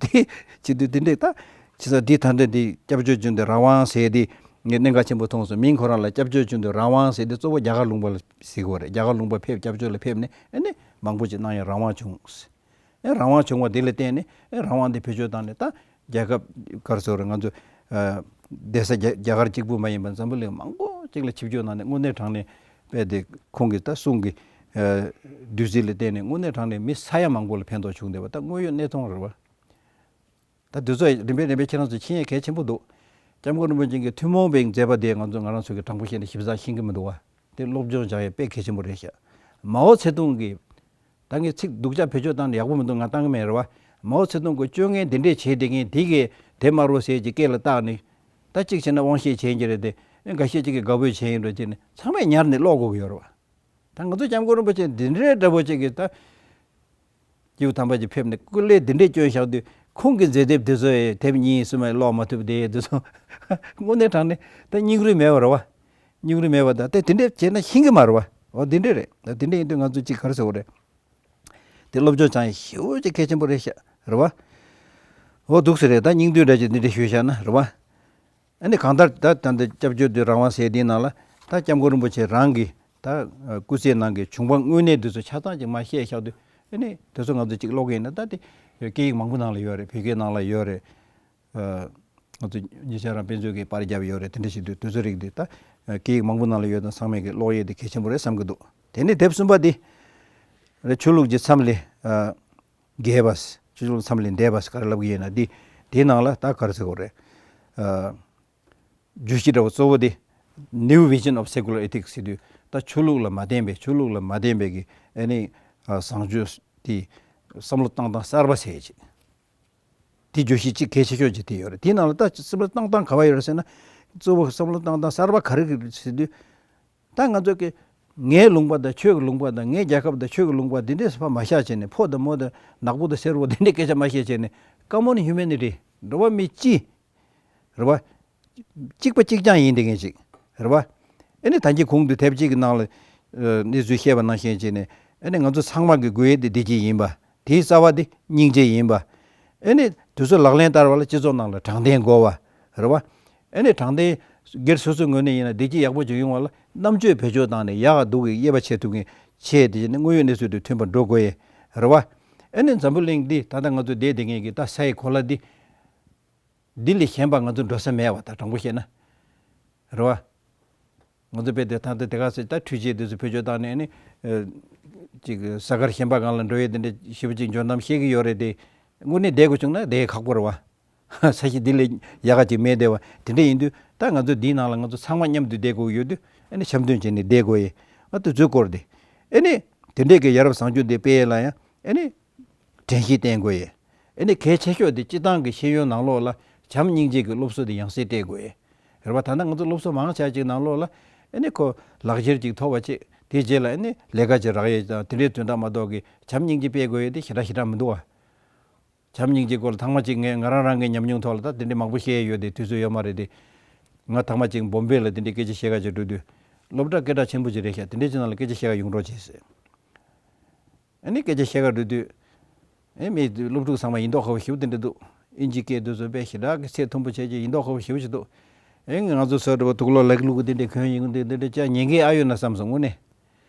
དེ་བྱེད་དུས་དེ་འདྲས་ད། བྱས་ཙང་དེ་ད་འདྲ་དེ་སྐྱབས་བཅོལ་བྱུང་དུས་རང་དབང་ཟེར་དེ་ངས་གནད་འགག་ཆེན་པོ་མཐོང་སོང་། མིང་ཁོ་རང་ལ་སྐྱབས་བཅོལ་བྱུང་དུས་རང་དབང་ཟེར་དེ་གཙོ་བོ་རྒྱ་གར་ལུང་པ་ལ་ཟེར་གྱི་ཡོད་རེད། རྒྱ་གར་ལུང་པ་ཕེབས། སྐྱབས་བཅོལ་ལ་ཕེབས་ནས་ཨེ་ནས་མང་པོ་ཅིག་གནང་ཡ་རང་དབང་བྱུང་། ཨེ་རང་དབང་བྱུང་བ་དེ་ལ་བརྟེན་ནས་ཨེ་རང་དབང་དེ་བེད་སྤྱོད་བཏང་ནས་ད་རྒྱལ་ཁབ་ག་རེ་ཟེར་དགོས་རེད། ང་ཚོ་ཨ་གདན་ས་རྒྱ་རྒྱ་གར་གཅིག་པུ་མ་ཡིན་པར་འཛམ་བུ་གླིང་མང་པོ་ཅིག་ལ་ཆིབས་བསྒྱུར་གནང་ནས་དངོས་གནས་དྲང་གནས་དཔེ་དེ་ཁོང་གི་ད་གསུང་གི་ཨ་བདུད་རྩི་ལ་བརྟེན་ནས་དངོས་གནས་དྲང་གནས་མི་ས་ཡ་མང་པོ་ལ་ཕན་ཐོགས་བྱུང་བསྡད་པ་ད་དངོས་ཡོད་གནས་སྟངས་རེད་པ། ད་དེ་ཚོ་རིམ་པས་རིམ་པས་ཁྱེད་རང་ཚོ་མཁྱེན་ཡས་གལ་ཆེན་པོ་འདུག་སྐྱབས་མགོན་རིན་པོ་ཆེ་གི་ཐུན་མོང་བའི་མཛད་པ་དེ་ང་ཚོ་ང་རང་ཚོ་གི་དྲང་པོ་བཤད་ན་ཞིབ་ཚགས་ཤེས་ཀྱི་མི་འདུག་བ། དེ་སློབ་སྦྱོང་སྦྱང་ཡས་དཔེ་གལ་ཆེན་པོ་རེད་ཤག་མའོ་ཙེ་ཏུང་གིས། ད་ངས་ཚིག་སྡུག་ཅག་བེད་སྤྱོད་བཏང་ནས་ཡག་པོ་མི་འདུག་ང་བཏང་གི་མེད་རེད་བ། མའོ་ཙེ་ཏུང་གིས་སྤྱོད་ངན་འདི་འདྲས་བྱས་བསྡད་མཁན་དེ་གས་དེབ་དམར་པོ་ཟེར་གྱི་སྐེ་ལ་བཏགས་ནས། ད་གཅིག་བྱས་ན་དབང་ཤེད་བྱེད་ཀྱི་རེད་དེ། ཨེ་འགའ་ཤས་ཅིག་གིས་དགའ་པོ་བྱས་ཡིན་འགྲོ་བྱས་ནས་ཚང་མས་ཉར་ནས་ཀློག་དགོས་ཀྱི་ཡོད་རེད་བ། ད་ང་ཚོ་སྐྱབས་མགོན་རིན་པོ་ཆེ་འདི་འདྲའི་འདྲ་པོ་ཅིག་གིས་ད་སྐྱེས་བུ་དམ་པ་ཅིག་ཕེབས་ནས་སྐུ་ལས་འདི་འདྲས་བསྐྱོན་བཞག་དུས་ཁོང་གི་མཛད་དེབ་དེ་ཚོ་ཡི་དེབ་གཉིས་གསུམ་ཡང་ཀློག་མ་ཐུབ་དེ་དེ་ཚོ་དངོས་གནས་དྲང་གནས་ད་སྙིང་རུས་མེད་པ་རེད་བ། སྙིང་རུས་མེད་པ་ད་དེ་དེ་འདྲས་བྱས་ན་ཤེས་ཀྱི་མ་རེད་བ། འོ་འདི་འདྲས་རེད། ད་དེ་འདྲས་ཡིན་དུས་ང་ཚོ་ཅིག་ག་རེ་ཟེར་དགོས་རེད། དེ་སློབ་སྦྱོང་བྱ་ཡ་ཞེ་པོ་ཅིག་གལ་ཆེན་པོ་རེད་ཤག་རེད་བ། འོ་འདུག་སེ་རེད། ད་སྙིང་བསྡུས་འདྲ་ཅིག་འདི་འདྲས་ཞུས་བཞག་ན་རེད་བ། ཨ་ནི་གང་ལྟར་ད་ད་འདི་སྐྱབས་བཅོལ་དུས་རང་དབང་ཟེར་དེའི་ནང་ལ་ད་སྐྱབས་མགོན་རིན་པོ་ཆེ་རང་གི་ད་སྐུ་ཚེའི་ནང་གི་བྱུང་བ་དངོས་གནས་འདི་ཚོ་ཆ་ཚང་ཅིག་མར་བཤད་བཞག་དུས། ཨ་ནི་དེ་ཚོ་ང་ཚོ་ཅིག་ཀློག་གི་ཡིན་ན་ད་དེ་སྐད་ཡིག་མང་པོ་ནང་ལ་ཡོད་རེད། བོད་སྐད་ནང་ལ་ཡོད་རེད། ཨ་ང་ཚོ་ཉེ་ཆར་རང་དཔེ་མཛོད་ཀྱིས་པར་བརྒྱབ་ཡོད་རེད། དེ་འདྲ་ཞིག་འདུག་དེ་ཚོ་རིགས་འདི་ད་སྐད་ཡིག་མང་པོ་ནང་ལ་ཡོད་དང་། ཚང་མས་ཀྱི་ཀློག་ཡས་དེ་གལ་ཆེན་པོ་རེད་བསམ་གྱི་འདུག་དེ་ནས་དེབ་གསུམ་པ་འདི་རེད། ཆོས་ལུགས་ཀྱི་མཚམས་ལས་ཨ་འགལ་བ། ཆོས་ལུགས་མཚམས་ལས་འདས་པ་ག་རེ་ལབ་ཀྱི་ཡོད་ན་འདི་དེའི་ནང་ལ་ད་ག་རེ་ཟེར་དགོས་རེད། ཨ་བརྗོད་གཞི་འདྲ་བོ་གཙོ་བོ་དེ་New Vision of Secular Ethics ཟེར་དུས། ད་ཆོས་ལུགས་ལ་མ་བརྟེན་པའི། ཆོས་ལུགས་ལ་མ་བརྟེན་པའི་གི་ཨ་ནི་ཨ་བཟང་སྤྱོད་དེ་བསམ་བློ་བཏང་སྟངས་གསར་པ་ཟེར་ཅིག་དེ་བརྗོད་གཞི་གཅིག་གལ་ཆེ་ཤོས་ཅིག་དེ་ཡོད་རེད། དེའི་ནང་ལ་ད་བསམ་བློ་བཏང་སྟངས་ག་བ་ཡོད་རེད་ཟེར་ན། གཙོ་བོ་བསམ་བློ་བཏང་སྟངས་གསར་པ་ག་རེ་རེད་ཟེར་དུས། ད་ང་ཚོ་གི་ངའི་ལུང་པ་དང་ཁྱོད་ཀྱི་ལུང་པ་དང་། ངའི་རྒྱལ་ཁབ་དང་ཁྱོད་ཀྱི་ལུང་པ་འདི་འདྲས་སུ་ཕར་མ་བཞག་བྱས་ནས། ཕོ་དང་མོ་དང་ནག་པོ་དང་སེར་པོ་འདི་འདྲས་སྐད་ཆ་མ་བཤད་བྱས་ནས། Common humanity འགྲོ་བ་མི་སྤྱི་རེད་བ། གཅིག་པ་གཅིག་རྐྱང་ཡིན་བསྡད་མཁན་ཅིག་རེད་བ། ཨ་ནི་ད་གིན་གོང་དུ་དེབ་གཅིག་གི་ནང་ལ་ཨ་གནས་ཚུལ་བཤད་པ་ནང་བཞིན་བྱས་ནས། ཨ་ནི་ང་ཚོ་ཚང་མ་གི་དགོས་ཡས་དེ་བདེ་སྐྱིད་ཡིན་པ། དེའི་རྩ་བ་དེ་སྙིང་རྗེ་ཡིན་པ། ཨ་ནི་དེ་ཚོ་ལག་ལེན་བསྟར་བ་ལ་སྤྱི་ཚོགས་ནང་ལ་དྲང་བདེན་དགོས་པ་རེད་བ། ཨ་ནི་དྲང་བདེན་སྒེར་སོ་སོའི་ངོས་ནས་ཡིན་ན་བདེ་སྐྱིད་ཡག་པོ་ཅིག་ཡོང་བ་ལ་རྣམ་དཔྱོད་བེད་སྤྱོད་བཏང་ནས་ཡག་སྡུག་གི་དབྱེ་བ་ཕྱེ་ཐུབ་མཁན་ ཆེ་དེ་བཞིན་དངོས་ཡོད་གནས་ཚུལ་དང་མཐུན་པར་འགྲོ་དགོས་ཡས་རེད་བ། ཨ་ནི་འཛམ་བུ་གླིང་འདི་ད་ལྟ་ང་ཚོ་བསྡད་བསྡད་མཁན་གྱི་ད་ས་ཡི་གོ་ལ་འདི། འདི་ལས་གཞན་པ་ང་ཚོ་འགྲོ་ས་མེད་བ། ད་དྲང་པོ་བཤད་ན། རེད་བ། ང་ཚོ་དཔེ་དེ་ད་ལྟ་དེ་ག་ཚོད་ད་འཕྲུལ་ཆས་དེ་ཚོ་བེད་སྤྱོད་བཏང་ནས་ཨ་ནི། ཨ། ཅིག་ས་ཁར་གཞན་པ་སྒང་ལ་འགྲོ་ཡས་དེ་འདྲ་ཞེ་པོ་ཅིག་འཇོན་ཐང་བཤད་ཀྱི་ཡོད་རེད་དེ། དངོས་གནས་བསྡད་དགོས་བྱུང་ན་བསྡད་ཁག་པོ་རེད་བ། ས་གཞི་འདི་ལས་ཡག་ག་ཅིག་མེད་བསྡད་བ། དེ་འདྲ་ཡིན་དུས་ད་ང་ཚོ་འདིའི་ནང་ལ་ང་ཚོ་ཚང་མ་མཉམ་དུ་བསྡད་དགོས་ཀྱི་ཡོད་དུས་ཨ་ནི་འཆམ་མཐུན་བྱས་ནས་བསྡད་དགོས་ཡས། ཨ། དེ་ཚོའི་སྐོར་དེ། ཨ་ནི། དེ་འདྲས་ཀྱི་ཡ་རབས་བཟང་སྤྱོད་འདི་སྤེལ་ཡས་ལ་ཡང་ཨ་ནི། དྲན་ཤེས་བསྟེན་དགོས་ཡས། ཨ་ནི་གལ་ཆེ་ཤོས་དེ་སྤྱི་བཏང་གི་ཤེས་ཡོན་ནང་ལོགས་ལ་བྱམས་སྙིང་རྗེ་གི་སློབ་གསོ་དེ་ཡང་སེ་སྤྲད་དགོས་ཡས། རེད་བ། ད་ལྟ་ང་ཚོ་སློབ་གསོ་མང་ཆེ་ཅིག་ནང་ལོགས་ལ་ཨ་ནི་ཁོ་ལག་འཁྱེར་ཅིག་ཐོབ་པ་བྱས་དེའི་རྗེས་ལ་ཨ་ནི་ལས་ཀ་ཅིག་རག་ཡས་དང་དེ་འདྲའི་དོན་དག་མ་གཏོགས་ཀྱི་བྱམས་སྙིང་རྗེ་སྤེལ་དགོས་ཡས་དེ་ཞེ་དྲག་ཞེ་དྲག་མི་འདུག་བ། བྱམས་སྙིང་རྗེ་སྐོར་ལ་ཐེངས་མ་གཅིག་ངས་ང་རང་རང་གི་ཉམས་མྱོང་ཐོག་ལ་ད་དེ་འདྲའི་མང་པོ་བཤད་ཡས་ཡོད་དེ་དུས་ཚོད་ཡོད་མ་རེད་དེ། ང་ཐེངས་མ་གཅིག་བོམ་བེ་ལ་དེ་འདྲའི་སྐད་ཆ་བཤད་ག་ཅིག་འགྲོ་དུས། སློབ་གྲྭ་སྐད་གྲགས་ཆེན་པོ་ཅིག་རེད་ཤག་དེ་འདྲའི་ཅིག་ནང་ལ་སྐད་ཆ་བཤད་ག་ཡོང་རོགས་བྱེད་ཟེར། ཨ་ནི་སྐད་ཆ་བཤད་ག་འགྲོ་དུས། ཨེ། མི་སློབ་ཕྲུག་ཚང་མ་ཡིན་མདོག་ཁ་པོ་ཞེ་པོ་དེ་འདྲ་འདུག་ཨིན་ཇི་སྐད་དེ་ཚོ་དཔེ་ཞེ་དྲག་གི་ཚད་མཐོན་པོ་བྱས་ཀྱི་ཡིན་མདོག་ཁ་པོ་ཞེ་པོ་ཞིག་འདུག་ཨེ། ང་ཚོ་སོ་སོ་དུག་ལོག་ལག་ལུག་དེ་འདྲའི་གོན་ཡོང་དུས་དེ་འདྲ་ཅིག་ཉན་མཁན་ཨ་ཡོད་ན་བསམ་སོང་དངོས་གནས།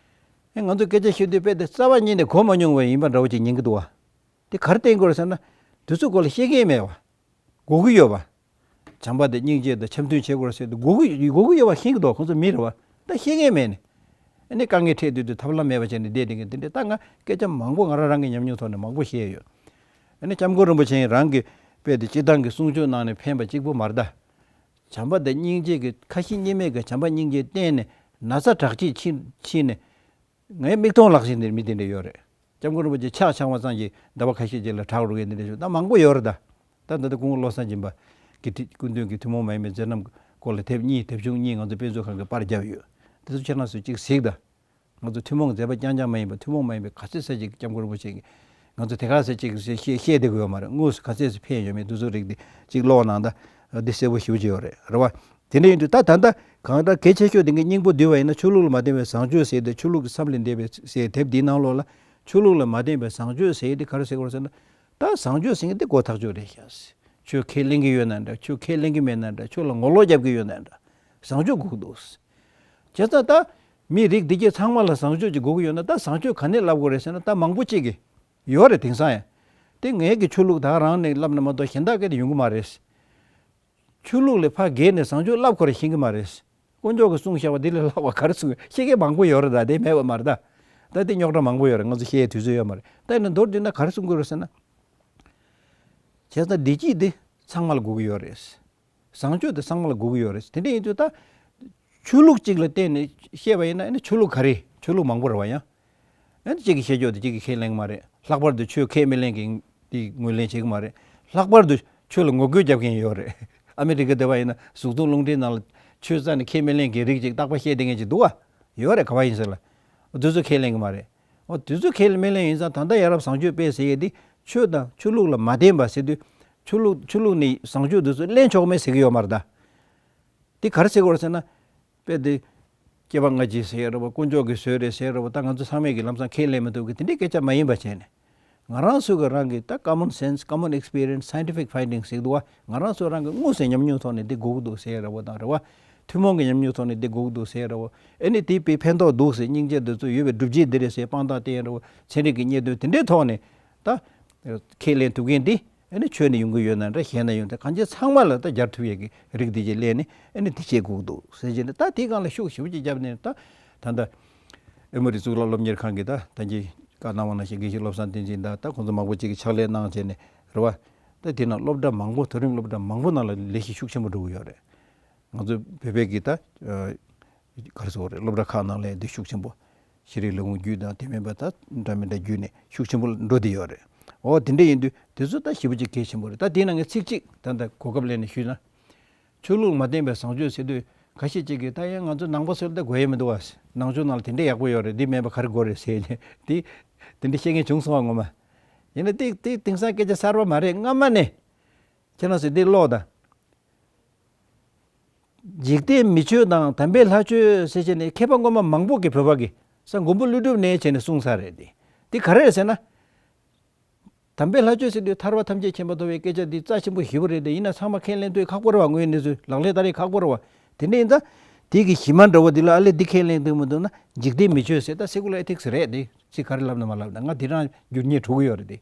ཨེ། ང་ཚོ་སྐད་ཆ་བཤད་དུས་དཔེ་དེ་རྩ་བ་ཉིད་ནས་གོ་མ་མྱོང་བ་ཡིན་པ་འདྲ་བོ་ཅིག་ཉན་གི་འདུག་བ། དེ་ག་རེ་བསྟན་དགོས་རེད་ཟེར་ན། དེ་ཚོའི་སྐོར་ལ་ཤེས་མཁན་མེད་བ། དགོས་ཀྱི་ཡོད་པ། བྱམས་པ་དང་སྙིང་རྗེ་དང་འཆམ་མཐུན་བྱེད་དགོས་ཟེར་དུས་དགོས་ཀྱི་དགོས་ཀྱི་ཡོད་པ་ཤེས་ཀྱི་འདུག་ཁོང་ཚོ་མི་རེད་བ། ད་ཤེས་མཁན་མེད་ནས། ཨ་ནི་དཀའ་ངལ་འཕྲད་དུས་དུས་ཐབས་ལམ་མེད་པ་བྱས་ནས་བསྡད་བསྡད་མཁན་དེ་འདྲ། ད་ང་སྐད་ཆ་མང་པོ་ང་རང་རང་གི་ཉམས་མྱོང་ཐོག་ནས་མང་པོ་བཤད་ཡོད། ཨ་ནི་སྐྱབས་མགོན་རིན་པོ་ཆེ་རང་གི་དཔེ་དེ་སྤྱིར་བཏང་གི་གསུང་ཆོས་ནང་ནས་ཕན་པ་གཅིག་པུ་མ་རེད་ད། བྱམས་པ་དང་སྙིང་རྗེ་གི་ཁ་ཞེ་གཉིས་མེད་ཀྱི་བྱམས་པ་སྙིང་རྗེ་བསྟན་ནས་ན་ཚ་དྲག་ཅིག་ཕྱིན་ཕྱིན་ནས། ངའི་མིག་མཐོང་ལག་ཟིན་དེར་མི་དེ་འདྲ་ཡོད་རེད། སྐྱབས་མགོན་རིན་པོ་ཆེ་ཕྱག་འཆང་བ་ཙམ་གྱིས་ཟླ་བ་ཁ་ཤས་ཅིག་ལ་དྲག་འགྲོ་མཁན་དེ་འདྲ་ཞིག་ད་མང་པོ་ཡོད་རེད་ད། ད་ད་ལྟ་སྐུ་ངོ་བློ་བཟང་སྦྱིན་པ་གི་དེ་སྐུ་མདུན་གྱི་ཐུན་མོང་མ་ཡིན་པའི་མཛད་རྣམ་སྐོར་ལ་དེབ་གཉིས་དེབ་ཆུང་གཉིས་ང་ཚོ་དཔེ་མཛོད་ཁང་གིས་པར་བརྒྱབ་ཡོད། དེ་ཚོ་ཁྱེད་རང་ཚོས་གཅིག་གཟིགས་དང་། ང་ཚོ་ཐུན་མོང་མཛད་པ་རྐྱང་རྐྱང་མ་ཡིན་པ་ཐུན་མོང་མ་ཡིན་པའི་ག་ཚོད་ཙམ་ཅིག་སྐྱབས་མགོན་རིན་པོ་ཆེ་གིས་ང་ཚོ་དེ་ག་ཚོད་ཅིག་བཤད་བཤད་བསྡད་ཀྱི་ཡོད་མ་རེད། དངོས་སུ་ག་ཚོད་ཙམ་ཕེབས་ཡོད་མེད་དེ་ཚོ་རིགས་དེ་གཅིག་ཀློག་གནང་ད། འདི་གསལ་པོ་ཞེ་པོ་ཅིག་ཡོད་རེད། རེད་བ། དེ་འདྲ་ཡིན་དུས་ད་ད་ལྟ་གང་ལྟར་གལ་ཆེ་ཤོས་དེ་གི་སྙིང་པོ་བསྡུས་པ་ཡིན་ན་ཆོས་ལུགས་ལ་མ་བརྟེན་པའི་བཟང་སྤྱོད་ཟེར་ཏེ་ཆོས་ལུགས་ཀྱི་མཚམས་ལས་འདས་པའི་ཟེར་དེབ་འདིའི་ནང་ལོགས་ལ་ཆོས་ལུགས་ལ་མ་བརྟེན་པའི་བཟང་སྤྱོད་ཟེར་དེ་ག་རེ་ཟེར་དགོས་རེད་ཟེར་ན། ད་བཟང་སྤྱོད་ཟེར་མཁན་དེ་གོ་ཐག་ཆོད་རེད་ཤག་ཆོས་ཁས་ལེན་གྱི་ཡོད་ན་འདྲ། ཆོས་ཁས་ལེན་གྱི་མེད་ན་འདྲ། ཆོས་ལ་ངོ་ལོག་རྒྱབ་ཀྱི་ཡོད་ན་འདྲ། བཟང་སྤྱོད་དགོས་ཀྱི་འདུག་བྱས་ཙང་ད་མི་རིགས་འདི་གྱད་ཚང་མ་ལ་བཟང་སྤྱོད་ཅིག་དགོས་ཀྱི་ཡོད་ན་ད་བཟང་སྤྱོད་ག་ནས་བསླབ་དགོས་རེད་ཟེར་ན། ད་མང་པོ་ཅིག་གིས་ཡོད་རེད་དེང་སང་ཡང་། དེ་ངེད་ཀྱི་ཆོས་ལུགས་ད་རང་ནས་བསླབ་ན་མ་གཏོགས་གཞན་དག་གིས་དེ་ཡོང་གི་མ་རེད། ཆོས་ལུགས་ལས་ཕར་བརྒལ་ནས་བཟང་སྤྱོད་བསླབ་དགོས་རེད་ཤེས་ཀྱི་མ་རེད། དཀོན་མཆོག་གིས་གསུངས་བཞག་པ་འདི་ལས་ལྷག་པ་ག་རེ་གསུངས་ཤེས་མཁན་མང་པོ་ཡོད་རེད། ད་དེ་མེད་པ་མ་རེད་ད། ད་དེ་རྙོག་དྲ་མང་པོ་ཡོད་རེད། ང་ཚོ་བཤད་ཡའི་དུས་ཚོད་ཡོད་མ་རེད། ད་ཡིན་ན་མདོར་བསྡུས་ན་ག་རེ་གསུང་དགོས་རེད་ཟེར་ན། བྱས་ཙང་བདེ་སྐྱིད་དེ་ཚང་མ་ལ་དགོས་ཀྱི་ཡོད་རེད། བཟང་སྤྱོད་དེ་ཚང་མ་ལ་དགོས་ཀྱི་ཡོད་རེད། དེ་འདྲ་ཡིན་དུས་ད་ཆོས་ལུགས་གཅིག་ལ་བརྟེན་ནས་བཤད་པ་ཡིན་ན་ཨ་ནི་ཆོས་ལུགས་ག་རེ། ཆོས་ལུགས་མང་པོ་རེད་བ། ཡང་ཨ་ནི་གཅིག་གིས་བཤད་རྒྱུ་དེ་གཅིག་གིས་ཁས་ལེན་གྱི་མ་རེད། ལྷག་པར་དུ་ཆོས་ཁས་མི་ལེན་མཁན་དེ་ངོས་ལེན་བྱེད་ཀྱི་མ་རེད། ལྷག་པར་དུ་ཆོས་ལ་ངོ་རྒོལ་རྒྱབ་མཁན་ཡོད་རེད། ཨ་མི་རི་ཀ་དེ་བ་ཡིན་ན་གཟུགས་མཐོང་རླུང་འཕྲིན་ནང་ལ་ཆོས་རྩ་ནས་ཁས་མི་ལེན་མཁན་རིགས་ཅིག་རྟག་པར་བཤད་བསྡད་མཁན་ཅིག་འདུག་བ། ཡོད་རེད། ག་བ་ཡིན་ཟེར་ལ། འོ་དེ་ཚོ་ཁས་ལེན་གྱི་མ་རེད། འོ་དེ་ཚོ་ཁས་མི་ལེན་ཡིན་ཙང་ད་ལྟ་ཡ་རབས་བཟང་སྤྱོད་སྤེལ་ཟེར་ཡས་དེ་ཆོས་དང་ཆོས་ལུགས་ལ་མ་བརྟེན་པ་ཟེར་དུས་ཆོས་ལུགས་ཆོས་ལུགས་ནས་བཟང་སྤྱོད་དེ་ཚོ་ལེན་ཆོག་མེད་ཟེར་གྱི་ཡོད་མ་རེད་ད། དེ་ག་རེ་ཟེར་དགོས་རེད་ཟེར་ན། དཔེ་དེ། སྐྱེ་བ་སྔ་ཕྱི་ཟེར་ཡ་རེད་བ། དཀོན་མཆོག་གི་བཟོས་རེད་ཟེར་ཡ་རེད་བ། ད་ང་ཚོ་ཚང་མས་ཀྱི་ལམ་སང་ཁས་ལེན་མི་ཐུབ་ཀྱི་དེ་འདྲའི་སྐད་ཆ་མ་ཡིན་པ་བྱས་ནས། ང་རང་ཚོ་གི་རང་གི་ད་common sense, common experience, scientific findings ཟེར་འདུག་བ། ང་རང་ཚོ་རང་གི་དངོས་སུ་ཉམས་མྱོང་ཐོག་ནས་འདི་དགོས་ཀྱི་འདུག་ཟེར་ཡ་རེད་བ་དང་རེད་བ། ཐུན་མོང་གི་ཉམས་མྱོང་ཐོག་ནས་འདི་དགོས་ཀྱི་འདུག་ཟེར་ཡ་རེད་བ། ཨེ་ནི་དེའི་དཔེ་ཕན་ཐོགས་འདུག་ཟེར། སྙིང་རྗེ་འདི་ཚོ་ཡོད་པའི་སྒྲུབ་བྱེད་འདི་རེད་ཟེར་དཔང་རྟགས་བསྟན་ཡ་རེད་བ། ཚན་རིག་གི་རྙེད་དོན་དེ་འདྲའི་ཐོག་ནས་ད་ཁས་ལེན་ཐུབ་མཁན་འདི། ཨ་ནི་ཆོས་ནས་ཡོང་གི་ཡོད་ན་འདྲ། གཞན་ནས་ཡོང་འདྲ། གང་ཅི་ཚང་མ་ལ་ད་སྦྱར་ཐུབ་ཡས་ཀྱི་རིགས་འདི་ཅིག་ལེན་ནས་ཨ་ནི་འདི་བྱེད་དགོས་ཀྱི་འདུག་ཟེར་བྱས་ནས། ད་དེའི་སྒང་ལ་ཤུགས་ཞེ་པོ་ཅིག་བརྒྱབ་ནས་ད་ད་ལྟ་ཨེ་མོ་རི་གཙུག་ལག་སློབ་གཉེར་ཁང་གི་ད་ད་གིན་བཀའ་གནང་བ་ནང་བཞིན་དགེ་བཤེས་བློ་བཟང་བསྟན་འཛིན་དང་ད་ཁོང་ཚོ་མང་པོ་ཅིག་གིས་ཕྱག་ལས་གནང་བྱས་ནས་རེད་བ། ད་དེ་ནང་སློབ་གྲྭ་མང་པོ། མཐོ་རིམ་སློབ་གྲྭ་མང་པོ་ནང་ལ་ལས་གཞི་ཤུགས་ཆེན་པོ་འགྲོ་གི་ཡོད་རེད། ང་ཚོ་བོད་པའི་གི་ད་ག་རེ་ཟེར་དགོས་རེད། སློབ་གྲྭ་ཁག་ནང་ལ་འདི་ཤུགས་ཆེན་པོ། ཤེས་རིག་ལས་ཁུངས་བརྒྱུད་དང་དེ་མིན་པ་ད་འདྲ་མི་འདྲ་བརྒྱུད་ནས་ཤུགས་ཆེན་པོ་འགྲོ་བསྡད་ཡོད་རེད། འོ་དེ་འདྲ་ཡིན་དུས་དེ་ཚོ་ད་ཞེ་པོ་ཅིག་གལ་ཆེན་པོ་རེད། ད་དེའི་ནང་གི་ཚིག་གཅིག་ད་ལྟ་གོ་སྐབས་ལེན་ནས་ཞུས་ན། ཆོས་ལུགས་མ་བརྟེན་པའི་བཟང་སྤྱོད་ཟེར་དུས་ཁ་ཤས་ཅིག་གིས་ད་ཡང་ང་ཚོ་ནང་པ་ཚོ་ལ་ད་དགོས་ཡས་མི་འདུག་བ། ནང་ཆོས་ནང་ལ་དེ་འདྲ་ཡག་པོ་ཡོད་རེད། འདི་མེད་པ་ག་རེ་དགོས་རེད་ཟེར་ནས་དེ་དེ་འདྲ་བཤད་མཁན་བྱུང་སོང་བ། ངོ་མ་ཡིན་ན་དེ་དེ་དེང་སང་སྐད་ཆ་གསར་པ་མ་རེད། སྔ་མ་ནས་ཁྱེད་རང་ཚོས་འདི་ཀློག་དང་། འཇིག་རྟེན་མི་ཆོས་དང་དམ་པའི་ལྷ་ཆོས་ཟེར་བྱས་ནས་མཁས་པ་སྔོན་མ་མང་པོ་གིས་བོད་པ་གི་ས་མགོན་པོ་ཀླུ་སྒྲུབ་ནས་བྱས་ནས་གསུངས་ཚར་རེད་དེ། དེ་ག་རེ་རེད་ཟེར་ན། དམ་པའི་ལྷ་ཆོས་ཟེར་དུས་ཐར་པ་ཐམས་ཅད་མཁྱེན་པ་ཐོབ་པའི་སྐད་ཆ་འདི་རྩ་ཆེན་པོ་ཞེ་པོ་རེད་དེ། ཡིན་ན་ཚང་མ་ཁས་ལེན་ཐུབ་ཁག་པོ་རེད་བ། དངོས་ཡོད་གནས་ཚུལ་ལག་ལེན་བསྟར་ཡས་ཁག་པོ་རེད་བ། དེ་འདྲ་ཡིན་ཙང་ དེ་གི་གཞི་མ་འདྲ་བོ་དེ་ལ་ཨ་ལས་འདི་ཁས་ལེན་འདུག་མི་འདུག་ན། འཇིག་རྟེན་མི་ཆོས་ཟེར། ད་སེ་ཀུ་ལར་ཨེ་ཐིག་སི་རེད། དེ་ཅི་ག་རེ་ལབ་ན་མ་ལབ་ན་ང་དེ་རང་འགྱུར་ཉེས་འགྲོ་གི་ཡོད་རེད་དེ།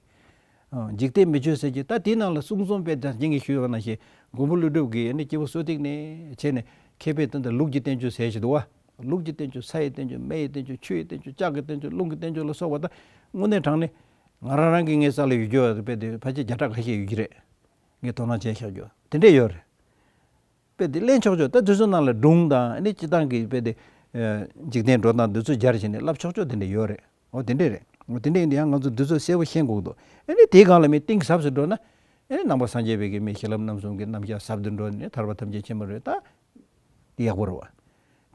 ཨ། འཇིག་རྟེན་མི་ཆོས་ཟེར་གྱི་ད་དེའི་ནང་ལ་གསུང་རྩོམ་དཔེ་ད་རྒན་གྱིས་ཞུས་པ་ནང་བཞིན་མགོན་པོ་ཀླུ་སྒྲུབ་ཀྱིས་ཨ་ནི་སྐྱེས་བུ་གསོ་ཐིག་ནས་བྱས་ནས་མཁས་པའི་དོན་དང་ལུགས་ཀྱི་བསྟན་བཅོས་ཟེར་ཞིག་འདུག་བ། ལུགས་ཀྱི་བསྟན་བཅོས། ས་ཡི་བསྟན་བཅོས། མེ་ཡི་བསྟན་བཅོས། ཆུ་ཡི་བསྟན་བཅོས། ལྕགས་ཀྱི་བསྟན་བཅོས། རླུང་གི་བསྟན་བཅོས་ལ་སོགས་པ་ད་དངོས་གནས་དྲང་གནས་ང་རང་རང་གི་ངའི་ས་ལ་ཡོད་རྒྱུ་བ་དཔེ་དེ་ཕལ་ཆེར་བརྒྱ་ཕྲག་ཁ་ཤས་ཡོད་ཀྱི་རེད། ངས་དོ་སྣང་བྱས་བཞག་རྒྱུ་དེ་འདྲས་ཡོད་རེད། དཔེ་དེ་ལེན་ཆོག་ཆོག་ད་དུས་ཚོད་ནང་ལ་སྒྲུང་དང་ཨ་ནི་སྤྱི་བཏང་གི་དཔེ་དེ་འཇིག་རྟེན་འགྲོ་སྟངས་འདི་ཚོ་སྦྱར་བྱས་ནས་ལབ་ཆོག་ཆོག་དེ་འདྲས་ཡོད་རེད། འོ་དེ་འདྲས་རེད། འོ་དེ་འདྲས་ཡིན་དུས་ཡང་ང་ཚོ་འདི་ཚོ་གསལ་པོ་ཤེས་དགོས་འདུག་ཨ་ནི་དེའི་སྒང་ལ་མི་གཏིང་ཟབ་སུ་འགྲོ་ན་ཨ་ནི་ནང་པ་སངས་རྒྱས་པའི་གི་མི་གཞི་ལམ་རྣམ་གསུམ་གྱི་རྣམ་གཞག་ཟབ་ཏུ་འགྲོ་ནས་ཐར་པ་ཐམས་ཅད་མཁྱེན་པ་རེད་ད། དེ་ཡག་པོ་རེད་བ།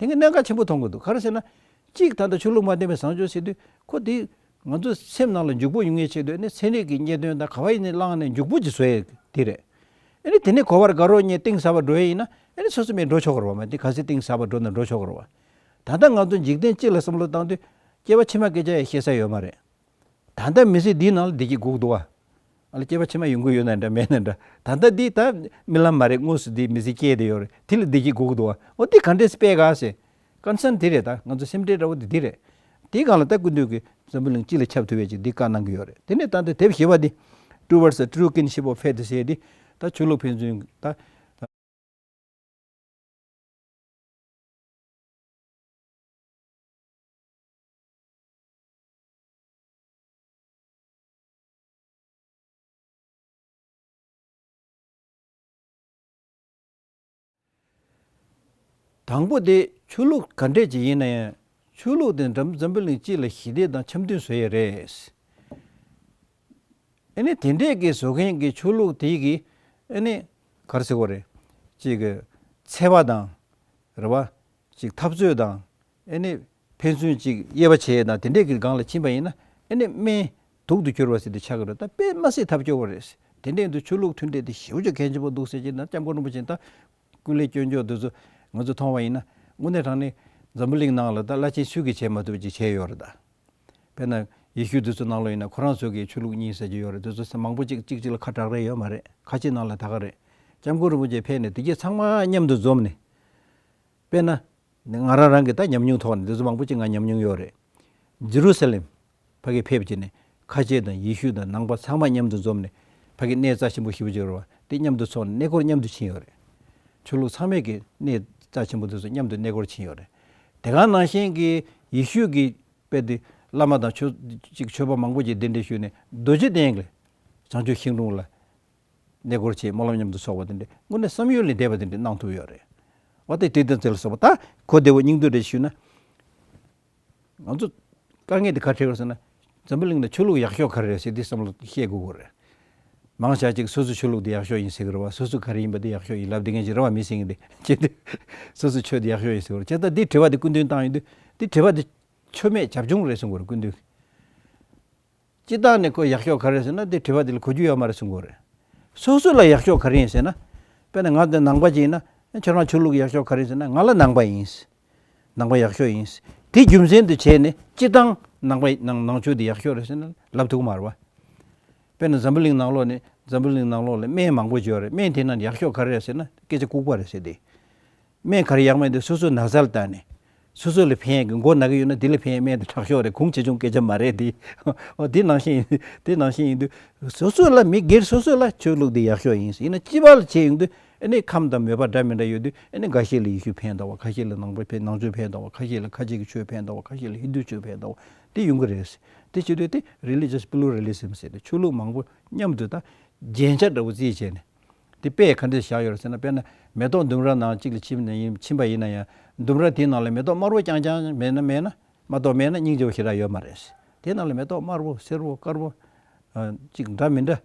དེ་གི་གནད་འགག་ཆེན་པོ་མཐོང་གི་འདུག་ག་རེ་ཟེར་ན། གཅིག་ད་ལྟ་ཆོས་ལུགས་མ་བསྟན་པའི་བཟང་སྤྱོད་ཟེར་དུས་ཁོ་དེ་ང་ཚོ་སེམས་ནང་ལ་འཇུག་པོ་ཡོང་ངེས་ཆེད་དུ་ཨ་ནི་ཚན་རིག་གི་རྙེད་དོན་དང་ག་བ་ཡིན་ནས་བླངས་ནས་འཇུག་པོ་ཅིག་བཟོ་ཡས་དེ་རེད། ཨ་ནི་དེ་ནས་གོ་བར་དགའ་རོགས་གཉིས་གཏིང་ཟབ་པ་འགྲོ་ཡས་ཡིན་ན་ཨ་ནི་སོ་སོ་མི་འགྲོ་ཆོག་གི་རེད་བ། མ་དེ་ག་ཚོད་གཏིང་ཟབ་པ་འགྲོ་ན་འགྲོ་ཆོག་གི་རེད་བ། ད་ལྟ་ང་ཚོ་འཇིག་རྟེན་སྤྱི་ལ་བསམ་བློ་བཏང་དུས་སྐྱེ་བ་ཕྱི་མ་སྐད་ཆ་ཡང་བཤད་ས་ཡོད་མ་རེད། ད་ལྟ་མི་ཚེ་འདིའི་ནང་ལ་བདེ་སྐྱིད་དགོས་འདུག་བ། ཨ་ལ་སྐྱེ་བ་ཕྱི་མ་ཡོང་གི་ཡོད་ན་འདྲ་མེད་ན་འདྲ། ད་ལྟ་འདི་ད་རྨི་ལམ་མ་རེད། དངོས་སུ་འདི་མི་ཚེ་སྐྱེལ་བསྡད་ཡོད་རེད། དེ་ལ་བདེ་སྐྱིད་དགོས་ཀྱི་འདུག་བ། འོ་འདི་ག་འདྲས་སྤེལ་ག་ཟེར། ཀོན་སརན་དེ་རེད། ད་ང་ཚོ་སེམས་ཁྲལ་འདྲ་བོ་དེ་འདི་རེད། དེའི་སྒང་ལ་ད་སྐུ་མདུན་གྱིས་འཛམ་བུ་གླིང་སྤྱི་ལ་ཁྱབ་ཐུབ་པའི་ཅིག་འདི་བཀའ་གནང་གི་ཡོད་རེད། དེ་ནས་ད་ལྟ་དེབ་བཞི་པ་འདི་Towards the True Kinship of Faith ཟེར་འདི་ད་ཆོས་ལུགས་ཕན་ཚུན་ད། དང་པོ་དེ་ཆོས་ལུགས་ག་འདྲས་ཅིག་ཡིན་ན་ཡང་ཆོས་ལུགས་དེ་འཛམ་འཛམ་བུ་གླིང་སྤྱི་ལ་ཞི་བདེ་དང་འཆམ་མཐུན་བཟོ་ཡས་རེད། ཨ་ནི་དེ་འདྲས་ཀྱི་བཟོ་མཁན་གྱི་ཆོས་ལུགས་དེ་གི་ཨ་ནི་ག་རེ་ཟེར་དགོས་རེད། ཅིག་གི་འཚེ་བ་དང་རེད་བ། ཅིག་འཐབ་རྩོད་དང་ཨ་ནི་ཕན་ཚུན་ཅིག་དབྱེ་བ་ཕྱེ་ཡས་དང་དེ་འདྲས་ཀྱི་སྒང་ལ་ཕྱིན་པ་ཡིན་ན་ཨ་ནི་སྨན་དུག་ཏུ་གྱུར་བ་ཟེར་དེ་ཆགས་ཀྱི་རེད། ད་དཔེ་མ་སྲིད་ཐབས་སྐྱོ་བོ་རེད། དེ་འདྲས་འདུག་ཆོས་ལུགས་མཐུན་འབྲེལ་དེ་ཞེ་པོ་ཅིག་གལ་ཆེན་པོ་འདུག་ཟེར་གྱི་ན་སྐྱབས་མགོན་རིན་པོ་ཆེ་ད་ཀུན་ལེགས་སྐྱོན་བརྗོད་དེ་ཚོ་ང་ཚོ་མཐོང་བ་ཡིན་ན་དངོས་གནས་དྲང་གནས་འཛམ་བུ་གླིང་ནང་ལ་ད་བླ་ཆེན་སུས་ཀྱིས་བྱས་མ་ཐུབ་ཅིག་བྱས་ཡོད་རེད་ད། དཔེར་ན་ཡེ་ཤུ་དེ་ཚོ་ནང་ལོགས་ཡིན་ན་ཁོ་རང་ཚོ་གི་ཆོས་ལུགས་གཉིས་ཟེར་གྱི་ཡོད་རེད། དེ་ཚོ་མང་པོ་གཅིག་གཅིག་གཅིག་ལ་ཁ་གྲག་རེ་ཡོད་མ་རེད། ཁ་ཆེ་ནང་ལ་ད་ག་རེད། སྐྱབས་མགོན་རིན་པོ་ཆེ་ཕེབས་ནས་དེ་གྱད་ཚང་མ་མཉམ་དུ་འཛོམས་ནས། དཔེར་ན། ང་རང་རང་གི་ད་ཉམས་མྱོང་ཐོག་ནས་དེ་ཚོ་མང་པོ་ཅིག་ང་ཉམས་མྱོང་ཡོད་རེད། ཇེ་རུ་སཱ་ལེམ་ཕ་གི་ཕེབས་བྱས་ནས་ཁ་ཆེ་དང་ཡེ་ཤུ་དང་ནང་པ་ཚང་མ་མཉམ་དུ་འཛོམས་ནས་ཕ་གི་གནས་རྩ་ཆེན་པོ་ཞེ་པོ་ཅིག་ཡོད་རེད་བ། དེ་མཉམ་དུ་ཚོགས་ནས་གནས་སྐོར་མཉམ་དུ་ཕྱིན་ཡོད་རེད། ཆོས་ལུགས་ཚང་མས་ཀྱི་གནས་རྩ་ཆེན་པོ་དེ་ཚོ་མཉམ་དུ་གནས་སྐོར་ཕྱིན་ཡོད་རེད། དེ་ག་ནང་བཞིན་གྱི་ཡེ་ཤུ་གི་དཔེ་དེ་བླ་མ་དང་ཆོས་ཅིག་ཆོས་པ་མང་པོ་ཅིག་གདན་འདྲེན་ཞུས་ནས་རྡོ་རྗེ་གདན་གྱི་བྱང་ཆུབ་ཤིང་དྲུང་ལ་གནས་སྐོར་བྱས་སྨོན་ལམ་མཉམ་དུ་ཚོགས་པ་དེ་འདྲ་དངོས་གནས་བསམ་ཡུལ་ལས་འདས་པ་དེ་འདྲ་གནང་ཐུབ་ཡོད་རེད། འོ་དེ་དེ་དང་དེ་ལ་སོགས་པ་ད་གོ་བདེ་བོ་སྙིང་བསྡུས་རེ་ཞུས་ན། ང་ཚོ་དཀའ་ངལ་དེ་ག་རེ་འཕྲད་ཡོད་ཟེར་ན། འཛམ་བུ་གླིང་ནང་ཆོས་ལུགས་ཡག་ཤོས་ག་རེ་རེད་ཟེར་དེ་བསམ་བློ་བཤད་དགོས་ཀྱི་རེད། མང་ཆེ་ཅིག་སོ་སོའི་ཆོས་ལུགས་དེ་ཡག་ཤོས་ཡིན་ཟེར་གི་རེད་བ། སོ་སོ་ག་རེ་ཡིན་པ་དེ་ཡག་ཤོས་ཡིན་ལབ་བསྡད་མཁན་ཅིག་རེད་བ། མི་སེང་གི་དེ་ཅི་སྟེ་སོ་སོའི་ཆོས་དེ་ཡག་ཤོས་ཡིན་ཟེར་གི་རེད། བྱས་ཙང་དེ་དྲི་བ་དེ་སྐུ་མདུན་བཏང་ཡོང་དུས་དེ་དྲི་བ་དེ་ཆོས་མེད་བྱབ་ཆུང་རེད་གསུང་གི་རེད་སྐུ་མདུན། སྤྱིར་བཏང་ནས་ཁོ་ཡག་ཤོས་ག་རེ་ཟེར་ན་དེ་དྲི་བ་དེ་ལ་གོ་རྒྱུ་ཡོད་མ་རེད་གསུང་གི་རེད། སོ་སོ་ལ་ཡག་ཤོས་ག་རེ་ཡིན་ཟེར་ན། དཔེར་ན་ང་འདི་ནང་པ་ཅིག་ཡིན་ན་ཁྱོད་རང་ཆོས་ལུགས་ཡག་ཤོས་ག་རེ་ཡིན་ཟེར་ན་ང་ལ་ནང་པ་ཡིན། ནང་པ་ཡག་ཤོས་ཡིན། དེ་རྒྱུ་མཚན་དུ་བྱས་ནས་སྤྱིར་བཏང་ནང་པ་ནང་ནང་ཆོས་དེ་ཡག་ཤོས་རེད་ཟེར་ན་ལབ་ཐུབ་ཀྱི་མ་རེད་བ། དཔེར་ན་འཛམ་བུ་གླིང་ནང་ལོགས་ནས་འཛམ་བུ་གླིང་ནང་ལོགས་ལ་སྨན་མང་པོ་ཅིག་ཡོད་རེད། སྨན་དེ་ནང་ཡག་ཤོས་ག་རེ་རེད་ཟེར་ན་སྐད་ཆ་ལྐུགས་པ་རེད་ཟེར་ཏེ། སྨན་ག་རེ་ཡག་མེད་དེ་སོ་སོའི་ན་ཚ་ལ་བལྟས་ནས། སོ་སོ་ལ་ཕན་ཡག་གི་མགོ་ན་གི་ཡོད་ན་དེ་ལ་ཕན་ཡག་སྨན་དེ་དྲག་ཤོས་རེད། གོང་ཆེ་ཆུང་སྐད་ཆ་མ་རེད་དེ། འོ་དེ་ནང་བཞིན་ཡིན། དེ་ནང་བཞིན་ཡིན་དུས། སོ་སོ་ལ་མི་སྒེར་སོ་སོ་ལ་ཆོས་ལུགས་འདི་ཡག་ཤོས་ཡིན། ཡིན་ན་སྤྱི་པ་ལ་བྱས་ཡོང་དུས་ཨ་ནི་ཁམས་དང་མོས་པ་འདྲ་མི་འདྲ་ཡོད་དུས་ཨ་ནི་འགའ་ཤས་ལ་ཡེ་ཤུ་ཕན་འདུག་བ། ཁ་ཤས་ལ་ནང་པ་ཕན་ནང་ཆོས་ཕན་འདུག་བ། ཁ་ཤས་ལ་ཁ་ཆེ་གི་ཆོས་ཕན་འདུག་བ། ཁ་ཤས་ལ་ཧིན་དུ་ཆོས་ཕན་འདུག་བ། དེ་ཡོང་གི་རེད། དེ་བྱེད་དུས་དེ་religious pluralism ཟེར་ཏེ་ཆོས་ལུགས་མང་པོ་མཉམ་དུ་ད་རྒྱན་ཆ་འདྲ་བོ་རྩིས་བྱས་ནས། དེ་དཔེ་ག་འདྲ་བཞག་ཡོད་རེད་ཟེར་ན། དཔེར་ན་མེ་ཏོག་ལྡུམ་ར་ནང་གཅིག་ལ་ཕྱིན་ནས་ཡིན་ཕྱིན་པ་ཡིན་ན་ཡང་ལྡུམ་ར་དེའི་ནང་ལ་མེ་ཏོག་དམར་པོ་རྐྱང་རྐྱང་མེད་ན་མེད་ན་མ་གཏོགས་མེད་ན་སྙིང་རྗེ་པོ་ཞེ་དྲག་ཡོད་མ་རེད། དེའི་ནང་ལ་མེ་ཏོག་དམར་པོ་སེར་པོ་དཀར་པོ་ཨ་གཅིག་འདྲ་མི་འདྲ།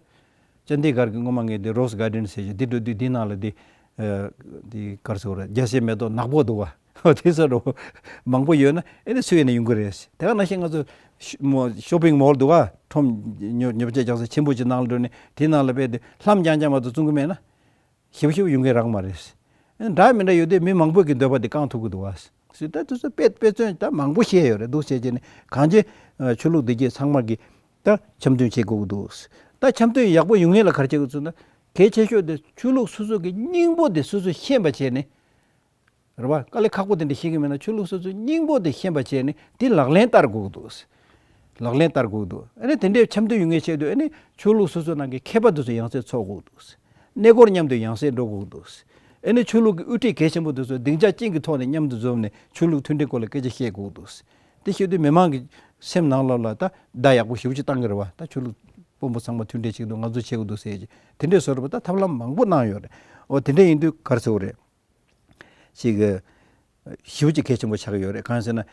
ཅན་དེ་གར་གྱི་སྔོན་མ་ངས་དེ་Rose Garden ཟེར་ཞིག་དེ་འགྲོ་དུས་དེའི་ནང་ལ་དེ་ཨ་དེ་གར་ཟེར་བ་རེད། རྒྱ་སེ་མེ་ཏོག་ནག་པོ་འདུག་བ། དེ་ཚོ་འདྲ་བོ་མང་པོ་ཡོད་ན་ཨེ་ནི་སུ་ཡིན་ན་ཡོང་གི་རེད། དེ་ག་ནང་བཞིན་ང་ཚོ་ཤོ་མོ་shopping mall འདུག་ག་ཁྲོམ་ཉོ་ཉོ་ཆ་རྒྱག་ས་ཆེན་པོ་ཅིག་ནང་ལ་འགྲོ་ནས་དེའི་ནང་ལ་དཔེ་དེ་ལྷམ་རྐྱང་རྐྱང་མ་གཏོགས་བཙོང་གི་མེད་ན་ཞེ་པོ་ཞེ་པོ་ཡོང་གི་རག་མ་རེད། ཨེ་འདྲ་མི་འདྲ་ཡོད་དུས་མི་མང་པོ་གི་འདོད་པ་དེ་བསྐང་ཐུབ་ཀྱི་འདུག་ག་ཟེར་ད་དེ་ཚོ་དཔེ་དཔེ་མཚོན་ད་མང་པོ་བཤད་ཡོད་རེད་འདུག་བྱས་རྗེས་ནས་གང་ཅི་ཆོས་ལུགས་འདི་གྱད་ཚང་མ་གི་ད་འཆམ་མཐུན་བྱེད་དགོས་ཀྱི་འདུག་ད་འཆམ་མཐུན་ཡག་པོ་ཡོང་ཡས་ལ་ག་རེ་བྱེད་དགོས་ཚུལ་ན་གལ་ཆེ་ཤོས་དེ་ཆོས་ལུགས་སོ་སོ་གི་སྙིང་པོ་དེ་སོ་སོས་ཤེས་པ་བྱས་ནས། རེད་བ། དཀའ་ལས་ཁག་པོ་དེ་འདྲ་ཤེས་ཀྱི་མེད་ན་ཆོས་ལུགས་སོ་སོའི་སྙིང་པོ་དེ་ཤེས་པ་བྱས་ནས་དེ་ལག་ལེན་བསྟར་དགོས་ཀྱི་འདུག་ལག་ལེན་བསྟར་དགོས་ཀྱི་འདུག་ཨ་ནི་དེ་འདྲའི་འཆམ་མཐུན་ཡོང་མཁན་ཆེད་དུ་ཨ་ནི་ཆོས་ལུགས་སོ་སོ་ནང་གི་མཁས་པ་དེ་ཚོ་ཡང་སེ་འཚོགས་དགོས་ཀྱི་འདུག་གནས་སྐོར་མཉམ་དུ་ཡང་སེ་འགྲོ་དགོས་ཀྱི་འདུག་ཨ་ནི་ཆོས་ལུགས་ཀྱི་དབུ་ཁྲིད་གལ་ཆེན་པོ་དེ་ཚོ་སྡིངས་ཆ་གཅིག་གི་ཐོག་ནས་མཉམ་དུ་འཛོམས་ནས་ཆོས་ལུགས་མཐུན་སྒྲིལ་སྐོར་ལ་སྐད་ཆ་བཤད་དགོས་ཀྱི་འདུག་དེ་བཤད་དུས་མི་མང་གི་སེམས་ནང་ལོགས་ལ་ད་བརྡ་ཡག་པོ་ཞེ་པོ་ཅིག་བཏང་གི་རེད་བ། ད་ཆོས་ལུགས་དཔོན་པོ་ཚང་མ་མཐུན་སྒྲིལ་བྱེད་ཀྱི་འདུག་ང་ཚོ་བྱེད་དགོས་འདུག་ཟེར་གྱི་དེ་འདྲའི་བཟོ་འདྲ་པོ་ད་ཐབས་ལམ་མང་པོ་གནང་ཡོད་རེད། འོ་དེ་འདྲ་ཡིན་དུས་ག་རེ་ཟེར་དགོས་རེད། ཅིག་གི་ཞེ་པོ་ཅིག་གལ་ཆེན་པོ་ཆགས་ཀྱི་ཡོད་རེད། གང་ཡིན་ཟེར་ན་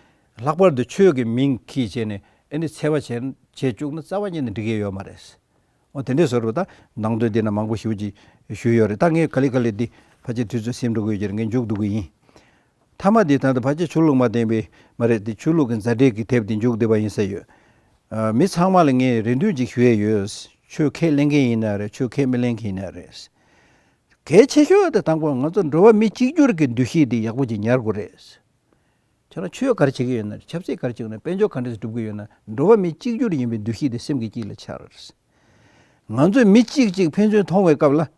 ལྷག་པར་དུ་ཆོས་ཀྱི་མིང་གིས་བྱས་ནས་ཨ་ནི་འཚེ་བ་བྱས་བྱས་བཅུག་ན་རྩ་བ་ཉིད་ནས་འགྲིག་གི་ཡོད་མ་རེད། འོ་དེ་འདྲའི་བཟོ་འདྲ་པོ་ད་ནང་དོན་འདི་ན་མང་པོ་ཞེ་པོ་ཅིག་ཞུས་ཡོད་རེད། ད་ངས་ག་ལེ་ག་ལེ་འདི་ཕལ་ཆེར་དུས་ཚོད་ཟིན་འགྲོ་གི་ཡོད་ཀྱི་རེད། ངས་མཇུག་བསྡུ་གི་ཡིན། མཐའ་མ་འདི་ད་ལྟ་ཕལ་ཆེར་ཆོས་ལུགས་མ་བསྟེན་པའི་མ་རེད་དེ། ཆོས་ལུགས་ཀྱི་མཛའ་འབྲེལ་གྱི་དེབ་འདི་མཇུག་བསྡུས་པ་ཡིན་ས་ཡོད། ཨ། མི་ཚང་མ་ལ་ངས་རེ་འདུན་ཅིག་ཞུ་ཡས་ཡོད། ཆོས་ཁས་ལེན་མཁན་ཡིན་ན་རེད། ཆོས་ཁས་མི་ལེན་མཁན་ཡིན་ན་རེད། གལ་ཆེ་ཤོས་དེ་དང་པོ་ང་ཚོ་འགྲོ་བ་མི་གཅིག་གྱུར་གྱི་འདུ་ཤེས་འདི་ཡག་པོ་ཅིག་ཉར་དགོས་རེད། ཁྱེད་རང་ཆོས་ག་རེ་བྱེད་ཀྱི་ཡོད་ན་རེད། ཆབ་སྲིད་ག་རེ་བྱེད་ཀྱི་ཡོད་ན། དཔལ་འབྱོར་ག་འདྲ་སྒྲུབ་ཀྱི་ཡོད་ན། འགྲོ་བ་མི་གཅིག་གྱུར་ཡིན་པའི་འདུ་ཤེས་དེ་སེམས་ཀྱི་དཀྱིལ་ལ་འཆར། ང་ཚོས་མི་གཅིག་གཅིག་ཕན་ཚུན་མཐོང་བའི་སྐབས་ལ།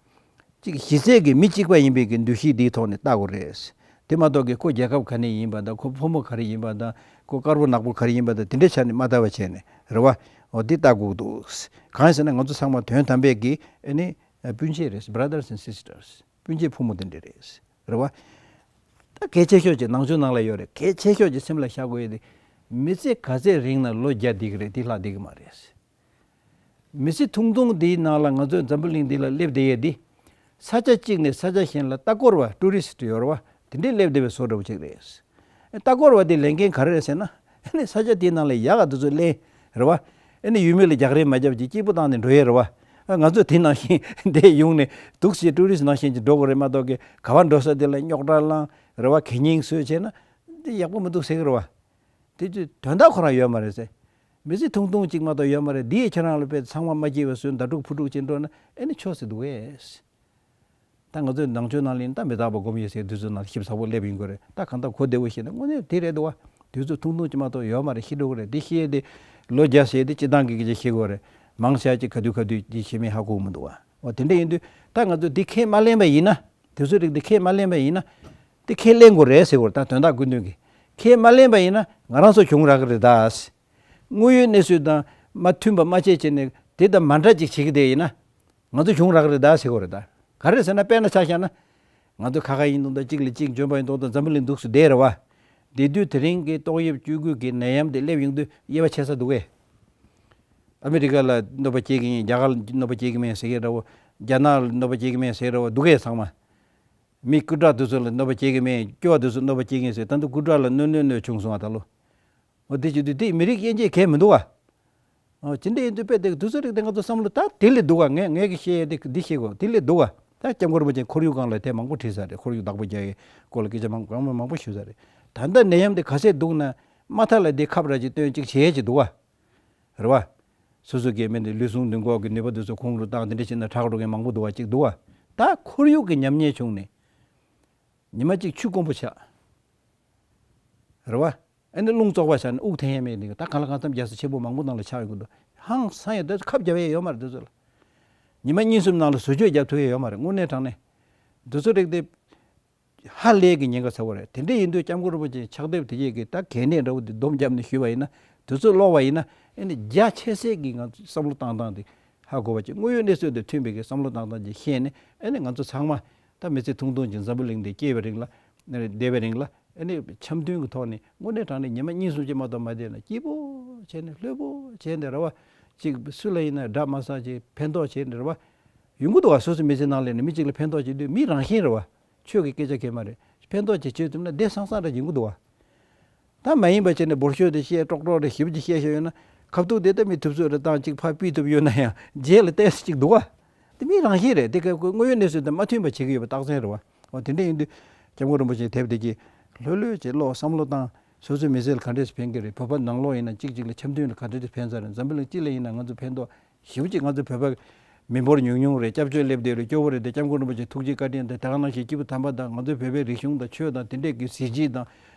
གཅིག་གཞི་རྩའི་གི་མི་གཅིག་པ་ཡིན་པའི་གི་འདུ་ཤེས་འདིའི་ཐོག་ནས་ལྟ་དགོས་རེད། དེ་མ་གཏོགས་གི་ཁོ་རྒྱལ་ཁབ་ག་ནས་ཡིན་པ་དང་། ཁོ་ཕོ་མོ་ག་རེ་ཡིན་པ་དང་། ཁོ་དཀར་པོ་ནག་པོ་ག་རེ་ཡིན་པ་དང་། དེ་འདྲའི་ཆ་ནས་མ་ལྟ་བ་བྱས་ནས་རེད་བ། འོ་འདི་ལྟ་དགོས་འདུག་གང་ཡིན་ཟེར་ན་ང་ཚོ་ཚང་མ་དོན་དམ་པའི་གི་ཨ་ནི་སྤུན་མཆེད་རེད། Brothers and sisters། སྤུན་མཆེད་ཕོ་མོ་དེ་འདྲ་རེད། རེད་བ། ད་གལ་ཆེ་ཤོས་ཅིག་ནང་ཆོས་ནང་ལ་ཡོད་རེད། གལ་ཆེ་ཤོས་ཅིག་སེམས་ལ་བཞག་དགོས་ཡས་དེ། མི་ཚེ་ག་ཚད་རིང་ན་ལོ་བརྒྱ་བསྡད་ཀྱི་རེད། དེ་ལྷག་བསྡད་ཀྱི་མ་རེད། མི་ཚེ་ཐུང་ཐུང་འདིའི་ནང་ལ་ང་ཚོས་འཛམ་བུ་གླིང་འདི་ལ་སླེབས་བསྡད་ཡས་འདི། ས་ཆ་གཅིག་ནས་ས་ཆ་གཞན་ལ་ལྟ་སྐོར་བ། ཊུ་རི་སི་ཊི་ཡོད་རེད་བ། དེ་འདྲས་སླེབས་བསྡད་པའི་བཟོ་འདྲ་པོ་ཅིག་རེད། ལྟ་སྐོར་བ་དེ་ལས་འགན་ག་རེ་རེད་ཟེར་ན། ཨ་ནི་ས་ཆ་དེའི་ནང་ལ་ཡག་ག་དེ་ཚོ་ལེན། རེད་བ། ཨ་ནི་ཡུལ་མི་ལ་རྒྱག་རེས་མ་བརྒྱབ་ཅིག་སྐྱིད་པོ་བཏང་ནས་འགྲོ་ཡས་རེད་བ། ཨ། ང་ཚོ་དེ་ནང་བཞིན་འདིར་ཡོང་ནས་འདུག་སེ་ཊུ་རི་སི་ཊི་ནང་བཞིན་ཅིག་འགྲོ་དགོས་རེད་མ་གཏོགས་གི། ག་པར་འགྲོ་ས་དེ་ལ་རྙོག་དྲ་བསླངས། རེད་བ། གད་སྙིགས་བཟོས་བྱས་ན་དེ་ཡག་པོ་མི་འདུག་ཟེར་གི་རེད་བ། དེ་ཚོའི་དོན་དག་ཁོ་རང་ཡོད་མ་རེད་ཟེར། མི་ཚེ་ཐུང་ཐུང་གཅིག་མ་གཏོགས་ཡོད་མ་རེད། འདིས་ཁྱེད་རང་ལ་དཔེ་ཚང་མ་མ་སྐྱིད་པ་བཟོས། ཟླ་དྲུག་ཕུ་དྲུག་ཅིག་འགྲོ་ན་ཨེ་ནི་ཆོག་ཟེར་འདུག་གས། ད་ང་ཚོའི་ནང་ཆོས་ནང་ལ་ཡིན་ན་ད་མི་རྟག་པ་སྒོམ་ཡོད་ཟེར་དུས་ཚོད་ནང་ཞིབ་ཚགས་པོ་སླེབས་ཡོང་གི་རེད། ད་གང་ལྟར་གོ་བདེ་བོ་ཞིག་ན་དངོས་གནས་དེ་རེད་འདུག་བ། དུས་ཚོད་ཐུང་ཐུང་ཅིག་མ་གཏོགས་ཡོད་མ་རེད། ཤི་འགྲོ་གི་རེད། དེ་ཤི་ཡས་དེ་ལོ་བརྒྱ་ཟེར་དེ་སྤྱིར་བཏང་གི་སྐད་ཆ་ཤི་དགོས་རེད། མང་ཆེ་བ་ཅིག་ག་དུས་ག་དུས་དེ་ཤི་མིན་ཧ་གོ་མི་འདུག་བ། འོ་དེ་འདྲ་ཡིན་དུས་ད་ང་ཚོ་དེ་ཁས་མ་ལེན་པ་ཡིན་ན། དུས་ཚོད་རིག་དེ་ཁས་མ་ལེན་པ་ཡིན་ན། དེ་ཁས་ལེན་དགོས་རེད་ཟེར་དགོས་རེད། ད་དོན་དག་ཀུན་དོན་གྱི་ཁས་མ་ལེན་པ་ཡིན་ན་ང་རང་ཚོ་གྱོང་རག་གི་རེད་ད། དངོས་ཡོད་གནས་ཚུལ་དང་མ་མཐུན་པ་མ་བྱེད་བྱས་ནས་དེ་དང་མ་འདྲ་ཅིག་བྱེད་ཀྱི་བསྡད་ཡིན་ན། ང་ཚོ་གྱོང་རག་རེད་ད་ཟེར་དགོས་རེད་ད། ག་རེ་ཟེར་ན་དཔེར་ན་ཆ་བཞག་ན། ང་ཚོ་ཁ་ཁ་ཡིན་མདོག་མདོག་གཅིག་ལ་གཅིག་འཇོན་པ་ཡིན་མདོག་མདོག་འཛམ་བུ་གླིང་འདུག་སེ་བསྡད་རེད་བ། བསྡད་དུས་དེ་རིང་གི་ཏོག་དབྱིབས་བཅུ་དགུ་གི་ནད་ཡམས་དེ་སླེབས་ཡོང་དུས་དབྱེ་བ་ཕྱེ་ས་འདུག་གས། ཨ་མི་རི་ཀ་ལ་གནོད་པ་སྐྱེལ་གྱི་ཡིན། རྒྱ་གར་ལ་གནོད་པ་སྐྱེལ་གྱི་མིན་ཟེར་གྱི་འདྲ་བོ། རྒྱ་ནག་ལ་གནོད་པ་སྐྱེལ་གྱི་མིན་ཟེར་གྱི་འདྲ་བོ་འདུག་གས། ཚང་མ། མི་སྐུ་དྲག་དེ་ཚོ་ལ་གནོད་པ་སྐྱེལ་གྱི་མིན། སྐྱོ་བ་དེ་ཚོ་གནོད་པ་སྐྱེལ་གྱི་ཡིན་ཟེར། ད་དུང་སྐུ་དྲག་ལ་གནོད་གནོད་གནོད་བྱུང་སོང་བ་ད་ལོ། འོ་དེ་བྱེད་དུས་དེ་མི་རིགས་དབྱེ་འབྱེད་གས་མི་འདུག་བ། ཨོ། ཇི་འདྲ་ཡིན་དུས་དཔེ་དེ་དུས་ཚོད་རིག་དེ་ང་ཚོ་བསམ་བློ་ད་དེ་ལས་སྡུག་ག་ངས་ངས་ཀྱི་བཤད་ཡས་དེ་འདི་བཤད་དགོས། དེ་ལས་སྡུག་ག་ད་སྐྱབས་མགོན་རིན་པོ་ཆེ་ཁོར་ཡུག་སྒང་ལ་དེ་མང་པོ་བྲིས་ཚར་རེད། ཁོར་ཡུག་བདག་པོ་རྒྱག་ཡས་སྐོར་ལ་སྐད་ཆ་མང་མང་མང་པོ་ཞུས་ཚར་རེད། ད་ལྟ་ནད་ཡམས་དེ་ག་ཚད་སྡུག་ན་མ་མཐའ་ལ་དེ་ཁབ་ར་ཅིག་བཏོན་ཅིག་བྱེད་ཡས་ཅིག་འདུག་ག་རེད་བ། སོ་སོ་གི་མི་འདི་ལུས་ཟུངས་ནུས་ཁོག་གི་ནུས་པ་དེ་ཚོ་གོང་རུ་བཏང་། དེ་འདྲ་བྱས་ན་དྲག་འགྲོ་མཁན་མང་པོ་འདུག་ག་ཅིག་འདུག་ག་ད་ཁོར་ཡུག་གི་ཉམས་ཉེས་བྱུང་ནས་ཉི་མ་གཅིག་ཆུ་དཀོན་པོ་ཆགས། རེད་བ། ཨ་ནི་རླུང་བཙོག་པ་ཆགས་ནས་དབུགས་འཐེན་ཡས་མེད་ནི། ད་གང་ལ་གང་འཚམ་རྒྱལ་ས་ཆེན་པོ་མང་པོ་ནང་ལ་ཆགས་ཡོང་གི་འདུག་ཧང་སང་ཡོད། ད་ཁབ་རྒྱབ་ཡས་ཡོད་མ་རེད་དེ་ཚོ་ལ། ཉི་མ་གཉིས་གསུམ་ནང་ལ་བཟོ་བཅོས་རྒྱབ་ཐུབ་ཡས་ཡོད་མ་རེད། དངོས་གནས་དྲང་གནས། དེ་ཚོ་རིག་དེ་ཧ་ལས་ཀྱི་ཉེན་ཁ་ཚ་བོ་རེད། དེ་འདྲ་ཡིན་དུས་སྐྱབས་མགོན་རིན་པོ་ཆེ་ཕྱག་དེབ་དེ་གས་ཀྱི་ད་གལ་གནད་འདྲ་བོ་དེ་སྡོམ་བརྒྱབ་ནས་ཞུས་པ་ཡིན་ན། དུས་ཚོད་ལོག་པ་ཡིན་ན་ཨ་ནི་རྒྱ་ཆེ་སའི་གི་ང་ཚོ་བསམ་བློ་བཏང་སྟངས་དེ་ཧ་གོ་བ་བྱེད། དངོས་ཡོད་གནས་ཚུལ་དང་མཐུན་པའི་གི་བསམ་བློ་བཏང་སྟངས་ཅིག་ཤེས་ནས་ཨ་ནི་ང་ཚོ་ཚང་མ་ད་མི་ཚེ་ཐུང་ཐུང་ཅིག་འཛམ་བུ་གླིང་འདི་སྐྱེས་པའི་རིང་ལ་བསྡད་པའི་རིང་ལ་ཨ་ནི་འཆམ་མཐུན་གྱི་ཐོག་ནས་དངོས་གནས་དྲང་གནས་ཉི་མ་གཉིས་གསུམ་ཅིག་མ་གཏོགས་མ་བསྡད་ན་སྐྱིད་པོ་བྱས་ནས་ལྷོད་པོ་བྱས་ནས་རེད་བ། ཅིག་སུ་ལ་ཡིན་ན་དགྲ་མ་ཟ་ཅིག་ཕན་ཐོགས་བྱས་ནས་རེད་བ། ཡོང་གི་འདུག་བ། སོ་སོའི་མི་ཚེ་ནང་ལ་ནི་མི་གཅིག་ལ་ཕན་ཐོགས་བྱེད་དུས་མི་རང་བཞིན་རེད་བ། ཆོས་ཀྱི་སྐད་ཆ་གས་མ་རེད། ཕན་ཐོགས་ཅིག་བྱེད་ཐུབ་ན་བདེ་སང་སང་འདྲ་ཡོང་གི་འདུག་བ། ད་མ་ཡིན་པ་བྱས་ནས་འབོར་ཤོག་དེ་བཤད་ཀྲོག་ཀྲོག་རེ་ཞེ་པོ་ཅིག་བཤད་བཤད་ཡོད་ན་ཁ་ཐུག་དེ་ལྟ་མི་ཐུབ་ཚོད་རེ་བཏང་ཅིག་ཕར་ཕུད་ཐུབ་ཡོད་ན་ཡང་རྗེས་ལ་ཏོག་ཙམ་ཅིག་འདུག་བ། དེ་མི་རང་བཞིན་རེད། དེ་ག་དངོས་ཡོད་གནས་ཚུལ་དང་མ་མཐུན་པ་བྱེད་ཀྱི་ཡོད་པ་རྟགས་མཚན་རེད་བ། འོ་དེ་འདྲ་ཡིན་དུས་སྐྱབས་མགོན་རིན་པོ་ཆེའི་དེབ་དེ་གྱིས་ལྷོད་ལྷོད་བྱས་ཀློག་བསམ་བློ་བཏང་། སོ་སོའི་མི་ཚེ་ལ་ག་འདྲས་ཕན་གྱི་རེད། བོད་པ་ནང་ལོགས་ཡིན་ན་གཅིག་གཅིག་ལ་འཆམ་མཐུན་ལ་ག་འདྲས་ཕན་ས་རེད། འཛམ་བུ་གླིང་སྤྱི་ལ་ཡིན་ན་ང་ཚོ་ཕན་ཐོགས། ཞེ་པོ་ཅིག་ང་ཚོ་བོད་པ་མི་འབོར་ཉུང་ཉུང་རེད། སྐྱབས་བཅོལ་སླེབས་བསྡད་རེད། སྐྱོ་བོ་རེད། དེ་སྐྱབས་མགོན་རིན་པོ་ཆེ་ཐུགས་རྗེ་བཀའ་དྲིན་དང་དེ་ག་ནང་བཞིན་སྐྱེས་བུ་དམ་པ་དང་ང་ཚོའི་བོད་པའི་རིག་གཞུང་དང་ཆོས་དང་དེ་འདྲས་ཀྱི་གཟི་བརྗིད་དང་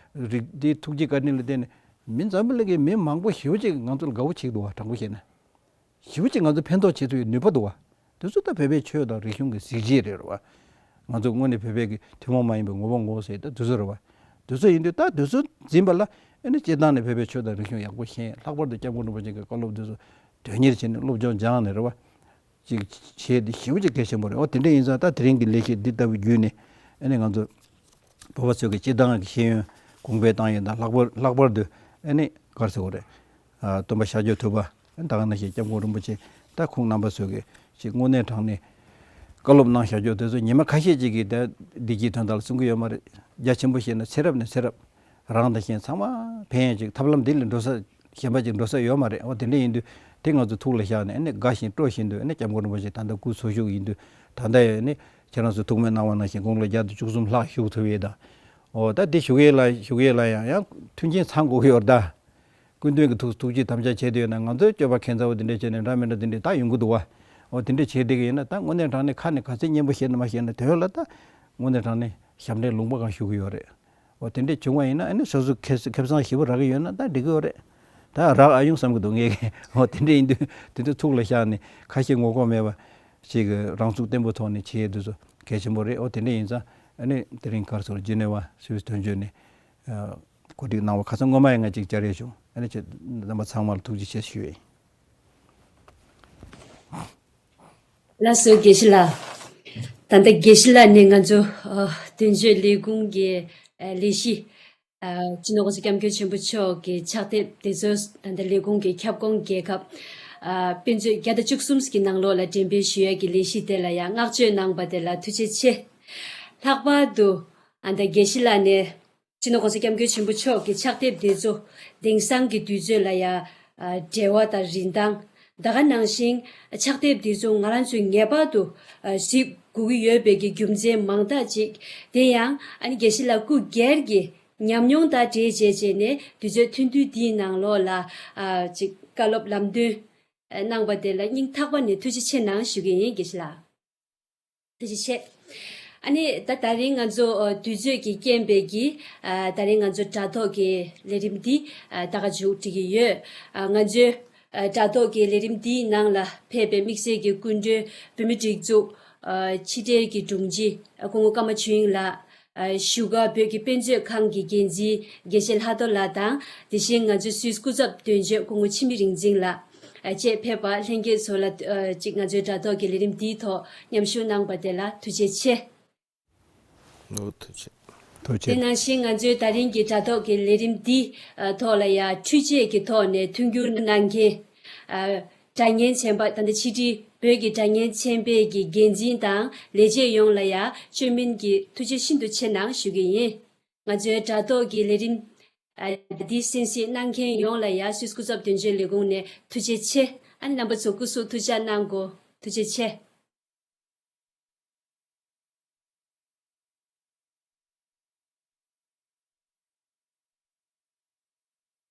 རིག་དེའི་ཐུགས་རྗེ་བཀའ་དྲིན་ལ་བརྟེན་ནས་མི་འཛམ་བུ་གླིང་གི་མི་མང་པོ་ཞེ་པོ་ཅིག་ང་ཚོ་ལ་དགའ་བོ་བྱེད་ཀྱི་འདུག་བ། དྲང་པོ་བཤད་ན་ཞེ་པོ་ཅིག་ང་ཚོ་ཕན་ཐོགས་བྱེད་ཐུབ་ཡའི་ནུས་པ་འདུག་བ། དེ་ཚོ་ད་བོད་པའི་ཆོས་དང་རིག་གཞུང་གི་གཟི་བརྗིད་རེད་བ། ང་ཚོ་དངོས་གནས་བོད་པའི་གི་ཐུན་མོང་མ་ཡིན་པའི་ངོ་བོ་ངོ་ཟེར་ད་དུས་ཚོད་རེད་བ། དུས་ཚོད་ཡིན་དུས་ད་དུས་ཚོད་འཛིན་པ་ལ་ཨ་ནི་སྤྱིར་བཏང་ནས་བོད་པའི་ཆོས་དང་རིག་གཞུང་ཡག་པོ་ཤེས། ལྷག་པར་དུ་སྐྱབས་མགོན་རིན་པོ་ཆེ་གི་བཀའ་སློབ་དེ་ཚོ་དོན་གཉེར་བྱས་ནས་སློབ་སྦྱོང་སྦྱངས་ནས་རེད་བ། ཅིག་བྱས་ཏེ་ཞེ་པོ་ཅིག་གལ་ཆེན་པོ་རེད། འོ་དེ་འདྲ་ཡིན་ཙང་ད་དེ་རིང་གི་ལས་གཞི་འདི་ལྟ་བུའི་བརྒྱུད་ནས་ཨ་ནི་ང་ཚོ་བོད་པ་ཚོས་ཀྱི་སྤྱིར་བཏང་གི་ཤེས་ཡོན་གོང་འཕེལ་བཏང་ཡོད་དང་། ལྷག་པར་ལྷག་པར་དུ་ཨ་ནི་ག་རེ་ཟེར་དགོས་རེད། ཨ་སྟོན་པ་ཤཱཀྱ་ཐུབ་པ་ཨ་ནི་ད་ག་ནང་བཞིན་སྐྱབས་མགོན་རིན་པོ་ཆེ་ད་ཁོང་རྣམ་པ་ཚོས་ཀྱི་ཅིག་དངོས་གནས་དྲང་གནས་བཀའ་སློབ་གནང་བཞག་རྒྱུ་དེ་ཚོ་ཉི་མ་ཁ་ཤས་ཅིག་གིས་ད་བདེ་སྐྱིད་དོན་དག་ལ་གསུང་གི་ཡོད་མ་རེད། རྒྱ་ཆེན་པོ་བཤད་ན་ཚེ་རབས་ནས་ཚེ་རབས་རང་དང་གཞན་ཚང་མ་ཕན་ཡོན་ཅིག་ཐབས་ལམ་འདི་ལས་འགྲོ་ས་གཞན་པ་ཅིག་འགྲོ་ས་ཡོད་མ་རེད། འོ་དེ་འདྲ་ཡིན་དུས་དེ་ང་ཚོ་ཐུགས་ལ་བཞག་ནས་ཨ་ནི་དགའ་བཞིན་སྤྲོ་བཞིན་དུ་ཨ་ནི་སྐྱབས་མགོན་རིན་པོ་ཆེ་ད་ལྟ་སྐུ་འཚོ་བཞུགས་ཡིན་དུས་ད་ལྟ་ཡང་ཨ་ནི་ཁྱེད་རང་ཚོ་ཐུགས་སྨོན་གནང་བ་ནང་བཞིན་དགུང་ལོ་བརྒྱ་དང་བཅུ་གསུམ་ལྷག་བཞུགས་ཐུབ་ཡས་དང་། འོ་ད་འདི་བཞུགས་ཡས་ལ་བཞུགས་ཡས་ལ་ཡང་ཡང་མཐུན་རྐྱེན་ཚང་དགོས་ཀྱི་ཡོད་རེད་ད། སྐུ་མདུན་གྱི་ཐུགས་ཐུགས་རྗེ་དམ་བཅའ་བྱས་དུས་ན་ང་ཚོའི་སྤྱོད་པ་ཁྱད་མཚར་བ་འདི་འདྲ་བྱས་ནས་འདྲ་མི་འདྲ་འདི་འདྲ་ད་ཡོང་གི་འདུག་བ། འོ་དེ་འདྲ་བྱས་བསྡད་ཀྱི་ཡིན་ན་ད་དངོས་གནས་དྲང་གནས་ཁ་ནས་ག་ཚོད་སྙན་པོ་བཤད་ན་མ་བཤད་ན་དོན་ལ་ད་དངོས་གནས་དྲང་གནས་ཞབས་འདྲེན་ལུང་པ་གང་ཞུ་གི་ཡོད་རེད། འོ་དེ་འདྲ་བྱུང་བ་ཡིན་ན་ཨ་ནི་སོ་སོ་ཁེ་ཁེ་བཟང་ཞེ་པོ་རག་གི་ཡོད་ན་ད་འགྲིག་གི་ཡོད་རེད། ད་རག་ཨ་ཡོང་བསམ་གི་འདུག་ངས་ཀྱི། འོ་དེ་འདྲ་ཡིན་དུས་དེ་ཚོ་ཐུགས་ལ་བཞག་ནས་ཁ་ཞེ་ངོ་ལྐོག་མེད་པ་ཞིག་གི་རང་ཚུགས་བརྟན་པོའི་ཐོག་ནས་བྱེད་ཡས་དེ་ཚོ་གལ་ཆེན་པོ་རེད། འོ་དེ་འདྲ་ཡིན་ཙང་ཨ་ནི་དེ་རིང་ག་རེ་ཟེར་ཇི་ནེ་ཝ་སུད་སི་དོན་གཅོད་ནས་གོ་སྒྲིག་གནང་བ་ཁ་སང་སྔོན་མ་ཡང་ང་གཅིག་བཅར་ཡས་བྱུང་། ཨ་ནི་ཁྱེད་རྣམ་པ་ཚང་མ་ལ་ཐུགས་རྗེ་ཆེ་ཞུ་ཡས་ཡིན། ལགས་སོ་དགེ་བཤེས་ལགས། ད་ལྟ་དགེ་བཤེས་ལགས་ནས་ང་ཚོ་ཨ་དོན་གཅོད་ལས་ཁུངས་ཀྱི་ཨ་ལས་གཞི་ཨ་སྤྱི་ནོར་༸གོང་ས་༸སྐྱབས་མགོན་ཆེན་པོ་མཆོག་གི་ཕྱག་དེབ་དེ་ཚོ་ད་ལྟ་ལས་ཁུངས་ཀྱི་ཁྱབ་ཁོངས་རྒྱལ་ཁབ་ཨ་དཔེ་མཛོད་བརྒྱ་དང་བཅུ་གསུམ་གྱི་ནང་ལོགས་ལ་འགྲེམས་སྤེལ་ཞུ་ཡས་ཀྱི་ལས་གཞི་དེ་ལ་ཡང་བསྔགས་བརྗོད་གནང་བ་དེ་ལ་ཐུགས་རྗེ་ཆེ། ལྷག་པར་དུ་ཨ་ད་དགེ་བཤེས་ལགས་ནས་སྤྱི་ནོར་༸གོང་ས་༸སྐྱབས་མགོན་ཆེན་པོ་མཆོག་གི་ཕྱག་དེབ་དེ་ཚོ་དེང་སང་གི་དུས་ཚོད་ལ་ཡ་ཨ་འབྲེལ་བ་དང་རིན་ཐང་། ད་ག་ནང་བཞིན་ཕྱག་དེབ་དེ་ཚོ་ང་རང་ཚོས་ངེས་པར་དུ་ཨ་གཟིགས་དགོས་ཀྱི་ཡོད་པའི་གི་རྒྱུ་མཚན་མང་དག་ཅིག་དེ་ཡང་ཨ་ནི་དགེ་བཤེས་ལགས་སྐུ་སྒེར་གྱི་ཉམས་མྱོང་དང་འབྲེལ་བྱས་བྱས་ནས་དུས་ཚོད་ཐུང་ཐུང་འདིའི་ནང་ལོགས་ལ་ཨ་ཅིག་བཀའ་སློབ་ལམ་སྟོན་གནང་བ་དེ་ལ་སྙིང་ཐག་པ་ནས་ཐུགས་རྗེ་ཆེ་གནང་ཞུ་གི་ཡིན་དགེ་བཤེས་ལགས། ཐུགས་རྗེ་ཆེ། ཨ་ནི་ད་ད་རིང་ང་ཚོ་ཨ་དུས་ཚོད་ཀྱི་རྐྱེན་པས་ཀྱིས་ཨ་ད་རིང་ང་ཚོ་དྲ་ཐོག་གི་ལས་རིམ་འདི་ཨ་ད་ག་མཇུག་སྒྲིལ་གྱི་ཡོད། ཨ་ང་ཚོའི་ཨ་དྲ་ཐོག་གི་ལས་རིམ་འདིའི་ནང་ལ་ཕེབས་པའི་དམིགས་བསལ་གྱི་སྐུ་མགྲོན་བོད་མིའི་སྒྲིག་འཛུགས་ཨ་ཕྱི་དྲིལ་གྱི་དྲུང་ཆེ་ཨ་སྐུ་ངོ་ཀརྨ་ཆོས་དབྱིངས་ལགས། ཨ་བཞུགས་སྒར་བོད་ཀྱི་དཔེ་མཛོད་ཁང་གི་འགན་འཛིན་དགེ་བཤེས་ལྷག་རྡོར་ལགས་དང་། དེ་བཞིན་ང་ཚོའི་སུད་སི་སྐུ་ཚབ་དོན་གཅོད་སྐུ་ངོ་འཆི་མེད་རིག་འཛིན་ལགས། ཨ་བཅས་ཕེབས་པ་ལྷན་རྒྱས་ཚོ་ལ་ཨ་ཅིག་ང་ཚོའི་དྲ་ཐོག་གི་ལས་རིམ་འདིའི་ཐོག་མཉམ་ཞུགས་གནང་བ་དེ་ལ་ཐུགས་རྗེ་ཆེ། ལོ་ཐུགས་རྗེ། ཐུགས་རྗེ། དེ་ནང་བཞིན་ང་ཚོའི་ད་རིང་གི་དྲ་ཐོག་གི་ལས་རིམ་འདི་ཨ་ཐོག་ལ་ཡ་འཕྲུལ་ཆས་ཀྱི་ཐོག་ནས་མཐུན་འགྱུར་གནང་མཁན་ཨ་སྒྲ་སྙན་ཚན་པ་ད་ལྟ་ཕྱི་དྲིལ་བོད་ཀྱི་སྒྲ་སྙན་ཚན་པའི་གི་འགན་འཛིན་དང་ལས་བྱེད་ཡོངས་ལ་ཡ་བཅོས་མིན་གྱི་ཐུགས་རྗེ་ཤིན་ཏུ་ཆེ་གནང་ཞུ་གི་ཡིན། ང་ཚོའི་དྲ་ཐོག་གི་ལས་རིམ་ཨ་འདི་གསན་གཟིགས་གནང་མཁན་ཡོངས་ལ་ཡ་སུད་སི་སྐུ་ཚབ་དོན་གཅོད་ལས་ཁུངས་ནས་ཐུགས་རྗེ་ཆེ། ཨ་ནི་རྣམ་པ་ཚོ་སྐུ་གཟུགས་ཐུགས་ཅག་གནང་དགོས། ཐུགས་རྗེ་ཆེ།